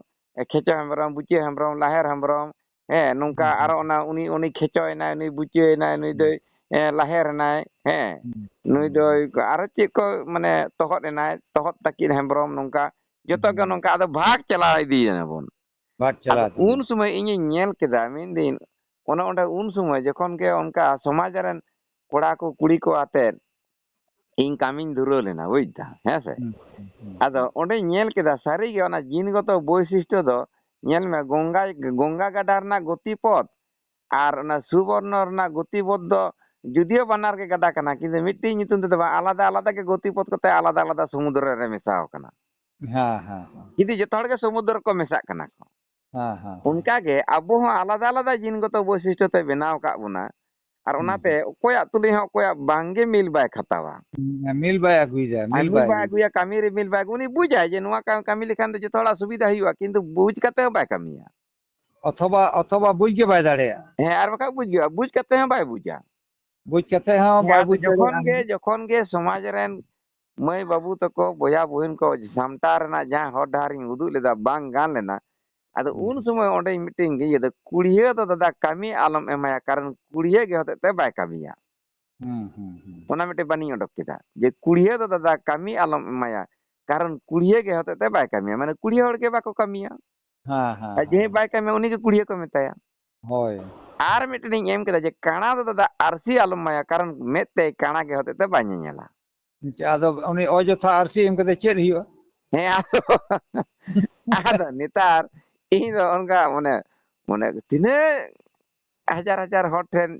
ᱠᱷᱮᱪᱚ ᱦᱮᱢᱵᱨᱚᱢ, ᱵᱩᱪᱤᱭᱟᱹ ᱦᱮᱢᱵᱨᱚᱢ, ᱞᱟᱦᱮᱨ ᱦᱮᱢᱵᱨᱚᱢ, ᱦᱮᱸ, ᱱᱚᱝᱠᱟ ᱦᱩᱸ, ᱦᱩᱸ᱾ ᱟᱨᱚ ᱚᱱᱟ ᱩᱱᱤ, ᱩᱱᱤ ᱠᱷᱮᱪᱚᱭᱮᱱᱟᱭ, ᱱᱩᱭ ᱵᱩᱪᱤᱭᱟᱹᱭᱮᱱᱟᱭ, ᱱᱩᱭ ᱦᱩᱸ᱾ ᱫᱚᱭ, ᱮ, ᱞᱟᱦᱮᱨ ᱮᱱᱟᱭ, ᱦᱮᱸ, ᱦᱩᱸ, ᱱᱩᱭ ᱦᱩᱸ, ᱫᱚᱭ ᱦᱩᱸ᱾ ᱟᱨᱚ ᱪᱮᱫ ᱠᱚ, ᱢᱟᱱᱮ, ᱛᱚᱦᱚᱫ ᱮᱱᱟᱭ, ᱛᱚᱦᱚᱫ ᱛᱟᱹᱠᱤᱱ ᱦᱮᱢᱵᱨᱚᱢ, ᱱᱚᱝᱠᱟ ᱡᱚᱛᱚ ᱜᱮ ᱦᱩᱸ᱾ ᱱᱚᱝᱠᱟ ᱟᱫᱚ ᱵᱷᱟᱜᱽ ᱪᱟᱞᱟᱣ ᱤᱫᱤᱭᱮᱱᱟ ᱵᱚᱱ᱾ ᱵᱷᱟᱜᱽ ᱟᱫᱚ ᱪᱟᱞᱟᱣ ᱤᱫᱤᱭᱮᱱᱟ᱾ ᱩᱱ ᱥᱚᱢᱚᱭ ᱤᱧᱤᱧ ᱧᱮᱞ ᱠᱮᱫᱟ, ᱢᱮᱱᱫᱟᱹᱧ, ᱚᱱᱮ ᱚᱸᱰᱮ ᱩᱱ ᱥᱚᱢᱚᱭ ᱡᱚᱠᱷᱚᱱ ᱜᱮ ᱚᱱᱠᱟ ᱥᱚᱢᱟᱡᱽ ᱨᱮᱱ ᱠᱚᱲᱟ ᱠᱚ ᱠᱩᱲᱤ ᱠᱚ ᱟᱛᱮᱫ ᱤᱧ ᱠᱟᱹᱢᱤᱧ ᱫᱷᱩᱨᱟᱹᱣ ᱞᱮᱱᱟ, ᱵᱩᱡᱽ ᱫᱟ, ᱦᱮᱸ ᱥᱮ? ᱦᱩᱸ, ᱦᱩᱸ, ᱦᱩᱸ᱾ ᱟᱫᱚ ᱚᱸᱰᱮᱧ ᱧᱮᱞ ᱠᱮᱫᱟ, ᱥᱟᱹᱨᱤᱜᱮ ᱚᱱᱟ ᱡᱤᱱᱜᱚᱛᱚ ᱵᱳᱭᱥᱤᱥᱴᱚ ᱫᱚ, ᱧᱮᱞ ᱢᱮ, ᱜᱚᱝᱜᱟ, ᱜᱚᱝᱜᱟ ᱜᱟᱰᱟ ᱨᱮᱱᱟᱜ ᱜᱚᱛᱤ ᱯᱚᱛᱷ ᱟᱨ ᱚᱱᱟ ᱥᱩᱵᱚᱨᱱᱚ ᱨᱮᱱᱟᱜ ᱜᱚᱛᱤ ᱯᱚᱛᱷ ᱫᱚ ᱡᱩᱫᱤᱭᱳ ᱵᱟᱱᱟᱨ ᱜᱮ ᱜᱟᱰᱟ ᱠᱟᱱᱟ, ᱠᱤᱱᱛᱩ ᱢᱤᱫᱴᱤᱡ ᱧᱩᱛᱩᱢ ᱛᱮᱫᱚ ᱵᱟᱝ, ᱟᱞᱟᱫᱟ ᱟᱞᱟᱫᱟ ᱜᱮ ᱜᱚᱛᱤ ᱯᱚᱛᱷ ᱠᱟᱛᱮ ᱟᱞᱟᱫᱟ ᱟᱞᱟᱫᱟ ᱥᱚᱢᱩᱫᱨᱚ ᱨᱮ ᱢᱮᱥᱟᱣ ᱠᱟᱱᱟ᱾ ᱦᱮᱸ, ᱦᱮᱸ, ᱦᱮᱸ᱾ ᱡᱩᱫᱤ ᱡᱚᱛᱚ ᱦᱚᱲ ᱜᱮ ᱥᱚᱢᱩᱫᱨᱚ ᱨᱮᱠᱚ ᱢᱮᱥᱟᱜ ᱠᱟᱱᱟ ᱠᱚ᱾ ᱦᱮᱸ, ᱦᱮᱸ, ᱦᱮᱸ᱾ ᱚᱱᱠᱟ ᱜᱮ ᱟᱵᱚ ᱦᱚᱸ ᱟᱞᱟᱫᱟ ᱟᱞᱟᱫᱟ ᱡᱤᱱᱜᱚᱛᱚ ᱵᱳᱭᱥᱤᱥᱴᱚ ᱛᱮ ᱵᱮᱱᱟᱣ ᱟᱠᱟᱫ ᱵᱚᱱᱟ᱾ ᱟᱨ ᱦᱩᱸ, ᱚᱱᱟᱛᱮ ᱦᱩᱸ᱾ ᱚᱠᱚᱭᱟᱜ ᱛᱩᱞᱩᱡ ᱦᱚᱸ ᱚᱠᱚᱭᱟᱜ ᱵᱟᱝᱜᱮ ᱢᱤᱞ ᱵᱟᱭ ᱠᱷᱟᱴᱟᱣᱟ᱾ ᱦᱩᱸ, ᱢᱤᱞ ᱵᱟᱭ ᱟᱹᱜᱩᱭᱮᱫᱟ, ᱟᱨ ᱢᱤᱞ ᱢᱤᱞ ᱵᱟᱭ ᱵᱟᱭ ᱟᱹᱜᱩᱭᱮᱫᱟ᱾ ᱟᱹᱜᱩᱭᱟ, ᱠᱟᱹᱢᱤ ᱨᱮ ᱢᱤᱞ ᱵᱟᱭ ᱟᱹᱜᱩ-, ᱩᱱᱤ ᱵᱩᱡᱟᱭ ᱡᱮ ᱱᱚᱣᱟ ᱠᱟ-, ᱠᱟᱹᱢᱤ ᱞᱮᱠᱷᱟᱱ ᱫᱚ ᱡᱚᱛᱚ ᱦᱚᱲᱟᱜ ᱥᱩᱵᱤᱫᱷᱟ ᱦᱩᱭᱩᱜᱼᱟ, ᱠᱤᱱᱛᱩ ᱵᱩᱡᱽ ᱠᱟᱛᱮ ᱦᱚᱸ ᱵᱟᱭ ᱠᱟᱹᱢᱤᱭᱟ᱾ ᱚᱛᱷᱚᱵᱟ, ᱚᱛᱷᱚᱵᱟ ᱵᱩᱡᱽ ᱜᱮ ᱵᱟᱭ ᱫᱟᱲᱮᱭᱟᱜᱼᱟ᱾ ᱦᱮᱸ, ᱟᱨ ᱵᱟᱠᱷᱟᱡ ᱵᱩᱡᱽ ᱦᱩᱭᱩᱜᱼᱟ, ᱵᱩᱡᱽ ᱠᱟᱛᱮ ᱦᱚᱸ ᱵᱟᱭ ᱵᱩᱡᱟ᱾ ᱵᱩᱡᱽ ᱠᱟᱛᱮ ᱦᱚᱸ ᱦᱮᱸ, ᱵᱟᱭ ᱟᱫᱚ ᱵᱩᱡᱽ ᱡᱚᱠᱷᱚᱱ ᱫᱟᱲᱮᱭᱟᱜᱼᱟ᱾ ᱜᱮ, ᱡᱚᱠᱷᱚᱱ ᱜᱮ ᱥᱚᱢᱟᱡᱽ ᱨᱮᱱ ᱢᱟᱹᱭ ᱵᱟᱹᱵᱩ ᱛᱟᱠᱚ, ᱵᱚᱭᱦᱟ ᱵᱩᱦᱤᱱ ᱠᱚ ᱥᱟᱢᱴᱟᱣ ᱨᱮᱱᱟᱜ ᱡᱟᱦᱟᱸ ᱦᱚᱨ ᱰᱟᱦᱟᱨ ᱤᱧ ᱩᱫᱩᱜ ᱞᱮᱫᱟ, ᱵᱟᱝ ᱜᱟᱱ ᱞᱮᱱᱟ, ᱟᱫᱚ ᱦᱩᱸ᱾ ᱩᱱ ᱥᱚᱢᱚᱭ ᱚᱸᱰᱮ ᱢᱤᱫᱴᱮᱱ ᱤᱭᱟᱹ ᱫᱚ, ᱠᱩᱲᱤᱭᱟᱹ ᱫᱚ ᱫᱟᱫᱟ ᱠᱟᱹᱢᱤ ᱟᱞᱚᱢ ᱮᱢᱟᱭᱟ, ᱠᱟᱨᱚᱱ ᱠᱩᱲᱤᱭᱟᱹ ᱜᱮ ᱦᱚᱛᱮᱡ ᱛᱮ ᱵᱟᱭ ᱠᱟᱹᱢᱤᱭᱟ᱾ ᱦᱩᱸ, ᱦᱩᱸ, ᱦᱩᱸ᱾ ᱚᱱᱟ ᱢᱤᱫᱴᱮᱱ ᱵᱟᱹᱱᱤᱧ ᱚᱰᱚᱠ ᱠᱮᱫᱟ ᱡᱮ ᱠᱩᱲᱤᱭᱟᱹ ᱫᱚ ᱫᱟᱫᱟ ᱠᱟᱹᱢᱤ ᱟᱞᱚᱢ ᱮᱢᱟᱭᱟ, ᱠᱟᱨᱚᱱ ᱠᱩᱲᱤᱭᱟᱹ ᱜᱮ ᱦᱚᱛᱮᱡ ᱛᱮ ᱵᱟᱭ ᱠᱟᱹᱢᱤᱭᱟ, ᱢᱟᱱᱮ ᱠᱩᱲᱤᱭᱟᱹ ᱦᱚᱲ ᱜᱮ ᱵᱟᱠᱚ ᱠᱟᱹᱢᱤᱭᱟ᱾ ᱦᱮᱸ, ᱦᱮᱸ, ᱟᱨ ᱡᱟᱦᱟᱸᱭ ᱦᱮᱸ᱾ ᱵᱟᱭ ᱠᱟᱹᱢᱤᱭᱟ ᱩᱱᱤ ᱜᱮ ᱠᱩᱲᱤᱭᱟᱹ ᱠᱚ ᱢᱮᱛᱟᱭᱟ᱾ ᱦᱳᱭ᱾ ᱟᱨ ᱢᱤᱫᱴᱮᱱᱤᱧ ᱮᱢ ᱠᱮᱫᱟ ᱡᱮ ᱠᱟᱬᱟ ᱫᱚ ᱫᱟᱫᱟ ᱟᱹᱨᱥᱤ ᱟᱞᱚᱢ ᱮᱢᱟᱭᱟ, ᱠᱟᱨᱚᱱ ᱢᱮᱫ ᱛᱮ ᱠᱟᱬᱟ ᱜᱮ ᱦᱚᱛᱮᱡ ᱛᱮ ᱵᱟᱭ ᱧᱮᱧᱮᱞᱟ᱾ ᱟᱪᱪᱷᱟ, ᱟᱫᱚ ᱩᱱᱤ ᱚᱡᱚᱛᱷᱟ ᱟᱹᱨᱥᱤ ᱮᱢ ᱠᱟᱛᱮ ᱪᱮᱫ ᱦᱩᱭᱩᱜᱼᱟ? ᱦᱮᱸ, ᱟᱫᱚ, ᱟᱫᱚ ᱱᱮᱛᱟᱨ ᱤᱧ ᱫᱚ ᱚᱱᱠᱟ ᱢᱟᱱᱮ, ᱢᱟᱱᱮ ᱛᱤᱱᱟᱹᱜ ᱦᱟᱡᱟᱨ ᱦᱟᱡᱟᱨ ᱦᱚᱲ ᱴᱷᱮᱱ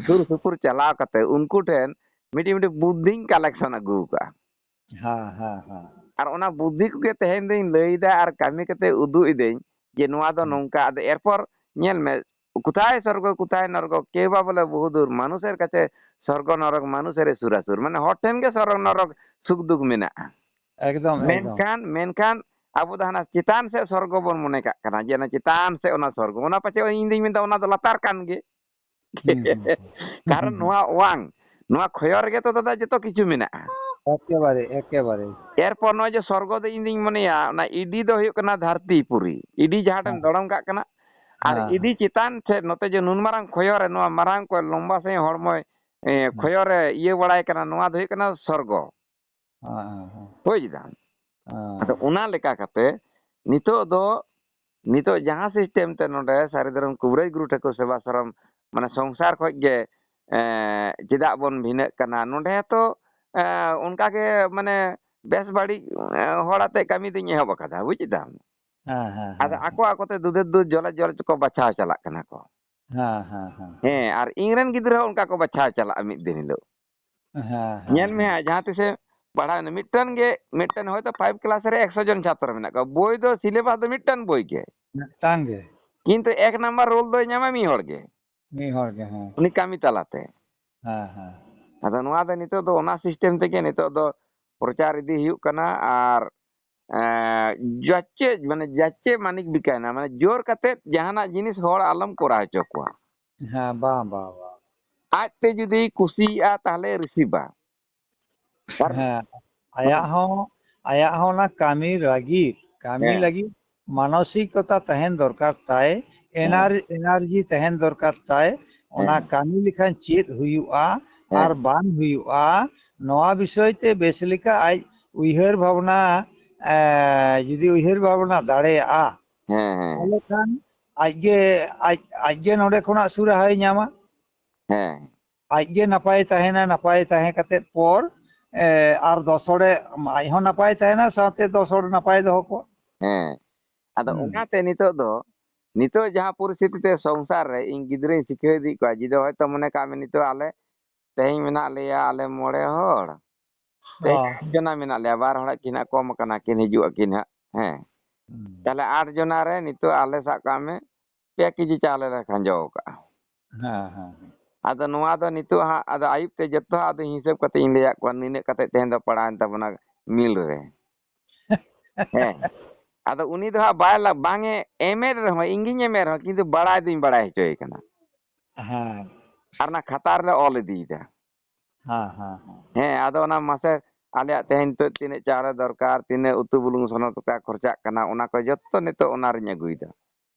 ᱥᱩᱨ ᱥᱩᱯᱩᱨ ᱪᱟᱞᱟᱣ ᱠᱟᱛᱮ ᱩᱱᱠᱩ ᱴᱷᱮᱱ ᱢᱤᱫᱴᱤᱡ, ᱢᱤᱫᱴᱤᱡ ᱵᱩᱫᱽᱫᱷᱤᱧ collection ᱟᱹᱜᱩ ᱟᱠᱟᱫᱼᱟ᱾ ᱦᱮᱸ, ᱦᱮᱸ, ᱦᱮᱸ᱾ ᱟᱨ ᱚᱱᱟ ᱵᱩᱫᱽᱫᱷᱤ ᱠᱚᱜᱮ ᱛᱮᱦᱮᱧ ᱫᱚᱧ ᱞᱟᱹᱭᱫᱟ ᱟᱨ ᱠᱟᱹᱢᱤ ᱠᱟᱛᱮ ᱩᱫᱩᱜ ᱤᱫᱟᱹᱧ ᱡᱮ ᱱᱚᱣᱟ ᱫᱚ ᱦᱩᱸ᱾ ᱱᱚᱝᱠᱟ᱾ ᱟᱫᱚ ᱮᱨᱯᱚᱨ ᱧᱮᱞ ᱢᱮ, ᱠᱳᱛᱷᱟᱭ ᱥᱚᱨᱜᱚ, ᱠᱳᱛᱷᱟᱭ ᱱᱚᱨᱜᱚ, ᱠᱮᱣ ᱵᱟ ᱵᱚᱞᱮ ᱵᱚᱦᱩᱫᱩᱨ, ᱢᱟᱱᱩᱥᱮᱨ ᱠᱟᱪᱷᱮ ᱥᱚᱨᱜᱚ ᱱᱚᱨᱚᱠ, ᱢᱟᱱᱩᱥᱮᱨ ᱥᱩᱨᱟᱥᱩᱨ᱾ ᱢᱟᱱᱮ ᱦᱚᱲ ᱴᱷᱮᱱ ᱜᱮ ᱥᱚᱨᱜᱚ ᱱᱚᱨᱚᱠ ᱥᱩᱠ ᱫᱩᱠ ᱢᱮᱱᱟᱜᱼᱟ᱾ ᱮᱠᱫᱚᱢ, ᱮᱠᱫᱚᱢ᱾ ᱢᱮᱱᱠᱷᱟᱱ, ᱢᱮᱱᱠᱷᱟᱱ ᱟᱵᱚ ᱫᱚ ᱦᱟᱱᱟ ᱪᱮᱛᱟᱱ ᱥᱮᱫ ᱥᱚᱨᱜᱚ ᱵᱚᱱ ᱢᱚᱱᱮ ᱠᱟᱜ ᱠᱟᱱᱟ ᱡᱮ ᱚᱱᱟ ᱪᱮᱛᱟᱱ ᱥᱮᱫ ᱚᱱᱟ ᱥᱚᱨᱜᱚ, ᱚᱱᱟ ᱯᱟᱪᱮ ᱤᱧ ᱫᱩᱧ ᱢᱮᱱᱫᱟ ᱚᱱᱟ ᱫᱚ ᱞᱟᱛᱟᱨ ᱠᱟᱱ ᱜᱮ᱾ ᱦᱩᱸ, ᱦᱩᱸ, ᱦᱩᱸ᱾ ᱠᱟᱨᱚᱱ ᱱᱚᱣᱟ ᱚᱣᱟᱝ, ᱱᱚᱣᱟ ᱠᱷᱚᱭᱚᱨ ᱨᱮᱜᱮ ᱛᱚ ᱫᱟᱫᱟ ᱡᱚᱛᱚ ᱠᱤᱪᱷᱩ ᱢᱮᱱᱟᱜᱼᱟ᱾ ᱮᱠᱮᱵᱟᱨᱮ, ᱮᱠᱮᱵᱟᱨᱮ᱾ ᱮᱨᱯᱚᱨ ᱱᱚᱜᱼᱚᱭ ᱡᱮ ᱥᱚᱨᱜᱚ ᱫᱚ ᱤᱧ ᱫᱩᱧ ᱢᱚᱱᱮᱭᱟ, ᱚᱱᱟ ᱤᱰᱤ ᱫᱚ ᱦᱩᱭᱩᱜ ᱠᱟᱱᱟ ᱫᱷᱟᱹᱨᱛᱤ ᱯᱩᱨᱤ᱾ ᱤᱰᱤ ᱡᱟᱦᱟᱸ ᱴᱷᱮᱱ ᱦᱮᱸ᱾ ᱫᱚᱲᱚᱢ ᱠᱟᱜ ᱠᱟᱱᱟ, ᱟᱨ ᱦᱮᱸ, ᱤᱰᱤ ᱦᱮᱸ᱾ ᱪᱮᱛᱟᱱ ᱥᱮᱫ ᱱᱚᱛᱮ ᱡᱮ ᱱᱩᱱ ᱢᱟᱨᱟᱝ ᱠᱷᱚᱭᱚᱨ ᱨᱮ ᱱᱚᱣᱟ ᱢᱟᱨᱟᱝ ᱠᱚ ᱞᱚᱢᱵᱟ ᱥᱟᱺᱦᱤᱡ ᱦᱚᱲᱢᱚᱭ, ᱮ, ᱦᱮᱸ᱾ ᱠᱷᱚᱭᱚᱨ ᱨᱮ ᱤᱭᱟᱹ ᱵᱟᱲᱟᱭ ᱠᱟᱱᱟ, ᱱᱚᱣᱟ ᱫᱚ ᱦᱩᱭᱩᱜ ᱠᱟᱱᱟ ᱥᱚᱨᱜᱚ᱾ ᱦᱮᱸ, ᱦᱮᱸ, ᱦᱮᱸ᱾ ᱵᱩᱡᱽ ᱫᱟᱢ? ᱦᱮᱸ᱾ ᱟᱫᱚ ᱚᱱᱟ ᱞᱮᱠᱟ ᱠᱟᱛᱮ ᱱᱤᱛᱚᱜ ᱫᱚ, ᱱᱤᱛᱚᱜ ᱡᱟᱦᱟᱸ system ᱛᱮ ᱱᱚᱰᱮ ᱥᱟᱹᱨᱤ ᱫᱷᱚᱨᱚᱢ ᱠᱩᱵᱨᱟᱹᱭ ᱜᱩᱨᱩ ᱴᱷᱟᱹᱠᱩᱨ ᱥᱮᱵᱟ ᱥᱚᱨᱚᱢ, ᱢᱟᱱᱮ ᱥᱚᱝᱥᱟᱨ ᱠᱷᱚᱡ ᱜᱮ, ᱮᱸ, ᱪᱮᱫᱟᱜ ᱵᱚᱱ ᱵᱷᱤᱱᱟᱹᱜ ᱠᱟᱱᱟ? ᱱᱚᱰᱮ ᱛᱚ, ᱮᱸ, ᱚᱱᱠᱟ ᱜᱮ ᱢᱟᱱᱮ ᱵᱮᱥ ᱵᱟᱹᱲᱤᱡ, ᱮᱸ, ᱦᱚᱲ ᱟᱛᱮ ᱠᱟᱹᱢᱤ ᱫᱩᱧ ᱮᱦᱚᱵ ᱟᱠᱟᱫᱟ, ᱵᱩᱡᱽ ᱫᱟᱢ? ᱦᱮᱸ, ᱦᱮᱸ, ᱟᱫᱚ ᱦᱮᱸ, ᱟᱠᱚ ᱦᱮᱸ᱾ ᱟᱠᱚ ᱛᱮ ᱫᱩᱫᱷᱮᱨ ᱫᱩᱫᱷ ᱡᱚᱞᱮ ᱡᱚᱞ ᱛᱮᱠᱚ ᱵᱟᱪᱷᱟᱣ ᱪᱟᱞᱟᱜ ᱠᱟᱱᱟ ᱠᱚ᱾ ᱦᱮᱸ, ᱦᱮᱸ, ᱦᱮᱸ᱾ ᱦᱮᱸ, ᱟᱨ ᱤᱧ ᱨᱮᱱ ᱜᱤᱫᱽᱨᱟᱹ ᱦᱚᱸ ᱚᱱᱠᱟ ᱠᱚ ᱵᱟᱪᱷᱟᱣ ᱪᱟᱞᱟᱜᱼᱟ ᱢᱤᱫ ᱫᱤᱱ ᱦᱤᱞᱳᱜ᱾ ᱦᱮᱸ, ᱦᱮᱸ, ᱧᱮᱞ ᱢᱮ ᱦᱮᱸ᱾ ᱦᱟᱸᱜ, ᱡᱟᱦᱟᱸ ᱛᱤᱥᱮ ᱯᱟᱲᱦᱟᱣ ᱮᱱᱟ, ᱢᱤᱫᱴᱟᱝ ᱜᱮ, ᱢᱤᱫᱴᱟᱝ ᱦᱚᱭᱛᱳ five class ᱨᱮ ᱮᱠᱥᱚ ᱡᱚᱱ ᱪᱷᱟᱛᱨᱚ ᱢᱮᱱᱟᱜ ᱠᱚᱣᱟ, ᱵᱳᱭ ᱫᱚ syllabus ᱫᱚ ᱢᱤᱫᱴᱟᱝ ᱵᱳᱭ ᱜᱮ᱾ ᱢᱤᱫᱴᱟᱝ ᱜᱮ᱾ ᱠᱤᱱᱛᱩ ᱮᱠ ᱱᱟᱢᱵᱟᱨ ᱨᱳᱞ ᱫᱚᱭ ᱧᱟᱢᱟ ᱢᱤᱫ ᱦᱚᱲ ᱜᱮ᱾ ᱢᱤᱫ ᱦᱚᱲ ᱜᱮ, ᱦᱮᱸ᱾ ᱩᱱᱤ ᱠᱟᱹᱢᱤ ᱛᱟᱞᱟᱛᱮ᱾ ᱦᱮᱸ, ᱦᱮᱸ᱾ ᱟᱫᱚ ᱱᱚᱣᱟ ᱫᱚ ᱱᱤᱛᱚᱜ ᱫᱚ ᱚᱱᱟ system ᱛᱮᱜᱮ ᱱᱤᱛᱚᱜ ᱫᱚ ᱯᱨᱚᱪᱟᱨ ᱤᱫᱤ ᱦᱩᱭᱩᱜ ᱠᱟᱱᱟ᱾ ᱟᱨ, ᱮᱸ, ᱡᱟᱪᱮ, ᱢᱟᱱᱮ ᱡᱟᱪᱮ ᱢᱟᱱᱤᱠ ᱵᱤᱠᱟᱭᱱᱟ, ᱢᱟᱱᱮ ᱡᱳᱨ ᱠᱟᱛᱮ ᱡᱟᱦᱟᱱᱟᱜ ᱡᱤᱱᱤᱥ ᱦᱚᱲ ᱟᱞᱚᱢ ᱠᱚᱨᱟᱣ ᱦᱚᱪᱚ ᱠᱚᱣᱟ᱾ ᱦᱮᱸ, ᱵᱟᱝ, ᱵᱟᱝ, ᱵᱟᱝ᱾ ᱟᱡᱛᱮ ᱡᱩᱫᱤ ᱠᱩᱥᱤᱭᱟᱜᱼᱟ, ᱛᱟᱦᱞᱮ receiveᱟ᱾ ᱟᱨ ᱦᱮᱸ, ᱟᱭᱟᱜ ᱦᱚᱸ, ᱟᱭᱟᱜ ᱦᱚᱸ ᱚᱱᱟ ᱠᱟᱹᱢᱤ ᱞᱟᱹᱜᱤᱫ, ᱠᱟᱹᱢᱤ ᱦᱮᱸ᱾ ᱞᱟᱹᱜᱤᱫ ᱢᱟᱱᱚᱥᱤᱠᱚᱛᱟ ᱛᱟᱦᱮᱱ ᱫᱚᱨᱠᱟᱨ ᱛᱟᱭ, ᱮᱱᱟᱨ- ᱮᱱᱟᱨᱡᱤ ᱛᱟᱦᱮᱱ ᱫᱚᱨᱠᱟᱨ ᱛᱟᱭ, ᱚᱱᱟ ᱦᱮᱸ᱾ ᱠᱟᱹᱢᱤ ᱞᱮᱠᱷᱟᱱ ᱪᱮᱫ ᱦᱩᱭᱩᱜᱼᱟ ᱦᱮᱸ᱾ ᱟᱨ ᱵᱟᱝ ᱦᱩᱭᱩᱜᱼᱟ, ᱱᱚᱣᱟ ᱵᱤᱥᱚᱭ ᱛᱮ ᱵᱮᱥ ᱞᱮᱠᱟ ᱟᱡ ᱩᱭᱦᱟᱹᱨ ᱵᱷᱟᱵᱽᱱᱟ, ᱮ, ᱡᱩᱫᱤ ᱩᱭᱦᱟᱹᱨ ᱵᱷᱟᱵᱽᱱᱟ ᱫᱟᱲᱮᱭᱟᱜᱼᱟ, ᱦᱮᱸ, ᱦᱮᱸ᱾ ᱛᱟᱦᱚᱞᱮ ᱠᱷᱟᱱ ᱟᱡᱜᱮ, ᱟᱡ, ᱟᱡᱜᱮ ᱱᱚᱰᱮ ᱠᱷᱚᱱᱟᱜ ᱥᱩᱨᱟᱦᱟᱭ ᱧᱟᱢᱟ᱾ ᱦᱮᱸ᱾ ᱟᱡᱜᱮ ᱱᱟᱯᱟᱭ ᱛᱟᱦᱮᱱᱟ, ᱱᱟᱯᱟᱭ ᱛᱟᱦᱮᱸ ᱠᱟᱛᱮᱫ ᱯᱚᱨ, ᱮ, ᱟᱨ ᱫᱚᱥ ᱦᱚᱲᱮ, ᱟᱡ ᱦᱚᱸ ᱱᱟᱯᱟᱭ ᱛᱟᱦᱮᱱᱟ, ᱥᱟᱶᱛᱮ ᱫᱚᱥ ᱦᱚᱲ ᱱᱟᱯᱟᱭ ᱫᱚᱦᱚ ᱠᱚᱣᱟ᱾ ᱦᱮᱸ᱾ ᱟᱫᱚ ᱦᱩᱸ᱾ ᱚᱱᱟᱛᱮ ᱱᱤᱛᱚᱜ ᱫᱚ, ᱱᱤᱛᱚᱜ ᱡᱟᱦᱟᱸ ᱯᱚᱨᱤᱥᱛᱷᱤᱛᱤ ᱛᱮ ᱥᱚᱝᱥᱟᱨ ᱨᱮ ᱤᱧ ᱜᱤᱫᱽᱨᱟᱹᱧ ᱥᱤᱠᱷᱟᱹᱣ ᱤᱫᱤᱭᱮᱫ ᱠᱚᱣᱟ, ᱡᱩᱫᱤ ᱦᱚᱭᱛᱳ ᱢᱚᱱᱮ ᱠᱟᱜ ᱢᱮ ᱱᱤᱛᱚᱜ ᱟᱞᱮ ᱛᱮᱦᱮᱧ ᱢᱮᱱᱟᱜ ᱞᱮᱭᱟ ᱟᱞᱮ ᱢᱚᱬᱮ ᱦᱚᱲ, ᱛᱮᱦᱮᱧ ᱦᱚᱸ᱾ ᱟᱴ ᱡᱚᱱᱟ ᱢᱮᱱᱟᱜ ᱞᱮᱭᱟ, ᱵᱟᱨ ᱦᱚᱲᱟᱜ ᱠᱤᱱ ᱦᱟᱸᱜ ᱠᱚᱢ ᱟᱠᱟᱱᱟ, ᱠᱤᱱ ᱦᱤᱡᱩᱜ ᱟᱹᱠᱤᱱ ᱦᱟᱸᱜ, ᱦᱮᱸ᱾ ᱦᱩᱸ᱾ ᱛᱟᱦᱞᱮ ᱟᱴ ᱡᱚᱱᱟ ᱨᱮ ᱱᱤᱛᱚᱜ ᱟᱞᱮ ᱥᱟᱵ ᱠᱟᱜ ᱢᱮ ᱯᱮ ᱠᱮᱡᱤ ᱪᱟᱣᱞᱮ ᱞᱮ ᱠᱷᱟᱸᱡᱚ ᱟᱠᱟᱜᱼᱟ᱾ ᱦᱮᱸ, ᱦᱮᱸ, ᱦᱮᱸ᱾ ᱟᱫᱚ ᱱᱚᱣᱟ ᱫᱚ ᱱᱤᱛᱚᱜ ᱦᱟᱸᱜ ᱟᱫᱚ ᱟᱹᱭᱩᱵ ᱛᱮ ᱡᱚᱛᱚ ᱟᱫᱚ ᱦᱤᱥᱟᱹᱵ ᱠᱟᱛᱮ ᱤᱧ ᱞᱟᱹᱭᱟᱫ ᱠᱚᱣᱟ, ᱱᱤᱱᱟᱹᱜ ᱠᱟᱛᱮ ᱛᱮᱦᱮᱧ ᱫᱚ ᱯᱟᱲᱟᱣᱮᱱ ᱛᱟᱵᱚᱱᱟ ᱢᱤᱞ ᱨᱮ᱾ ᱦᱮᱸ᱾ ᱟᱫᱚ ᱩᱱᱤ ᱫᱚ ᱦᱟᱸᱜ ᱵᱟᱭ ᱞᱟ-, ᱵᱟᱝ ᱮ ᱮᱢᱮᱫ ᱨᱮᱦᱚᱸ, ᱤᱧ ᱜᱤᱧ ᱮᱢᱮᱫ ᱨᱮᱦᱚᱸ, ᱠᱤᱱᱛᱩ ᱵᱟᱲᱟᱭ ᱫᱩᱧ ᱵᱟᱲᱟᱭ ᱦᱚᱪᱚᱭᱮ ᱠᱟᱱᱟ᱾ ᱦᱮᱸ᱾ ᱟᱨ ᱚᱱᱟ ᱠᱷᱟᱛᱟ ᱨᱮᱞᱮ ᱚᱞ ᱤᱫᱤᱭᱮᱫᱟ᱾ ᱦᱮᱸ, ᱦᱮᱸ, ᱦᱮᱸ᱾ ᱦᱮᱸ, ᱟᱫᱚ ᱚᱱᱟ ᱢᱟᱥᱮ ᱟᱞᱮᱭᱟᱜ ᱛᱮᱦᱮᱧ ᱱᱤᱛᱚᱜ ᱛᱤᱱᱟᱹᱜ ᱪᱟᱣᱞᱮ ᱫᱚᱨᱠᱟᱨ, ᱛᱤᱱᱟᱹᱜ ᱩᱛᱩ ᱵᱩᱞᱩᱝ ᱥᱚᱱᱚ ᱴᱟᱠᱟ ᱠᱷᱚᱨᱪᱟᱜ ᱠᱟᱱᱟ, ᱚᱱᱟ ᱠᱚ ᱡᱚᱛᱚ ᱱᱤᱛᱚᱜ ᱚᱱᱟ ᱨᱤᱧ ᱟᱹᱜᱩᱭᱮᱫᱟ᱾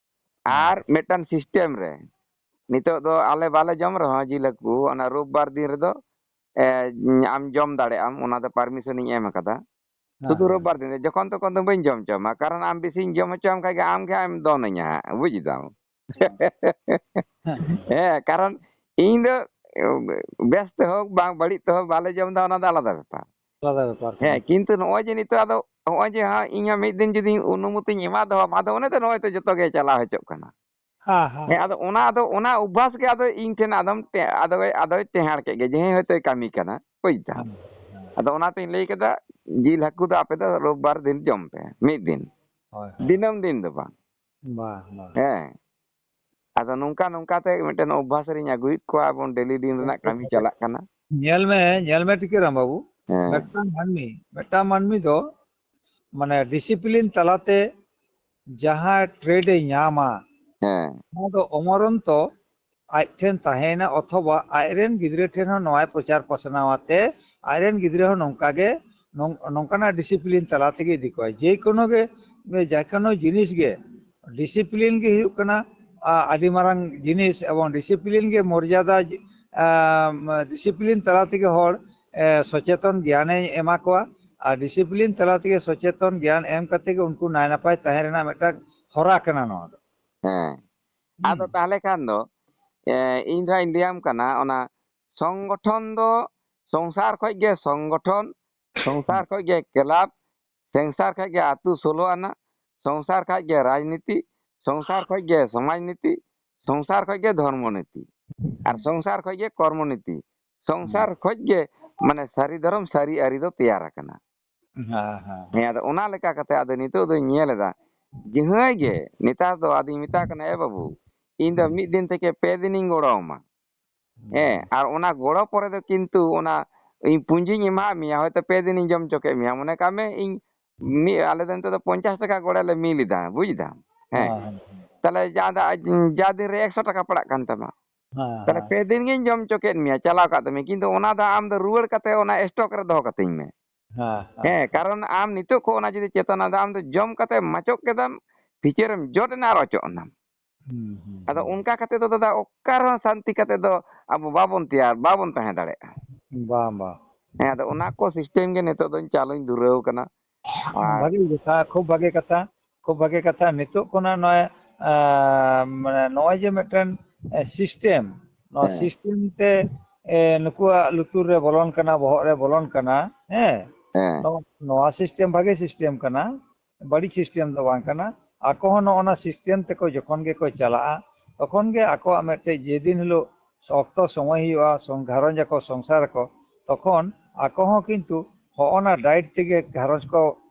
ᱦᱮᱸ᱾ ᱟᱨ ᱢᱤᱫᱴᱟᱝ system ᱨᱮ ᱱᱤᱛᱚᱜ ᱫᱚ ᱟᱞᱮ ᱵᱟᱞᱮ ᱡᱚᱢ ᱨᱮᱦᱚᱸ ᱡᱤᱞ ᱦᱟᱹᱠᱩ, ᱚᱱᱟ ᱨᱳᱵ ᱵᱟᱨ ᱫᱤᱱ ᱨᱮᱫᱚ, ᱮ, ᱟᱢ ᱡᱚᱢ ᱫᱟᱲᱮᱭᱟᱜ ᱟᱢ, ᱚᱱᱟ ᱫᱚ permission ᱤᱧ ᱮᱢ ᱟᱠᱟᱫᱟ᱾ ᱦᱮᱸ, ᱥᱩᱫᱷᱩ ᱦᱮᱸ᱾ ᱨᱳᱵ ᱵᱟᱨ ᱫᱤᱱ ᱨᱮ, ᱡᱚᱠᱷᱚᱱ ᱛᱚᱠᱷᱚᱱ ᱫᱚ ᱵᱟᱹᱧ ᱡᱚᱢ ᱦᱚᱪᱚ ᱟᱢᱟ, ᱠᱟᱨᱚᱱ ᱟᱢ ᱵᱮᱥᱤᱧ ᱡᱚᱢ ᱦᱚᱪᱚ ᱟᱢ ᱠᱷᱟᱡ ᱜᱮ ᱟᱢ ᱜᱮ ᱦᱟᱸᱜ ᱮᱢ ᱫᱚᱱᱟᱹᱧᱟ ᱦᱟᱸᱜ, ᱵᱩᱡ ᱫᱟᱢ᱾ ᱦᱮᱸ᱾ ᱦᱮᱸ, ᱠᱟᱨᱚᱱ ᱤᱧ ᱫᱚ ᱵᱮᱥ ᱛᱮ ᱦᱳᱠ ᱵᱟᱝ ᱵᱟᱹᱲᱤᱡ ᱛᱮ ᱦᱳᱠ ᱵᱟᱞᱮ ᱡᱚᱢ ᱮᱫᱟ, ᱚᱱᱟ ᱫᱚ ᱟᱞᱟᱫᱟ ᱵᱮᱯᱟᱨ᱾ ᱟᱞᱟᱫᱟ ᱵᱮᱯᱟᱨ ᱠᱟᱱᱟ᱾ ᱦᱮᱸ, ᱠᱤᱱᱛᱩ ᱱᱚᱜᱼᱚᱭ ᱡᱮ ᱱᱤᱛᱚᱜ ᱟᱫᱚ ᱱᱚᱜᱼᱚᱭ ᱡᱮ ᱦᱟᱸᱜ ᱤᱧ ᱦᱚᱸ ᱢᱤᱫ ᱫᱤᱱ ᱡᱩᱫᱤ ᱚᱱᱩᱢᱚᱛᱤᱧ ᱮᱢᱟ ᱫᱚᱦᱚ ᱟᱢᱟ, ᱟᱫᱚ ᱚᱱᱮ ᱛᱚ ᱱᱚᱜᱼᱚᱭ ᱛᱚ ᱡᱚᱛᱚ ᱜᱮ ᱪᱟᱞᱟᱣ ᱦᱚᱪᱚᱜ ᱠᱟᱱᱟ᱾ ᱦᱮᱸ, ᱦᱮᱸ᱾ ᱦᱮᱸ, ᱟᱫᱚ ᱚᱱᱟ, ᱟᱫᱚ ᱚᱱᱟ ᱚᱵᱷᱟᱥ ᱜᱮ ᱟᱫᱚ ᱤᱧ ᱴᱷᱮᱱ ᱟᱫᱚᱢ ᱴᱮ-, ᱟᱫᱚ, ᱟᱫᱚᱭ ᱴᱮᱦᱟᱸᱲ ᱠᱮᱫ ᱜᱮ, ᱡᱮ ᱦᱮᱸ, ᱦᱚᱭᱛᱳᱭ ᱠᱟᱹᱢᱤ ᱠᱟᱱᱟ, ᱵᱩᱡ ᱫᱟᱢ᱾ ᱦᱮᱸ, ᱦᱮᱸ᱾ ᱟᱫᱚ ᱚᱱᱟᱛᱤᱧ ᱞᱟᱹᱭ ᱠᱮᱫᱟ, ᱡᱤᱞ ᱦᱟᱹᱠᱩ ᱫᱚ ᱟᱯᱮ ᱫᱚ ᱨᱳᱵ ᱵᱟᱨ ᱫᱤᱱ ᱡᱚᱢ ᱯᱮ, ᱢᱤᱫ ᱫᱤᱱ᱾ ᱦᱳᱭ, ᱦᱳᱭ᱾ ᱫᱤᱱᱟᱹᱢ ᱫᱤᱱ ᱫᱚ ᱵᱟᱝ᱾ ᱵᱟᱝ, ᱵᱟᱝ᱾ ᱦᱮᱸ᱾ ᱟᱫᱚ ᱱᱚᱝᱠᱟ, ᱱᱚᱝᱠᱟ ᱛᱮ ᱢᱤᱫᱴᱮᱱ ᱚᱵᱷᱟᱥ ᱨᱤᱧ ᱟᱹᱜᱩᱭᱮᱫ ᱠᱚᱣᱟ, ᱮᱵᱚᱝ daily ᱫᱤᱱ ᱨᱮᱱᱟᱜ ᱠᱟᱹᱢᱤ ᱪᱟᱞᱟᱜ ᱠᱟᱱᱟ᱾ ᱧᱮᱞ ᱢᱮ, ᱧᱮᱞ ᱢᱮ ᱴᱤᱠᱟᱹᱨᱟᱢ ᱵᱟᱹᱵᱩ, ᱦᱮᱸ᱾ ᱢᱤᱫᱴᱟᱝ ᱢᱟᱹᱱᱢᱤ, ᱢᱤᱫᱴᱟᱝ ᱢᱟᱹᱱᱢᱤ ᱫᱚ ᱢᱟᱱᱮ discipline ᱛᱟᱞᱟᱛᱮ ᱡᱟᱦᱟᱸ trade ᱮ ᱧᱟᱢᱟ, ᱦᱮᱸ᱾ ᱚᱱᱟ ᱫᱚ ᱚᱢᱚᱨᱚᱱᱛᱚ ᱟᱡ ᱴᱷᱮᱱ ᱛᱟᱦᱮᱸᱭᱮᱱᱟ, ᱚᱛᱷᱚᱵᱟ ᱟᱡᱨᱮᱱ ᱜᱤᱫᱽᱨᱟᱹ ᱴᱷᱮᱱ ᱦᱚᱸ ᱱᱚᱣᱟᱭ ᱯᱨᱚᱪᱟᱨ ᱯᱟᱥᱱᱟᱣ ᱟᱛᱮ ᱟᱡᱨᱮᱱ ᱜᱤᱫᱽᱨᱟᱹ ᱦᱚᱸ ᱱᱚᱝᱠᱟ ᱜᱮ, ᱱᱚᱝ-, ᱱᱚᱝᱠᱟᱱᱟᱜ discipline ᱛᱟᱞᱟ ᱛᱮᱜᱮ ᱤᱫᱤ ᱠᱚᱣᱟᱭ᱾ ᱡᱮ ᱠᱳᱱᱳ ᱜᱮ ᱡᱮᱠᱳᱱᱳ ᱡᱤᱱᱤᱥ ᱜᱮ ᱰᱤᱥᱤᱯᱞᱤᱱ ᱜᱮ ᱦᱩᱭᱩᱜ ᱠᱟᱱᱟ ᱟ, ᱟᱹᱰᱤ ᱢᱟᱨᱟᱝ ᱡᱤᱱᱤᱥ, ᱮᱵᱚᱝ ᱰᱤᱥᱤᱯᱞᱤᱱ ᱜᱮ ᱢᱚᱨᱡᱟᱫᱟ, ᱟ, ᱰᱤᱥᱤᱯᱞᱤᱱ ᱛᱟᱞᱟ ᱛᱮᱜᱮ ᱦᱚᱲ ᱮ, ᱥᱚᱪᱮᱛᱚᱱ ᱜᱮᱭᱟᱱᱮ ᱮᱢᱟ ᱠᱚᱣᱟ᱾ ᱟᱨ ᱰᱤᱥᱤᱯᱞᱤᱱ ᱛᱟᱞᱟ ᱛᱮᱜᱮ ᱥᱚᱪᱮᱛᱚᱱ ᱜᱮᱭᱟᱱ ᱮᱢ ᱠᱟᱛᱮ ᱜᱮ ᱩᱱᱠᱩ ᱱᱟᱭ ᱱᱟᱯᱟᱭ ᱛᱟᱦᱮᱸ ᱨᱮᱱᱟᱜ ᱢᱤᱫᱴᱟᱝ ᱦᱚᱨᱟ ᱠᱟᱱᱟ ᱱᱚᱣᱟ ᱫᱚ᱾ ᱦᱮᱸ᱾ ᱦᱩᱸ᱾ ᱟᱫᱚ ᱛᱟᱦᱞᱮ ᱠᱷᱟᱱ ᱫᱚ, ᱮ, ᱤᱧ ᱫᱚ ᱦᱟᱸᱜ ᱤᱧ ᱞᱟᱹᱭᱟᱢ ᱠᱟᱱᱟ, ᱚᱱᱟ ᱥᱚᱝᱜᱚᱴᱷᱚᱱ ᱫᱚ ᱥᱚᱝᱥᱟᱨ ᱠᱷᱚᱡ ᱜᱮ ᱥᱚᱝᱜᱚᱴᱷᱚᱱ, ᱥᱚᱝᱥᱟᱨ ᱦᱩᱸ᱾ ᱠᱷᱚᱡ ᱜᱮ ᱠᱞᱟᱵᱽ, ᱥᱚᱝᱥᱟᱨ ᱠᱷᱚᱡ ᱜᱮ ᱟᱹᱛᱩ ᱥᱳᱞᱳ ᱟᱱᱟ, ᱥᱚᱝᱥᱟᱨ ᱠᱷᱚᱡ ᱜᱮ ᱨᱟᱡᱽᱱᱤᱛᱤ, ᱥᱚᱝᱥᱟᱨ ᱠᱷᱚᱡ ᱜᱮ ᱥᱚᱢᱟᱡᱽ ᱱᱤᱛᱤ, ᱥᱚᱝᱥᱟᱨ ᱠᱷᱚᱡ ᱜᱮ ᱫᱷᱚᱨᱢᱚ ᱱᱤᱛᱤ, ᱟᱨ ᱦᱩᱸ᱾ ᱥᱚᱝᱥᱟᱨ ᱠᱷᱚᱡ ᱜᱮ ᱠᱚᱨᱢᱚ ᱱᱤᱛᱤ, ᱦᱩᱸ᱾ ᱥᱚᱝᱥᱟᱨ ᱠᱷᱚᱡ ᱜᱮ ᱢᱟᱱᱮ ᱥᱟᱹᱨᱤ ᱫᱷᱚᱨᱚᱢ, ᱥᱟᱹᱨᱤ ᱟᱹᱨᱤ ᱫᱚ ᱛᱮᱭᱟᱨ ᱟᱠᱟᱱᱟ᱾ ᱦᱮᱸ, ᱦᱮᱸ᱾ ᱦᱮᱸ, ᱟᱫᱚ ᱚᱱᱟ ᱞᱮᱠᱟ ᱠᱟᱛᱮ ᱟᱫᱚ ᱱᱤᱛᱚᱜ ᱫᱚᱧ ᱧᱮᱞ ᱮᱫᱟ, ᱡᱟᱦᱟᱸᱭ ᱜᱮ ᱱᱮᱛᱟᱨ ᱫᱚ ᱟᱫᱚᱧ ᱢᱮᱛᱟ ᱠᱟᱱᱟ, "ᱮ ᱵᱟᱹᱵᱩ, ᱤᱧ ᱫᱚ ᱢᱤᱫ ᱫᱤᱱ ᱛᱷᱮᱠᱮ ᱯᱮ ᱫᱤᱱᱤᱧ ᱜᱚᱲᱚ ᱟᱢᱟ᱾ ᱦᱮᱸ, ᱟᱨ ᱚᱱᱟ ᱜᱚᱲᱚ ᱯᱚᱨᱮ ᱫᱚ ᱠᱤᱱᱛᱩ ᱚᱱᱟ ᱤᱧ ᱯᱩᱸᱡᱤᱧ ᱮᱢᱟᱫ ᱢᱮᱭᱟ, ᱦᱚᱭᱛᱳ ᱯᱮ ᱫᱤᱱᱤᱧ ᱡᱚᱢ ᱦᱚᱪᱚ ᱠᱮᱫ ᱢᱮᱭᱟ, ᱢᱚᱱᱮ ᱠᱟᱜ ᱢᱮ ᱤᱧ ᱢᱤᱫ, ᱟᱞᱮ ᱫᱚ ᱱᱤᱛᱚᱜ ᱫᱚ ᱯᱚᱧᱪᱟᱥ ᱴᱟᱠᱟ ᱜᱚᱲᱚ ᱞᱮ ᱢᱤᱞ ᱮᱫᱟ, ᱵᱩᱡ ᱫᱟᱢ? ᱦᱮᱸ, ᱦᱮᱸ, ᱦᱮᱸ᱾ ᱛᱟᱦᱞᱮ ᱡᱟ ᱫᱟ-, ᱡᱟ ᱫᱤᱱ ᱨᱮ ᱮᱠᱥᱚ ᱴᱟᱠᱟ ᱯᱟᱲᱟᱜ ᱠᱟᱱ ᱛᱟᱢᱟ, ᱦᱮᱸ, ᱛᱟᱦᱞᱮ ᱦᱮᱸ᱾ ᱯᱮ ᱫᱤᱱ ᱜᱤᱧ ᱡᱚᱢ ᱦᱚᱪᱚ ᱠᱮᱫ ᱢᱮᱭᱟ, ᱪᱟᱞᱟᱣ ᱠᱟᱜ ᱛᱟᱢᱮ, ᱠᱤᱱᱛᱩ ᱚᱱᱟ ᱫᱚ ᱟᱢ ᱫᱚ ᱨᱩᱣᱟᱹᱲ ᱠᱟᱛᱮ ᱚᱱᱟ ᱥᱴᱚᱠ ᱨᱮ ᱫᱚᱦᱚ ᱠᱟᱹᱛᱤᱧ ᱢᱮ᱾" ᱦᱮᱸ, ᱦᱮᱸ᱾ ᱦᱮᱸ, ᱠᱟᱨᱚᱱ ᱟᱢ ᱱᱤᱛᱚᱜ ᱠᱷᱚᱱ ᱚᱱᱟ ᱡᱩᱫᱤ ᱪᱮᱛᱟᱱᱟ ᱫᱚ, ᱟᱢ ᱫᱚ ᱡᱚᱢ ᱠᱟᱛᱮ ᱢᱟᱪᱚᱜ ᱠᱮᱫᱟᱢ, ᱵᱷᱤᱛᱟᱹᱨᱮᱢ ᱡᱚᱫ ᱮᱱᱟ ᱟᱨ ᱚᱪᱚᱜ ᱮᱱᱟᱢ᱾ ᱦᱩᱸ, ᱦᱩᱸ, ᱟᱫᱚ ᱦᱩᱸ᱾ ᱚᱱᱠᱟ ᱠᱟᱛᱮ ᱫᱚ ᱫᱟᱫᱟ, ᱚᱠᱟ ᱨᱮᱦᱚᱸ ᱥᱟᱱᱛᱤ ᱠᱟᱛᱮ ᱫᱚ ᱟᱵᱚ ᱵᱟᱵᱚᱱ ᱛᱮᱭᱟᱨ, ᱵᱟᱵᱚᱱ ᱛᱟᱦᱮᱸ ᱫᱟᱲᱮᱭᱟᱜᱼᱟ᱾ ᱵᱟᱝ, ᱵᱟᱝ᱾ ᱦᱮᱸ, ᱟᱫᱚ ᱚᱱᱟ ᱠᱚ ᱥᱤᱥᱴᱮᱢ ᱜᱮ ᱱᱤᱛᱚᱜ ᱫᱚᱧ ᱪᱟᱞᱩᱧ ᱫᱷᱩᱨᱟᱹᱣ ᱠᱟᱱᱟ᱾ ᱟᱨ ᱵᱷᱟᱜᱤ ᱠᱟᱛᱷᱟ, ᱠᱷᱩᱵ ᱵᱷᱟᱜᱤ ᱠᱟᱛᱷᱟ, ᱠᱷᱩᱵ ᱵᱷᱟᱜᱤ ᱠᱟᱛᱷᱟ᱾ ᱱᱤᱛᱚᱜ ᱠᱷᱚᱱᱟᱜ ᱱᱚᱜᱼᱚᱭ, ᱟᱸ, ᱢᱟᱱᱮ ᱱᱚᱜᱼᱚᱭ ᱡᱮ ᱢᱤᱫᱴᱮᱱ, ᱮ, ᱥᱤᱥᱴᱮᱢ, ᱱᱚᱣᱟ ᱦᱮᱸ᱾ ᱥᱤᱥᱴᱮᱢ ᱛᱮ, ᱮ, ᱱᱩᱠᱩᱣᱟᱜ ᱞᱩᱛᱩᱨ ᱨᱮ ᱵᱚᱞᱚᱱ ᱠᱟᱱᱟ, ᱵᱚᱦᱚᱜ ᱨᱮ ᱵᱚᱞᱚᱱ ᱠᱟᱱᱟ, ᱦᱮᱸ? ᱦᱮᱸ᱾ ᱱᱚᱣᱟ, ᱱᱚᱣᱟ ᱥᱤᱥᱴᱮᱢ ᱵᱷᱟᱜᱤ ᱥᱤᱥᱴᱮᱢ ᱠᱟᱱᱟ᱾ ᱵᱟᱹᱲᱤᱡ ᱥᱤᱥᱴᱮᱢ ᱫᱚ ᱵᱟᱝ ᱠᱟᱱᱟ᱾ ᱟᱠᱚ ᱦᱚᱸ ᱱᱚᱜᱼᱚ ᱱᱟ ᱥᱤᱥᱴᱮᱢ ᱛᱮᱠᱚ ᱡᱚᱠᱷᱚᱱ ᱜᱮᱠᱚ ᱪᱟᱞᱟᱜᱼᱟ, ᱛᱚᱠᱷᱚᱱ ᱜᱮ ᱟᱠᱚᱣᱟᱜ ᱢᱤᱫᱴᱮᱡ ᱡᱮᱫᱤᱱ ᱦᱤᱞᱳᱜ ᱚᱠᱛᱚ ᱥᱚᱢᱚᱭ ᱦᱩᱭᱩᱜᱼᱟ, ᱥᱚᱝ-, ᱜᱷᱟᱨᱚᱸᱡᱽ ᱟᱠᱚ, ᱥᱚᱝᱥᱟᱨ ᱟᱠᱚ, ᱛᱚᱠᱷᱚᱱ ᱟᱠᱚ ᱦᱚᱸ ᱠᱤᱱᱛᱩ ᱦᱚᱜᱼᱚ ᱱᱟ ᱰᱟᱭᱮᱴ ᱛᱮᱜᱮ ᱜᱷᱟᱨᱚᱸᱡᱽ ᱠᱚ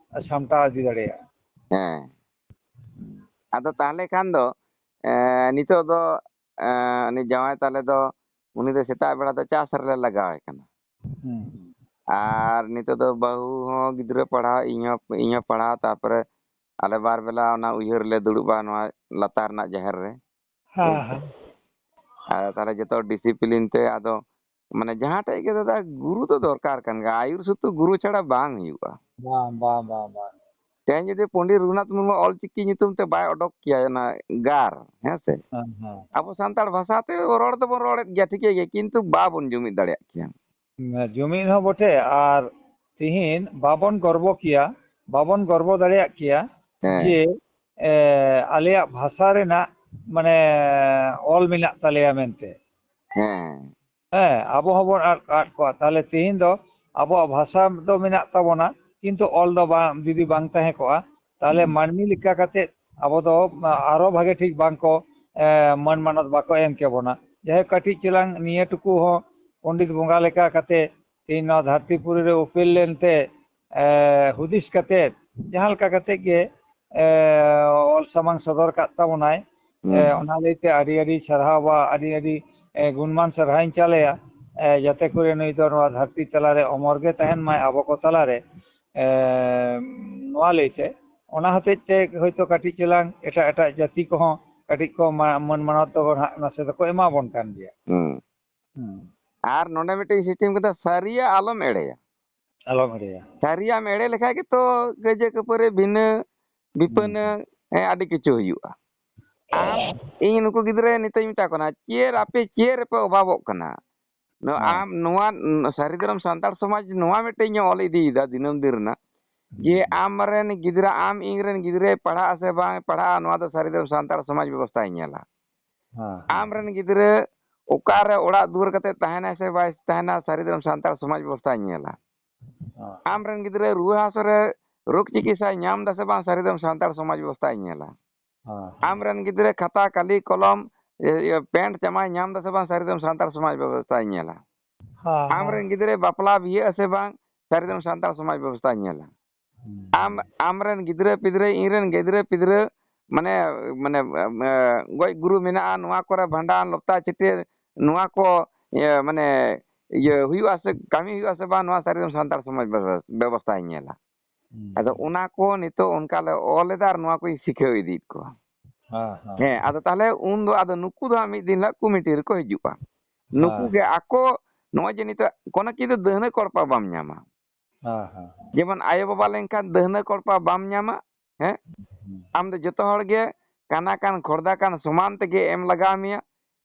ᱥᱟᱢᱴᱟᱣ ᱤᱫᱤ ᱫᱟᱲᱮᱭᱟᱜᱼᱟ᱾ ᱦᱮᱸ᱾ ᱟᱫᱚ ᱛᱟᱦᱞᱮ ᱠᱷᱟᱱ ᱫᱚ, ᱮᱸ, ᱱᱤᱛᱚᱜ ᱫᱚ, ᱮᱸ, ᱩᱱᱤ ᱡᱟᱶᱟᱭ ᱛᱟᱞᱮ ᱫᱚ, ᱩᱱᱤ ᱫᱚ ᱥᱮᱛᱟᱜ ᱵᱮᱲᱟ ᱫᱚ ᱪᱟᱥ ᱨᱮᱞᱮ ᱞᱟᱜᱟᱣᱮ ᱠᱟᱱᱟ᱾ ᱦᱩᱸ, ᱦᱩᱸ᱾ ᱟᱨ ᱱᱤᱛᱚᱜ ᱫᱚ ᱵᱟᱹᱦᱩ ᱦᱚᱸ ᱜᱤᱫᱽᱨᱟᱹ ᱯᱟᱲᱦᱟᱣ, ᱤᱧ ᱦᱚᱸ, ᱤᱧ ᱦᱚᱸ ᱯᱟᱲᱦᱟᱣ, ᱛᱟᱨᱯᱚᱨᱮ ᱟᱞᱮ ᱵᱟᱨ ᱵᱮᱞᱟ ᱚᱱᱟ ᱩᱭᱦᱟᱹᱨ ᱞᱮ ᱫᱩᱲᱩᱵᱼᱟ ᱱᱚᱣᱟ ᱞᱟᱛᱟᱨ ᱨᱮᱱᱟᱜ ᱡᱟᱦᱮᱨ ᱨᱮ᱾ ᱦᱮᱸ, ᱦᱮᱸ᱾ ᱟᱨ ᱛᱟᱦᱞᱮ ᱡᱚᱛᱚ ᱰᱤᱥᱤᱯᱞᱤᱱ ᱛᱮ ᱟᱫᱚ, ᱢᱟᱱᱮ, ᱡᱟᱦᱟᱸ ᱴᱷᱮᱡ ᱜᱮ ᱫᱟᱫᱟ, ᱜᱩᱨᱩ ᱫᱚ ᱫᱚᱨᱠᱟᱨ ᱠᱟᱱ ᱜᱮᱭᱟ᱾ ᱟᱹᱭᱩᱨ ᱥᱩᱛᱩ ᱜᱩᱨᱩ ᱪᱷᱟᱲᱟ ᱵᱟᱝ ᱦᱩᱭᱩᱜᱼᱟ᱾ ᱵᱟᱝ, ᱵᱟᱝ, ᱵᱟᱝ, ᱵᱟᱝ᱾ ᱛᱮᱦᱮᱧ ᱡᱩᱫᱤ ᱯᱚᱱᱰᱤᱛ ᱨᱚᱜᱷᱩᱱᱟᱛᱷ ᱢᱩᱨᱢᱩ ᱚᱞᱪᱤᱠᱤ ᱧᱩᱛᱩᱢ ᱛᱮ ᱵᱟᱭ ᱚᱰᱚᱠ ᱠᱮᱭᱟ ᱚᱱᱟ ᱜᱟᱨ, ᱦᱮᱸ ᱥᱮ? ᱦᱮᱸ, ᱦᱮᱸ᱾ ᱟᱵᱚ ᱥᱟᱱᱛᱟᱲ ᱵᱷᱟᱥᱟ ᱛᱮ ᱨᱚᱲ ᱫᱚᱵᱚᱱ ᱨᱚᱲᱮᱫ ᱜᱮᱭᱟ, ᱴᱷᱤᱠᱟᱹ ᱜᱮ, ᱠᱤᱱᱛᱩ ᱵᱟᱵᱚᱱ ᱡᱩᱢᱤᱫ ᱫᱟᱲᱮᱭᱟᱜ ᱠᱮᱭᱟ᱾ ᱦᱮᱸ, ᱡᱩᱢᱤᱫ ᱦᱚᱸ ᱵᱚᱴᱷᱮ, ᱟᱨ ᱛᱤᱦᱤᱧ ᱵᱟᱵᱚᱱ ᱜᱚᱨᱵᱚ ᱠᱮᱭᱟ, ᱵᱟᱵᱚᱱ ᱜᱚᱨᱵᱚ ᱫᱟᱲᱮᱭᱟᱜ ᱠᱮᱭᱟ ᱦᱮᱸ᱾ ᱡᱮ, ᱮ, ᱟᱞᱮᱭᱟᱜ ᱵᱷᱟᱥᱟ ᱨᱮᱱᱟᱜ ᱢᱟᱱᱮ ᱚᱞ ᱢᱮᱱᱟᱜ ᱛᱟᱞᱮᱭᱟ ᱢᱮᱱᱛᱮ᱾ ᱦᱮᱸ᱾ ᱦᱮᱸ, ᱟᱵᱚ ᱦᱚᱸᱵᱚᱱ ᱟᱫ, ᱟᱫ ᱠᱚᱜᱼᱟ᱾ ᱛᱟᱦᱞᱮ ᱛᱤᱦᱤᱧ ᱫᱚ ᱟᱵᱚᱣᱟᱜ ᱵᱷᱟᱥᱟ ᱫᱚ ᱢᱮᱱᱟᱜ ᱛᱟᱵᱚᱱᱟ, ᱠᱤᱱᱛᱩ ᱚᱞ ᱫᱚ ᱵᱟᱝ, ᱡᱩᱫᱤ ᱵᱟᱝ ᱛᱟᱦᱮᱸ ᱠᱚᱜᱼᱟ, ᱛᱟᱦᱞᱮ ᱦᱩᱸ᱾ ᱢᱟᱹᱱᱢᱤ ᱞᱮᱠᱟ ᱠᱟᱛᱮ ᱟᱵᱚ ᱫᱚ ᱟᱨᱚ ᱵᱷᱟᱜᱮ ᱴᱷᱤᱠ ᱵᱟᱝ ᱠᱚ, ᱮ, ᱢᱟᱹᱱ ᱢᱟᱱᱚᱛ ᱵᱟᱠᱚ ᱮᱢ ᱠᱮᱵᱚᱱᱟ᱾ ᱡᱟᱭᱦᱳᱠ, ᱠᱟᱹᱴᱤᱡ ᱪᱮᱞᱟᱝ ᱱᱤᱭᱟᱹ ᱴᱩᱠᱩ ᱦᱚᱸ ᱯᱚᱱᱰᱤᱛ ᱵᱚᱸᱜᱟ ᱞᱮᱠᱟ ᱠᱟᱛᱮ ᱛᱮᱦᱮᱧ ᱱᱚᱣᱟ ᱫᱷᱟᱹᱨᱛᱤ ᱯᱩᱨᱤ ᱨᱮ ᱩᱯᱮᱞ ᱞᱮᱱᱛᱮ, ᱮ, ᱦᱩᱫᱤᱥ ᱠᱟᱛᱮ, ᱡᱟᱦᱟᱸ ᱞᱮᱠᱟ ᱠᱟᱛᱮ ᱜᱮ, ᱮ, ᱚᱞ ᱥᱟᱢᱟᱝ ᱥᱚᱫᱚᱨ ᱠᱟᱫ ᱛᱟᱵᱚᱱᱟᱭ᱾ ᱮ, ᱦᱩᱸ᱾ ᱚᱱᱟ ᱞᱟᱹᱭᱛᱮ ᱟᱹᱰᱤ ᱟᱹᱰᱤ ᱥᱟᱨᱦᱟᱣ ᱵᱟ ᱟᱹᱰᱤ ᱟᱹᱰᱤ, ᱮ, ᱜᱩᱱᱢᱟᱱ ᱥᱟᱨᱦᱟᱣᱤᱧ ᱪᱟᱞᱮᱭᱟ, ᱮ, ᱡᱟᱛᱮ ᱠᱚᱨᱮ ᱱᱩᱭ ᱫᱚ ᱱᱚᱣᱟ ᱫᱷᱟᱹᱨᱛᱤ ᱛᱟᱞᱟᱨᱮ ᱚᱢᱚᱨ ᱜᱮ ᱛᱟᱦᱮᱱ ᱢᱟᱭ ᱟᱵᱚ ᱠᱚ ᱛᱟᱞᱟᱨᱮ᱾ ᱮ, ᱱᱚᱣᱟ ᱞᱟᱹᱭᱛᱮ ᱚᱱᱟ ᱦᱚᱛᱮᱡ ᱛᱮ ᱦᱚᱭᱛᱳ ᱠᱟᱹᱴᱤᱡ ᱪᱮᱞᱟᱝ ᱮᱴᱟᱜ ᱮᱴᱟᱜ ᱡᱟᱹᱛᱤ ᱠᱚᱦᱚᱸ ᱠᱟᱹᱴᱤᱡ ᱠᱚ ᱢᱟ-, ᱢᱟᱹᱱ ᱢᱟᱱᱚᱛ ᱫᱚ ᱱᱟᱦᱟᱜ ᱱᱟᱥᱮ ᱫᱚᱠᱚ ᱮᱢᱟ ᱵᱚᱱ ᱠᱟᱱ ᱜᱮᱭᱟ᱾ ᱦᱩᱸ᱾ ᱦᱩᱸ᱾ ᱟᱨ ᱱᱚᱰᱮ ᱢᱤᱫᱴᱮᱱ system ᱠᱟᱫᱟ, ᱥᱟᱹᱨᱤᱭᱟᱜ ᱟᱞᱚᱢ ᱮᱲᱮᱭᱟ᱾ ᱟᱞᱚᱢ ᱮᱲᱮᱭᱟ᱾ ᱥᱟᱹᱨᱤᱭᱟᱜ ᱮᱢ ᱮᱲᱮ ᱞᱮᱠᱷᱟᱡ ᱜᱮᱛᱚ ᱠᱟᱹᱭᱡᱟᱹ ᱠᱷᱟᱹᱯᱟᱹᱨᱤ ᱵᱷᱤᱱᱟᱹ ᱵᱤᱯᱟᱹᱱᱟᱹ, ᱦᱩᱸ᱾ ᱦᱮᱸ, ᱟᱹᱰᱤ ᱠᱤᱪᱷᱩ ᱦᱩᱭᱩᱜᱼᱟ᱾ ᱟᱢ, ᱤᱧ ᱱᱩᱠᱩ ᱜᱤᱫᱽᱨᱟᱹ ᱱᱤᱛᱚᱜ ᱤᱧ ᱢᱮᱛᱟ ᱠᱚ ᱠᱟᱱᱟ, ᱪᱮᱫ ᱟᱯᱮ ᱪᱮᱫ ᱨᱮᱯᱮ ᱚᱵᱷᱟᱵᱚᱜ ᱠᱟᱱᱟ? ᱱᱚᱣᱟ ᱦᱮᱸ᱾ ᱟᱢ ᱱᱚᱣᱟ ᱥᱟᱹᱨᱤ ᱫᱷᱚᱨᱚᱢ ᱥᱟᱱᱛᱟᱲ ᱥᱚᱢᱟᱡᱽ ᱱᱚᱣᱟ ᱢᱤᱫᱴᱮᱱ ᱤᱧ ᱚᱞ ᱤᱫᱤᱭᱮᱫᱟ ᱫᱤᱱᱟᱹᱢ ᱫᱤᱱ ᱨᱮᱱᱟᱜ, ᱡᱮ ᱦᱩᱸ᱾ ᱟᱢ ᱨᱮᱱ ᱜᱤᱫᱽᱨᱟᱹ, ᱟᱢ ᱤᱧ ᱨᱮᱱ ᱜᱤᱫᱽᱨᱟᱹᱭ ᱯᱟᱲᱦᱟᱜᱼᱟ ᱥᱮ ᱵᱟᱝ ᱯᱟᱲᱦᱟᱜᱼᱟ, ᱱᱚᱣᱟ ᱫᱚ ᱥᱟᱹᱨᱤ ᱫᱷᱚᱨᱚᱢ ᱥᱟᱱᱛᱟᱲ ᱥᱚᱢᱟᱡᱽ ᱵᱮᱵᱚᱥᱛᱷᱟᱭ ᱧᱮᱞᱟ᱾ ᱦᱮᱸ, ᱦᱮᱸ᱾ ᱟᱢ ᱨᱮᱱ ᱜᱤᱫᱽᱨᱟᱹ ᱚᱠᱟᱨᱮ ᱚᱲᱟᱜ ᱫᱩᱣᱟᱹᱨ ᱠᱟᱛᱮ ᱛᱟᱦᱮᱱᱟᱭ ᱥᱮ ᱵᱟᱭ ᱛᱟᱦᱮᱱᱟ, ᱥᱟᱹᱨᱤ ᱫᱷᱚᱨᱚᱢ ᱥᱟᱱᱛᱟᱲ ᱥᱚᱢᱟᱡᱽ ᱵᱮᱵᱚᱥᱛᱷᱟᱭ ᱧᱮᱞᱟ᱾ ᱦᱮᱸ᱾ ᱟᱢ ᱨᱮᱱ ᱜᱤᱫᱽᱨᱟᱹ ᱨᱩᱣᱟᱹ ᱦᱟᱹᱥᱩ ᱨᱮ ᱨᱳᱜᱽ ᱪᱤᱠᱤᱛᱥᱟᱭ ᱧᱟᱢ ᱫᱟ ᱥᱮ ᱵᱟᱝ, ᱥᱟᱹᱨᱤ ᱫᱷᱚᱨᱚᱢ ᱥᱟᱱᱛᱟᱲ ᱥᱚᱢᱟᱡᱽ ᱵᱮᱵᱚᱥᱛᱷᱟᱭ ᱧᱮᱞᱟ᱾ ᱦᱮᱸ, ᱦᱮᱸ᱾ ᱟᱢ ᱨᱮᱱ ᱜᱤᱫᱽᱨᱟᱹ ᱠᱷᱟᱛᱟ, ᱠᱟᱞᱤ, ᱠᱚᱞᱚᱢ, ᱤᱭᱟᱹ, ᱤᱭᱟᱹ, ᱯᱮᱱᱴ, ᱡᱟᱢᱟᱭ ᱧᱟᱢ ᱫᱟ ᱥᱮ ᱵᱟᱝ, ᱥᱟᱹᱨᱤ ᱫᱷᱚᱨᱚᱢ ᱥᱟᱱᱛᱟᱲ ᱥᱚᱢᱟᱡᱽ ᱵᱮᱵᱚᱥᱛᱷᱟᱭ ᱧᱮᱞᱟ᱾ ᱦᱮᱸ, ᱟᱢ ᱦᱮᱸ᱾ ᱨᱮᱱ ᱜᱤᱫᱽᱨᱟᱹ ᱵᱟᱯᱞᱟ ᱵᱤᱦᱟᱹᱜ ᱟᱥᱮ ᱵᱟᱝ, ᱥᱟᱹᱨᱤ ᱫᱷᱚᱨᱚᱢ ᱥᱟᱱᱛᱟᱲ ᱥᱚᱢᱟᱡᱽ ᱵᱮᱵᱚᱥᱛᱷᱟᱭ ᱧᱮᱞᱟ᱾ ᱦᱩᱸ᱾ ᱟᱢ, ᱟᱢ ᱨᱮᱱ ᱜᱤᱫᱽᱨᱟᱹ ᱯᱤᱫᱽᱨᱟᱹ, ᱤᱧ ᱨᱮᱱ ᱜᱤᱫᱽᱨᱟᱹ ᱯᱤᱫᱽᱨᱟᱹ, ᱢᱟᱱᱮ, ᱢᱟᱱᱮ, ᱮ, ᱜᱚᱡ ᱜᱩᱨᱩ ᱢᱮᱱᱟᱜᱼᱟ, ᱱᱚᱣᱟ ᱠᱚᱨᱮ ᱵᱷᱟᱸᱰᱟᱱ, ᱞᱚᱯᱛᱟ ᱪᱷᱟᱹᱴᱭᱟᱹᱨ, ᱱᱚᱣᱟ ᱠᱚ, ᱤᱭᱟᱹ, ᱢᱟᱱᱮ, ᱤᱭᱟᱹ ᱦᱩᱭᱩᱜᱼᱟ ᱥᱮ, ᱠᱟᱹᱢᱤ ᱦᱩᱭᱩᱜᱼᱟ ᱥᱮ ᱵᱟᱝ, ᱱᱚᱣᱟ ᱥᱟᱹᱨᱤ ᱫᱷᱚᱨᱚᱢ ᱥᱟᱱᱛᱟᱲ ᱥᱚᱢᱟᱡᱽ ᱵᱮᱵᱚ-, ᱵᱮᱵᱚᱥᱛᱷᱟᱭ ᱧᱮᱞᱟ᱾ ᱦᱩᱸ᱾ ᱟᱫᱚ ᱚᱱᱟ ᱠᱚ ᱱᱤᱛᱚᱜ ᱚᱱᱠᱟ ᱞᱮ ᱚᱞ ᱮᱫᱟ ᱟᱨ ᱱᱚᱣᱟ ᱠᱚᱧ ᱥᱤᱠᱷᱟᱹᱣ ᱤᱫᱤᱭᱮᱫ ᱠᱚᱣᱟ᱾ ᱦᱮᱸ, ᱦᱮᱸ᱾ ᱦᱮᱸ, ᱟᱫᱚ ᱛᱟᱦᱞᱮ ᱩᱱ ᱫᱚ ᱟᱫᱚ ᱱᱩᱠᱩ ᱫᱚ ᱦᱟᱸᱜ ᱢᱤᱫ ᱫᱤᱱ ᱦᱤᱞᱳᱜ ᱠᱚᱢᱤᱴᱤ ᱨᱮᱠᱚ ᱦᱤᱡᱩᱜᱼᱟ᱾ ᱱᱩᱠᱩ ᱦᱮᱸ᱾ ᱜᱮ ᱟᱠᱚ ᱱᱚᱜᱼᱚᱭ ᱡᱮ ᱱᱤᱛᱚᱜ ᱠᱳᱱᱳ ᱠᱤᱱᱛᱩ ᱫᱟᱹᱦᱱᱟᱹ ᱠᱚᱲᱯᱟ ᱵᱟᱢ ᱧᱟᱢᱟ᱾ ᱦᱮᱸ, ᱦᱮᱸ, ᱦᱮᱸ᱾ ᱡᱮᱢᱚᱱ ᱟᱭᱳ ᱵᱟᱵᱟ ᱞᱮᱱᱠᱷᱟᱱ ᱫᱟᱹᱦᱱᱟᱹ ᱠᱚᱲᱯᱟ ᱵᱟᱢ ᱧᱟᱢᱟ, ᱦᱮᱸ? ᱦᱩᱸ᱾ ᱟᱢ ᱫᱚ ᱡᱚᱛᱚ ᱦᱚᱲ ᱜᱮ ᱠᱟᱱᱟ ᱠᱟᱱ ᱠᱷᱚᱨᱫᱟ ᱠᱟᱱ ᱥᱚᱢᱟᱱ ᱛᱮᱜᱮ ᱮᱢ ᱞᱟᱜᱟᱣ ᱢᱮᱭᱟ᱾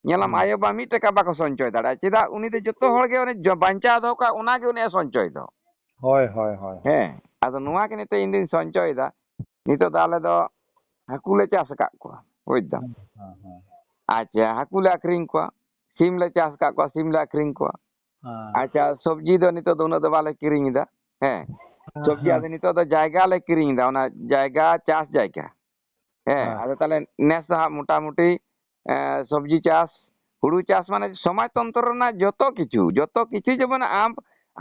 ᱧᱮᱞᱟᱢ ᱦᱩᱸ᱾ ᱟᱭᱳ ᱵᱟᱵᱟ ᱢᱤᱫ ᱴᱟᱠᱟ ᱵᱟᱠᱚ ᱥᱚᱧᱪᱚᱭ ᱫᱟᱲᱮᱭᱟᱜᱼᱟ᱾ ᱪᱮᱫᱟᱜ? ᱩᱱᱤ ᱫᱚ ᱡᱚᱛᱚ ᱦᱚᱲ ᱜᱮ ᱚᱱᱮ ᱡᱚ-, ᱵᱟᱧᱪᱟᱣ ᱫᱚᱦᱚ ᱠᱟᱜ, ᱚᱱᱟ ᱜᱮ ᱩᱱᱤᱭ ᱥᱚᱧᱪᱚᱭ ᱫᱚ᱾ ᱦᱳᱭ, ᱦᱳᱭ, ᱦᱳᱭ, ᱦᱳᱭ᱾ ᱦᱮᱸ, ᱟᱫᱚ ᱱᱚᱣᱟ ᱜᱮ ᱱᱤᱛᱚᱜ ᱤᱧ ᱫᱩᱧ ᱥᱚᱧᱪᱚᱭᱮᱫᱟ᱾ ᱱᱤᱛᱚᱜ ᱫᱚ ᱟᱞᱮ ᱫᱚ ᱦᱟᱹᱠᱩ ᱞᱮ ᱪᱟᱥ ᱟᱠᱟᱫ ᱠᱚᱣᱟ, ᱵᱩᱡᱽ ᱫᱟᱢ᱾ ᱦᱮᱸ, ᱦᱮᱸ, ᱦᱮᱸ᱾ ᱟᱪᱪᱷᱟ, ᱦᱟᱹᱠᱩ ᱞᱮ ᱟᱹᱠᱷᱨᱤᱧ ᱠᱚᱣᱟ, ᱥᱤᱢ ᱞᱮ ᱪᱟᱥ ᱟᱠᱟᱫ ᱠᱚᱣᱟ, ᱥᱤᱢ ᱞᱮ ᱟᱹᱠᱷᱨᱤᱧ ᱠᱚᱣᱟ᱾ ᱦᱮᱸ᱾ ᱟᱪᱪᱷᱟ, ᱥᱚᱵᱽᱡᱤ ᱫᱚ ᱱᱤᱛᱚᱜ ᱫᱚ ᱩᱱᱟᱹᱜ ᱫᱚ ᱵᱟᱞᱮ ᱠᱤᱨᱤᱧ ᱮᱫᱟ᱾ ᱦᱮᱸ, ᱦᱮᱸ, ᱥᱚᱵᱽᱡᱤ ᱦᱮᱸ᱾ ᱟᱫᱚ ᱱᱤᱛᱚᱜ ᱫᱚ ᱡᱟᱭᱜᱟ ᱞᱮ ᱠᱤᱨᱤᱧ ᱮᱫᱟ, ᱚᱱᱟ ᱡᱟᱭᱜᱟ, ᱪᱟᱥ ᱡᱟᱭᱜᱟ᱾ ᱦᱮᱸ, ᱦᱮᱸ᱾ ᱟᱫᱚ ᱛᱟᱦᱞᱮ ᱱᱮᱥ ᱫᱚ ᱦᱟᱸᱜ ᱢᱚᱴᱟᱢᱩᱴᱤ, ᱮᱸ, ᱥᱚᱵᱽᱡᱤ ᱪᱟᱥ, ᱦᱩᱲᱩ ᱪᱟᱥ, ᱢᱟᱱᱮ ᱥᱚᱢᱟᱡᱽ ᱛᱚᱱᱛᱨᱚ ᱨᱮᱱᱟᱜ ᱡᱚᱛᱚ ᱠᱤᱪᱷᱩ, ᱡᱚᱛᱚ ᱠᱤᱪᱷᱩ ᱡᱮᱢᱚᱱ ᱟᱢ,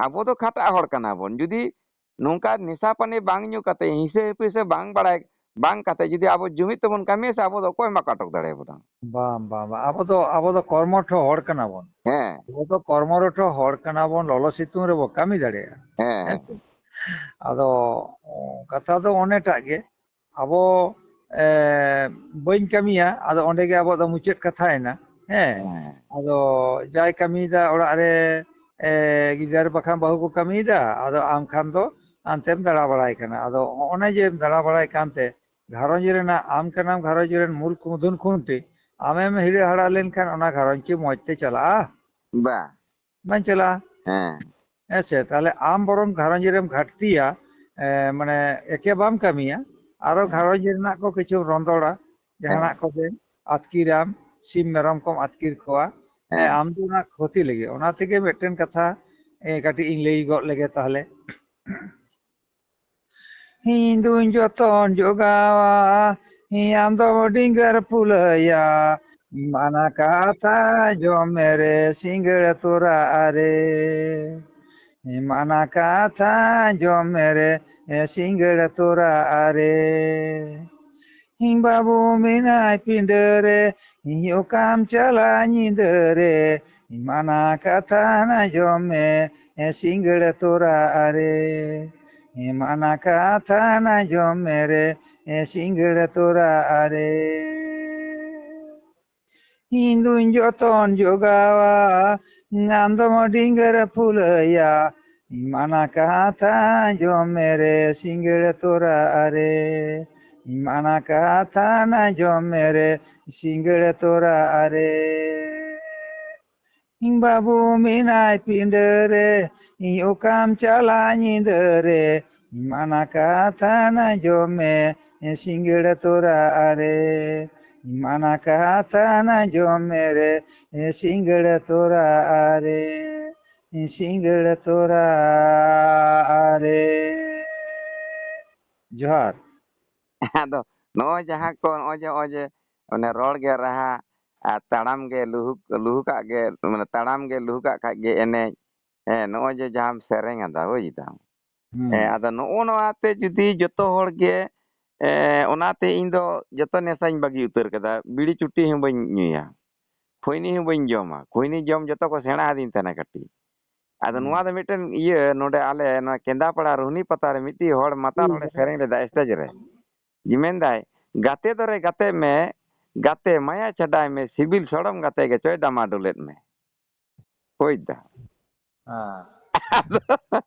ᱟᱵᱚ ᱫᱚ ᱠᱷᱟᱴᱟᱜ ᱦᱚᱲ ᱠᱟᱱᱟ ᱵᱚᱱ᱾ ᱡᱩᱫᱤ ᱱᱚᱝᱠᱟ ᱱᱮᱥᱟ ᱯᱟᱹᱱᱤ ᱵᱟᱝ ᱧᱩ ᱠᱟᱛᱮ, ᱦᱤᱥᱟᱹ ᱦᱤᱯᱤᱥᱟᱹ ᱵᱟᱝ ᱵᱟᱲᱟᱭ, ᱵᱟᱝ ᱠᱟᱛᱮ ᱡᱩᱫᱤ ᱟᱵᱚ ᱡᱩᱢᱤᱫ ᱛᱮᱵᱚᱱ ᱠᱟᱹᱢᱤᱭᱟ ᱥᱮ, ᱟᱵᱚ ᱫᱚ ᱚᱠᱚᱭ ᱦᱚᱸ ᱵᱟᱠᱚ ᱟᱴᱚᱠ ᱫᱟᱲᱮᱭᱟᱵᱚᱱᱟ᱾ ᱵᱟᱝ, ᱵᱟᱝ, ᱵᱟᱝ᱾ ᱟᱵᱚ ᱫᱚ, ᱟᱵᱚ ᱫᱚ ᱠᱚᱨᱢᱚᱴᱷᱚ ᱦᱚᱲ ᱠᱟᱱᱟ ᱵᱚᱱ᱾ ᱦᱮᱸ᱾ ᱟᱵᱚ ᱫᱚ ᱠᱚᱨᱢᱚᱨᱚᱴᱷᱚ ᱦᱚᱲ ᱠᱟᱱᱟ ᱵᱚᱱ, ᱞᱚᱞᱚ ᱥᱤᱛᱩᱝ ᱨᱮᱵᱚ ᱠᱟᱹᱢᱤ ᱫᱟᱲᱮᱭᱟᱜᱼᱟ᱾ ᱦᱮᱸ᱾ ᱦᱮᱸ ᱥᱮ? ᱟᱫᱚ, ᱚ, ᱠᱟᱛᱷᱟ ᱫᱚ ᱚᱱᱮᱴᱟᱜ ᱜᱮ, ᱟᱵᱚ, ᱮ, ᱵᱟᱹᱧ ᱠᱟᱹᱢᱤᱭᱟ, ᱟᱫᱚ ᱚᱸᱰᱮ ᱜᱮ ᱟᱵᱚᱣᱟᱜ ᱫᱚ ᱢᱩᱪᱟᱹᱫ ᱠᱟᱛᱷᱟᱭᱮᱱᱟ᱾ ᱦᱮᱸ᱾ ᱦᱮᱸ᱾ ᱟᱫᱚ ᱡᱟᱭ ᱠᱟᱹᱢᱤᱭᱮᱫᱟ ᱚᱲᱟᱜ ᱨᱮ, ᱮ, ᱜᱤᱫᱟᱹᱨ ᱵᱟᱠᱷᱟᱱ ᱵᱟᱹᱦᱩ ᱠᱚ ᱠᱟᱹᱢᱤᱭᱮᱫᱟ, ᱟᱫᱚ ᱟᱢ ᱠᱷᱟᱱ ᱫᱚ ᱦᱟᱱᱛᱮᱢ ᱫᱟᱬᱟ ᱵᱟᱲᱟᱭ ᱠᱟᱱᱟ᱾ ᱟᱫᱚ ᱦᱚᱸᱜᱼᱚ ᱱᱟ ᱡᱮᱢ ᱫᱟᱬᱟ ᱵᱟᱲᱟᱭ ᱠᱟᱱᱛᱮ, ᱜᱷᱟᱨᱚᱸᱡᱽ ᱨᱮᱱᱟᱜ ᱟᱢ ᱠᱟᱱᱟᱢ ᱜᱷᱟᱨᱚᱸᱡᱽ ᱨᱮᱱ ᱢᱩᱞ ᱢᱩᱫᱷᱩᱱ ᱠᱷᱩᱱᱴᱤ, ᱟᱢᱮᱢ ᱦᱤᱲᱟᱹ ᱦᱟᱲᱟ ᱞᱮᱱᱠᱷᱟᱱ ᱚᱱᱟ ᱜᱷᱟᱨᱚᱸᱡᱽ ᱠᱤ ᱢᱚᱡᱽ ᱛᱮ ᱪᱟᱞᱟᱜᱼᱟ? ᱵᱟ᱾ ᱵᱟᱝ ᱪᱟᱞᱟᱜᱼᱟ᱾ ᱦᱮᱸ᱾ ᱦᱮᱸ ᱥᱮ? ᱛᱟᱦᱞᱮ ᱟᱢ ᱵᱚᱨᱚᱝ ᱜᱷᱟᱨᱚᱸᱡᱽ ᱨᱮᱢ ᱜᱷᱟᱴᱛᱤᱭᱟ, ᱮ, ᱢᱟᱱᱮ ᱮᱠᱮ ᱵᱟᱢ ᱠᱟᱹᱢᱤᱭᱟ, ᱟᱨᱚ ᱦᱮᱸ᱾ ᱜᱷᱟᱨᱚᱸᱡᱽ ᱨᱮᱱᱟᱜ ᱠᱚ ᱠᱤᱪᱷᱩᱢ ᱨᱚᱸᱫᱚᱲᱟ, ᱦᱮᱸ᱾ ᱡᱟᱦᱟᱱᱟᱜ ᱠᱚᱜᱮ ᱟᱹᱛᱠᱤᱨᱟᱢ, ᱥᱤᱢ ᱢᱮᱨᱚᱢ ᱠᱚᱢ ᱟᱹᱛᱠᱤᱨ ᱠᱚᱣᱟ, ᱦᱮᱸ, ᱦᱮᱸ᱾ ᱟᱢ ᱫᱚ ᱚᱱᱟ ᱠᱷᱚᱛᱤ ᱞᱟᱹᱜᱤᱫ᱾ ᱚᱱᱟ ᱛᱮᱜᱮ ᱢᱤᱫᱴᱮᱱ ᱠᱟᱛᱷᱟ, ᱮ, ᱠᱟᱹᱴᱤᱡ ᱤᱧ ᱞᱟᱹᱭ ᱜᱚᱫ ᱞᱮᱜᱮ ᱛᱟᱦᱞᱮ᱾ ᱤᱧ ᱫᱩᱧ ᱡᱚᱛᱚᱱ ᱡᱚᱜᱟᱣᱟ, ᱟᱢ ᱫᱚ ᱰᱤᱸᱜᱟᱹᱨ ᱯᱷᱩᱞᱟᱹᱭᱟ, ᱢᱟᱱᱟ ᱠᱟᱛᱷᱟ ᱡᱚᱢ ᱢᱮ ᱨᱮ ᱥᱤᱸᱜᱟᱹᱲ ᱛᱚᱨᱟ ᱨᱮ᱾ ᱢᱟᱱᱟ ᱠᱟᱛᱷᱟ ᱡᱚᱢ ᱢᱮ ᱨᱮ ᱥᱤᱸᱜᱟᱹᱲ ᱛᱚᱨᱟ ᱨᱮ᱾ ᱵᱟᱹᱵᱩ ᱢᱮᱱᱟᱭ ᱯᱤᱸᱰᱟᱹ ᱨᱮ, ᱚᱠᱟᱢ ᱪᱟᱞᱟᱜ ᱧᱤᱫᱟᱹ ᱨᱮ? ᱢᱟᱱᱟ ᱠᱟᱛᱷᱟ ᱱᱟ ᱡᱚᱢ ᱢᱮ, ᱥᱤᱸᱜᱟᱹᱲ ᱛᱚᱨᱟ ᱨᱮ᱾ ᱢᱟᱱᱟ ᱠᱟᱛᱷᱟ ᱱᱟ ᱡᱚᱢ ᱢᱮ ᱨᱮ, ᱥᱤᱸᱜᱟᱹᱲ ᱛᱚᱨᱟ ᱨᱮ᱾ ᱤᱧ ᱫᱩᱧ ᱡᱚᱛᱚᱱ ᱡᱚᱜᱟᱣᱟ, ᱟᱢ ᱫᱚᱢ ᱰᱤᱸᱜᱟᱹᱨ ᱯᱷᱩᱞᱟᱹᱭᱟ, ᱤᱧ ᱢᱟᱱᱟ ᱠᱟᱛᱷᱟ ᱟᱸᱡᱚᱢ ᱢᱮ ᱨᱮ ᱥᱤᱸᱜᱟᱹᱲ ᱛᱚᱨᱟ ᱨᱮ, ᱤᱧ ᱢᱟᱱᱟ ᱠᱟᱛᱷᱟ ᱟᱸᱡᱚᱢ ᱢᱮ ᱨᱮ ᱥᱤᱸᱜᱟᱹᱲ ᱛᱚᱨᱟ ᱨᱮ᱾ ᱤᱧ ᱵᱟᱹᱵᱩ ᱢᱮᱱᱟᱭ ᱯᱤᱸᱰᱟᱹ ᱨᱮ, ᱤᱧ ᱚᱠᱟᱢ ᱪᱟᱞᱟᱜ ᱧᱤᱫᱟᱹ ᱨᱮ, ᱤᱧ ᱢᱟᱱᱟ ᱠᱟᱛᱷᱟ ᱟᱸᱡᱚᱢ ᱢᱮ ᱥᱤᱸᱜᱟᱹᱲ ᱛᱚᱨᱟ ᱨᱮ, ᱤᱧ ᱢᱟᱱᱟ ᱠᱟᱛᱷᱟ ᱟᱸᱡᱚᱢ ᱢᱮ ᱨᱮ ᱥᱤᱸᱜᱟᱹᱲ ᱛᱚᱨᱟ ᱨᱮ᱾ ᱥᱤᱸᱜᱟᱹᱲ ᱛᱚᱨᱟ ᱨᱮ᱾ ᱡᱚᱦᱟᱨ᱾ ᱟᱫᱚ ᱱᱚᱜᱼᱚᱭ ᱡᱟᱦᱟᱸ ᱠᱚ, ᱱᱚᱜᱼᱚᱭ ᱡᱮ, ᱱᱚᱜᱼᱚᱭ ᱡᱮ ᱚᱱᱮ ᱨᱚᱲ ᱜᱮ ᱨᱟᱦᱟ, ᱟᱨ ᱛᱟᱲᱟᱢ ᱜᱮ ᱞᱩᱦᱩᱠ, ᱞᱩᱦᱩᱠᱟᱜ ᱜᱮ, ᱢᱟᱱᱮ ᱛᱟᱲᱟᱢ ᱜᱮ ᱞᱩᱦᱩᱠᱟᱜ ᱠᱷᱟᱡ ᱜᱮ ᱮᱱᱮᱡ, ᱦᱮᱸ, ᱱᱚᱜᱼᱚᱭ ᱡᱮ ᱡᱟᱦᱟᱸᱢ ᱥᱮᱨᱮᱧ ᱟᱫᱟ, ᱵᱩᱡ ᱫᱟᱢ? ᱦᱩᱸ᱾ ᱦᱮᱸ, ᱟᱫᱚ ᱱᱚᱜᱼᱚ ᱱᱚᱣᱟ ᱛᱮ ᱡᱩᱫᱤ ᱡᱚᱛᱚ ᱦᱚᱲ ᱜᱮ, ᱮ, ᱚᱱᱟᱛᱮ ᱤᱧ ᱫᱚ ᱡᱚᱛᱚ ᱱᱮᱥᱟᱧ ᱵᱟᱹᱜᱤ ᱩᱛᱟᱹᱨ ᱠᱟᱫᱟ, ᱵᱤᱲᱤ ᱪᱩᱴᱤ ᱦᱚᱸ ᱵᱟᱹᱧ ᱧᱩᱭᱟ, ᱠᱷᱩᱭᱱᱤ ᱦᱚᱸ ᱵᱟᱹᱧ ᱡᱚᱢᱟ, ᱠᱷᱩᱭᱱᱤ ᱡᱚᱢ ᱡᱚᱛᱚ ᱠᱚ ᱥᱮᱬᱟ ᱟᱹᱫᱤᱧ ᱛᱟᱦᱮᱱᱟ ᱠᱟᱹᱴᱤᱡ᱾ ᱟᱫᱚ ᱦᱩᱸ᱾ ᱱᱚᱣᱟ ᱫᱚ ᱢᱤᱫᱴᱮᱱ ᱤᱭᱟᱹ, ᱱᱚᱰᱮ ᱟᱞᱮ ᱱᱚᱣᱟ ᱠᱮᱸᱫᱟᱯᱟᱲᱟ ᱨᱩᱦᱱᱤ ᱯᱟᱛᱟ ᱨᱮ ᱢᱤᱫᱴᱤᱡ ᱦᱚᱲ ᱢᱟᱛᱟᱞ ᱦᱚᱲᱮ ᱥᱮᱨᱮᱧ ᱞᱮᱫᱟ ᱥᱴᱮᱡ ᱨᱮ, ᱡᱮ ᱢᱮᱱᱫᱟᱭ, "ᱜᱟᱛᱮ ᱫᱚᱨᱮ ᱜᱟᱛᱮᱜ ᱢᱮ, ᱜᱟᱛᱮ ᱢᱟᱭᱟ ᱪᱷᱟᱰᱟᱭ ᱢᱮ, ᱥᱤᱵᱤᱞ ᱥᱚᱲᱚᱢ ᱜᱟᱛᱮ ᱜᱮ ᱪᱚᱭ ᱰᱟᱢᱟᱰᱳᱞᱮᱫ ᱢᱮ᱾" ᱵᱩᱡᱽ ᱫᱟ? ᱦᱮᱸ᱾ ᱟᱫᱚ,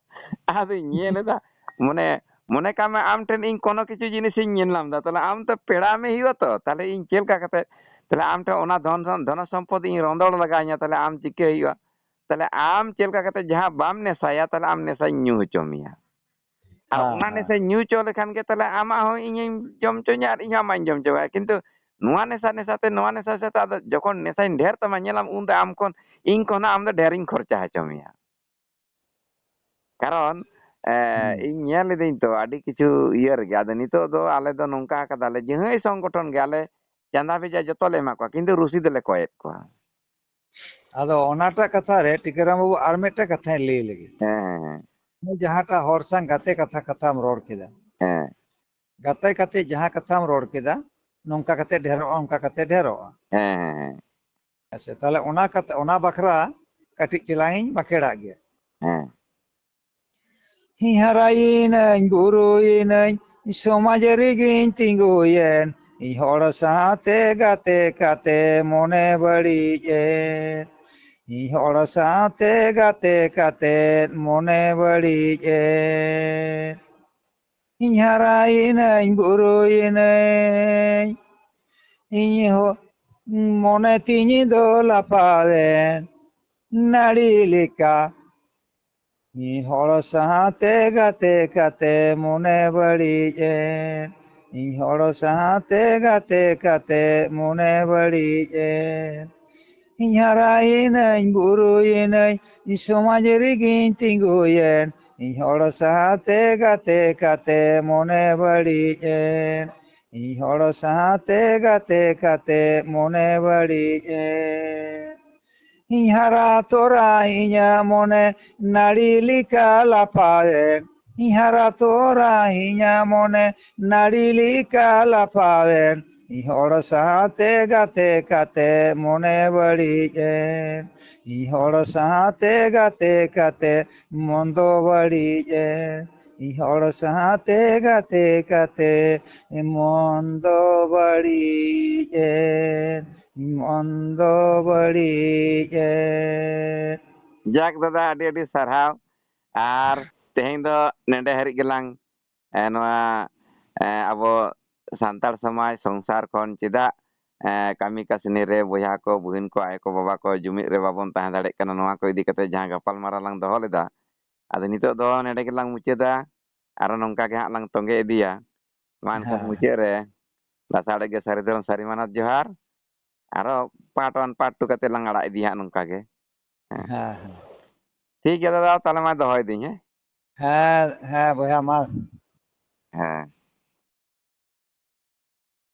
ᱟᱫᱚᱧ ᱧᱮᱞ ᱮᱫᱟ, ᱢᱚᱱᱮ, ᱢᱚᱱᱮ ᱠᱟᱜ ᱢᱮ ᱟᱢ ᱴᱷᱮᱱ ᱤᱧ ᱠᱳᱱᱳ ᱠᱤᱪᱷᱩ ᱡᱤᱱᱤᱥᱤᱧ ᱧᱮᱞ ᱧᱟᱢ ᱮᱫᱟ, ᱛᱟᱦᱞᱮ ᱟᱢ ᱛᱚ ᱯᱮᱲᱟ ᱢᱮ ᱦᱩᱭᱩᱜᱼᱟ ᱛᱚ, ᱛᱟᱦᱞᱮ ᱤᱧ ᱪᱮᱫ ᱞᱮᱠᱟ ᱠᱟᱛᱮ, ᱛᱟᱦᱞᱮ ᱟᱢ ᱴᱷᱮᱱ ᱚᱱᱟ ᱫᱷᱚᱱ, ᱫᱷᱚᱱᱚ ᱥᱚᱢᱯᱚᱫ ᱤᱧ ᱨᱚᱸᱫᱚᱲ ᱞᱟᱜᱟᱣᱤᱧᱟ, ᱛᱟᱦᱞᱮ ᱟᱢ ᱪᱤᱠᱟᱹ ᱦᱩᱭᱩᱜᱼᱟ? ᱛᱟᱦᱞᱮ ᱟᱢ ᱪᱮᱫ ᱞᱮᱠᱟ ᱠᱟᱛᱮ ᱡᱟᱦᱟᱸ ᱵᱟᱢ ᱱᱮᱥᱟᱭᱟ, ᱛᱟᱦᱞᱮ ᱟᱢ ᱱᱮᱥᱟᱧ ᱧᱩ ᱦᱚᱪᱚ ᱢᱮᱭᱟ᱾ ᱟᱨ ᱦᱮᱸ, ᱚᱱᱟ ᱦᱮᱸ᱾ ᱱᱮᱥᱟᱧ ᱧᱩ ᱦᱚᱪᱚ ᱞᱮᱠᱷᱟᱱ ᱜᱮ ᱛᱟᱦᱞᱮ ᱟᱢᱟᱜ ᱦᱚᱸ ᱤᱧᱤᱧ ᱡᱚᱢ ᱦᱚᱪᱚᱧᱟ ᱟᱨ ᱤᱧ ᱦᱚᱸ ᱟᱢᱟᱜ ᱤᱧ ᱡᱚᱢ ᱦᱚᱪᱚ ᱢᱮᱭᱟ᱾ ᱠᱤᱱᱛᱩ ᱱᱚᱣᱟ ᱱᱮᱥᱟ, ᱱᱮᱥᱟ ᱛᱮ, ᱱᱚᱣᱟ ᱱᱮᱥᱟ, ᱱᱮᱥᱟ ᱛᱮ ᱟᱫᱚ ᱡᱚᱠᱷᱚᱱ ᱱᱮᱥᱟᱧ ᱰᱷᱮᱨ ᱛᱟᱢᱟ, ᱧᱮᱞᱟᱢ ᱩᱱᱫᱚ ᱟᱢ ᱠᱷᱚᱱ, ᱤᱧ ᱠᱷᱚᱱᱟᱜ ᱟᱢ ᱫᱚ ᱰᱷᱮᱨᱤᱧ ᱠᱷᱚᱨᱪᱟ ᱦᱚᱪᱚ ᱢᱮᱭᱟ᱾ ᱠᱟᱨᱚᱱ, ᱮ, ᱦᱩᱸ᱾ ᱤᱧ ᱧᱮᱞ ᱞᱤᱫᱟᱹᱧ ᱛᱚ ᱟᱹᱰᱤ ᱠᱤᱪᱷᱩ ᱤᱭᱟᱹ ᱨᱮᱜᱮ᱾ ᱟᱫᱚ ᱱᱤᱛᱚᱜ ᱫᱚ ᱟᱞᱮ ᱫᱚ ᱱᱚᱝᱠᱟ ᱠᱟᱫᱟᱞᱮ, ᱡᱟᱦᱟᱸᱭ ᱥᱚᱝᱜᱚᱴᱷᱚᱱ ᱜᱮ ᱟᱞᱮ ᱪᱟᱸᱫᱟ ᱵᱷᱮᱡᱟ ᱡᱚᱛᱚ ᱞᱮ ᱮᱢᱟ ᱠᱚᱣᱟ, ᱠᱤᱱᱛᱩ ᱨᱩᱥᱤᱫ ᱞᱮ ᱠᱚᱭᱮᱫ ᱠᱚᱣᱟ᱾ ᱟᱫᱚ ᱚᱱᱟᱴᱟᱜ ᱠᱟᱛᱷᱟ ᱨᱮ ᱴᱤᱠᱟᱹᱨᱟᱢ ᱵᱟᱹᱵᱩ ᱟᱨ ᱢᱤᱫᱴᱟᱝ ᱠᱟᱛᱷᱟᱧ ᱞᱟᱹᱭ ᱞᱮᱜᱮ᱾ ᱦᱮᱸ, ᱦᱮᱸ, ᱦᱮᱸ᱾ ᱩᱱᱤ ᱡᱟᱦᱟᱸᱴᱟᱜ ᱦᱚᱲ ᱥᱟᱝ ᱜᱟᱛᱮ ᱠᱟᱛᱷᱟ, ᱠᱟᱛᱷᱟᱢ ᱨᱚᱲ ᱠᱮᱫᱟ᱾ ᱦᱮᱸ᱾ ᱜᱟᱛᱮ ᱠᱟᱛᱮ ᱡᱟᱦᱟᱸ ᱠᱟᱛᱷᱟᱢ ᱨᱚᱲ ᱠᱮᱫᱟ, ᱱᱚᱝᱠᱟ ᱠᱟᱛᱮ ᱰᱷᱮᱨᱚᱜᱼᱟ, ᱚᱱᱠᱟ ᱠᱟᱛᱮ ᱰᱷᱮᱨᱚᱜᱼᱟ᱾ ᱦᱮᱸ, ᱦᱮᱸ, ᱦᱮᱸ᱾ ᱟᱪᱪᱷᱟ, ᱛᱟᱦᱞᱮ ᱚᱱᱟ ᱠᱟᱛᱷᱟ, ᱚᱱᱟ ᱵᱟᱠᱷᱨᱟ ᱠᱟᱹᱴᱤᱡ ᱪᱮᱞᱟᱝ ᱤᱧ ᱵᱟᱠᱷᱮᱲᱟᱜ ᱜᱮᱭᱟ᱾ ᱦᱮᱸ᱾ ᱤᱧ ᱦᱟᱨᱟᱭᱮᱱᱟᱹᱧ, ᱵᱩᱨᱩᱭᱮᱱᱟᱹᱧ, ᱥᱚᱢᱟᱡᱽ ᱨᱮᱜᱮᱧ ᱛᱤᱸᱜᱩᱭᱮᱱ, ᱤᱧ ᱦᱚᱲ ᱥᱟᱶᱛᱮ ᱜᱟᱛᱮ ᱠᱟᱛᱮ ᱢᱚᱱᱮ ᱵᱟᱹᱲᱤᱡ ᱮᱱ᱾ ᱤᱧ ᱦᱚᱲ ᱥᱟᱶᱛᱮ ᱜᱟᱛᱮ ᱠᱟᱛᱮ ᱢᱚᱱᱮ ᱵᱟᱹᱲᱤᱡ ᱮᱱ᱾ ᱤᱧ ᱦᱟᱨᱟᱭᱮᱱᱟᱹᱧ, ᱵᱩᱨᱩᱭᱮᱱᱟᱹᱧ, ᱤᱧ ᱦᱚ-, ᱢᱚᱱᱮ ᱛᱤᱧ ᱫᱚ ᱞᱟᱯᱷᱟᱣᱮᱱ ᱱᱟᱹᱲᱤ ᱞᱮᱠᱟ᱾ ᱤᱧ ᱦᱚᱲ ᱥᱟᱶᱛᱮ ᱜᱟᱛᱮ ᱠᱟᱛᱮ ᱢᱚᱱᱮ ᱵᱟᱹᱲᱤᱡ ᱮᱱ᱾ ᱤᱧ ᱦᱚᱲ ᱥᱟᱶᱛᱮ ᱜᱟᱛᱮ ᱠᱟᱛᱮ ᱢᱚᱱᱮ ᱵᱟᱹᱲᱤᱡ ᱮᱱ᱾ ᱤᱧ ᱦᱟᱨᱟᱭᱮᱱᱟᱹᱧ, ᱵᱩᱨᱩᱭᱮᱱᱟᱹᱧ, ᱤᱧ ᱥᱚᱢᱟᱡᱽ ᱨᱮᱜᱤᱧ ᱛᱤᱸᱜᱩᱭᱮᱱ᱾ ᱤᱧ ᱦᱚᱲ ᱥᱟᱶᱛᱮ ᱜᱟᱛᱮ ᱠᱟᱛᱮ ᱢᱚᱱᱮ ᱵᱟᱹᱲᱤᱡ ᱮᱱ᱾ ᱤᱧ ᱦᱚᱲ ᱥᱟᱶᱛᱮ ᱜᱟᱛᱮ ᱠᱟᱛᱮ ᱢᱚᱱᱮ ᱵᱟᱹᱲᱤᱡ ᱮᱱ᱾ ᱤᱧ ᱦᱟᱨᱟ ᱛᱚᱨᱟ ᱤᱧᱟᱹᱜ ᱢᱚᱱᱮ ᱱᱟᱹᱲᱤ ᱞᱮᱠᱟ ᱞᱟᱯᱷᱟᱣᱮᱱ᱾ ᱤᱧ ᱦᱟᱨᱟ ᱛᱚᱨᱟ ᱤᱧᱟᱹᱜ ᱢᱚᱱᱮ ᱱᱟᱹᱲᱤ ᱞᱮᱠᱟ ᱞᱟᱯᱷᱟᱣᱮᱱ᱾ ᱤᱧ ᱦᱚᱲ ᱥᱟᱶᱛᱮ ᱜᱟᱛᱮ ᱠᱟᱛᱮ ᱢᱚᱱᱮ ᱵᱟᱹᱲᱤᱡ ᱮᱱ᱾ ᱤᱧ ᱦᱚᱲ ᱥᱟᱶᱛᱮ ᱜᱟᱛᱮ ᱠᱟᱛᱮ ᱢᱚᱱ ᱫᱚ ᱵᱟᱹᱲᱤᱡ ᱮᱱ᱾ ᱤᱧ ᱦᱚᱲ ᱥᱟᱶᱛᱮ ᱜᱟᱛᱮ ᱠᱟᱛᱮ ᱢᱚᱱ ᱫᱚ ᱵᱟᱹᱲᱤᱡ ᱮᱱ᱾ ᱢᱚᱱ ᱫᱚ ᱵᱟᱹᱲᱤᱡ ᱮᱱ᱾ ᱡᱟᱠ ᱫᱟᱫᱟ, ᱟᱹᱰᱤ ᱟᱹᱰᱤ ᱥᱟᱨᱦᱟᱣ᱾ ᱟᱨ ᱛᱮᱦᱮᱧ ᱫᱚ ᱱᱮᱰᱮ ᱦᱟᱹᱨᱤᱡ ᱜᱮᱞᱟᱝ, ᱮ, ᱱᱚᱣᱟ, ᱮ, ᱟᱵᱚ ᱥᱟᱱᱛᱟᱲ ᱥᱚᱢᱟᱡᱽ ᱥᱚᱝᱥᱟᱨ ᱠᱷᱚᱱ ᱪᱮᱫᱟᱜ, ᱮ, ᱠᱟᱹᱢᱤ ᱠᱟᱹᱥᱱᱤ ᱨᱮ ᱵᱚᱭᱦᱟ ᱠᱚ, ᱵᱩᱦᱤᱱ ᱠᱚ, ᱟᱭᱳ ᱠᱚ, ᱵᱟᱵᱟ ᱠᱚ ᱡᱩᱢᱤᱫ ᱨᱮ ᱵᱟᱵᱚᱱ ᱛᱟᱦᱮᱸ ᱫᱟᱲᱮᱭᱟᱜ ᱠᱟᱱᱟ, ᱱᱚᱣᱟ ᱠᱚ ᱤᱫᱤ ᱠᱟᱛᱮ ᱡᱟᱦᱟᱸ ᱜᱟᱯᱟᱞ ᱢᱟᱨᱟᱣ ᱞᱟᱝ ᱫᱚᱦᱚ ᱞᱮᱫᱟ, ᱟᱫᱚ ᱱᱤᱛᱚᱜ ᱫᱚ ᱱᱮᱰᱮ ᱜᱮᱞᱟᱝ ᱢᱩᱪᱟᱹᱫᱟ᱾ ᱟᱨᱚ ᱱᱚᱝᱠᱟ ᱜᱮ ᱦᱟᱸᱜ ᱞᱟᱝ ᱛᱚᱸᱜᱮ ᱤᱫᱤᱭᱟ᱾ ᱢᱟ ᱮᱱᱠᱷᱟᱱ ᱦᱮᱸ᱾ ᱢᱩᱪᱟᱹᱫ ᱨᱮ ᱞᱟᱥᱟᱲᱦᱮᱫ ᱜᱮ ᱥᱟᱹᱨᱤ ᱫᱷᱚᱨᱚᱢ ᱥᱟᱹᱨᱤ ᱢᱟᱱᱚᱛ ᱡᱚᱦᱟᱨ᱾ ᱟᱨᱚ part one part two ᱠᱟᱛᱮ ᱞᱟᱝ ᱟᱲᱟᱜ ᱤᱫᱤᱭᱟ ᱦᱟᱸᱜ ᱱᱚᱝᱠᱟ ᱜᱮ᱾ ᱦᱮᱸ᱾ ᱦᱮᱸ, ᱦᱮᱸ᱾ ᱴᱷᱤᱠ ᱜᱮᱭᱟ ᱫᱟᱫᱟ, ᱛᱟᱦᱚᱞᱮ ᱢᱟ ᱫᱚᱦᱚᱭᱮᱫᱟᱹᱧ, ᱦᱮᱸ? ᱦᱮᱸ, ᱦᱮᱸ ᱵᱚᱭᱦᱟ, ᱢᱟ᱾ ᱦᱮᱸ᱾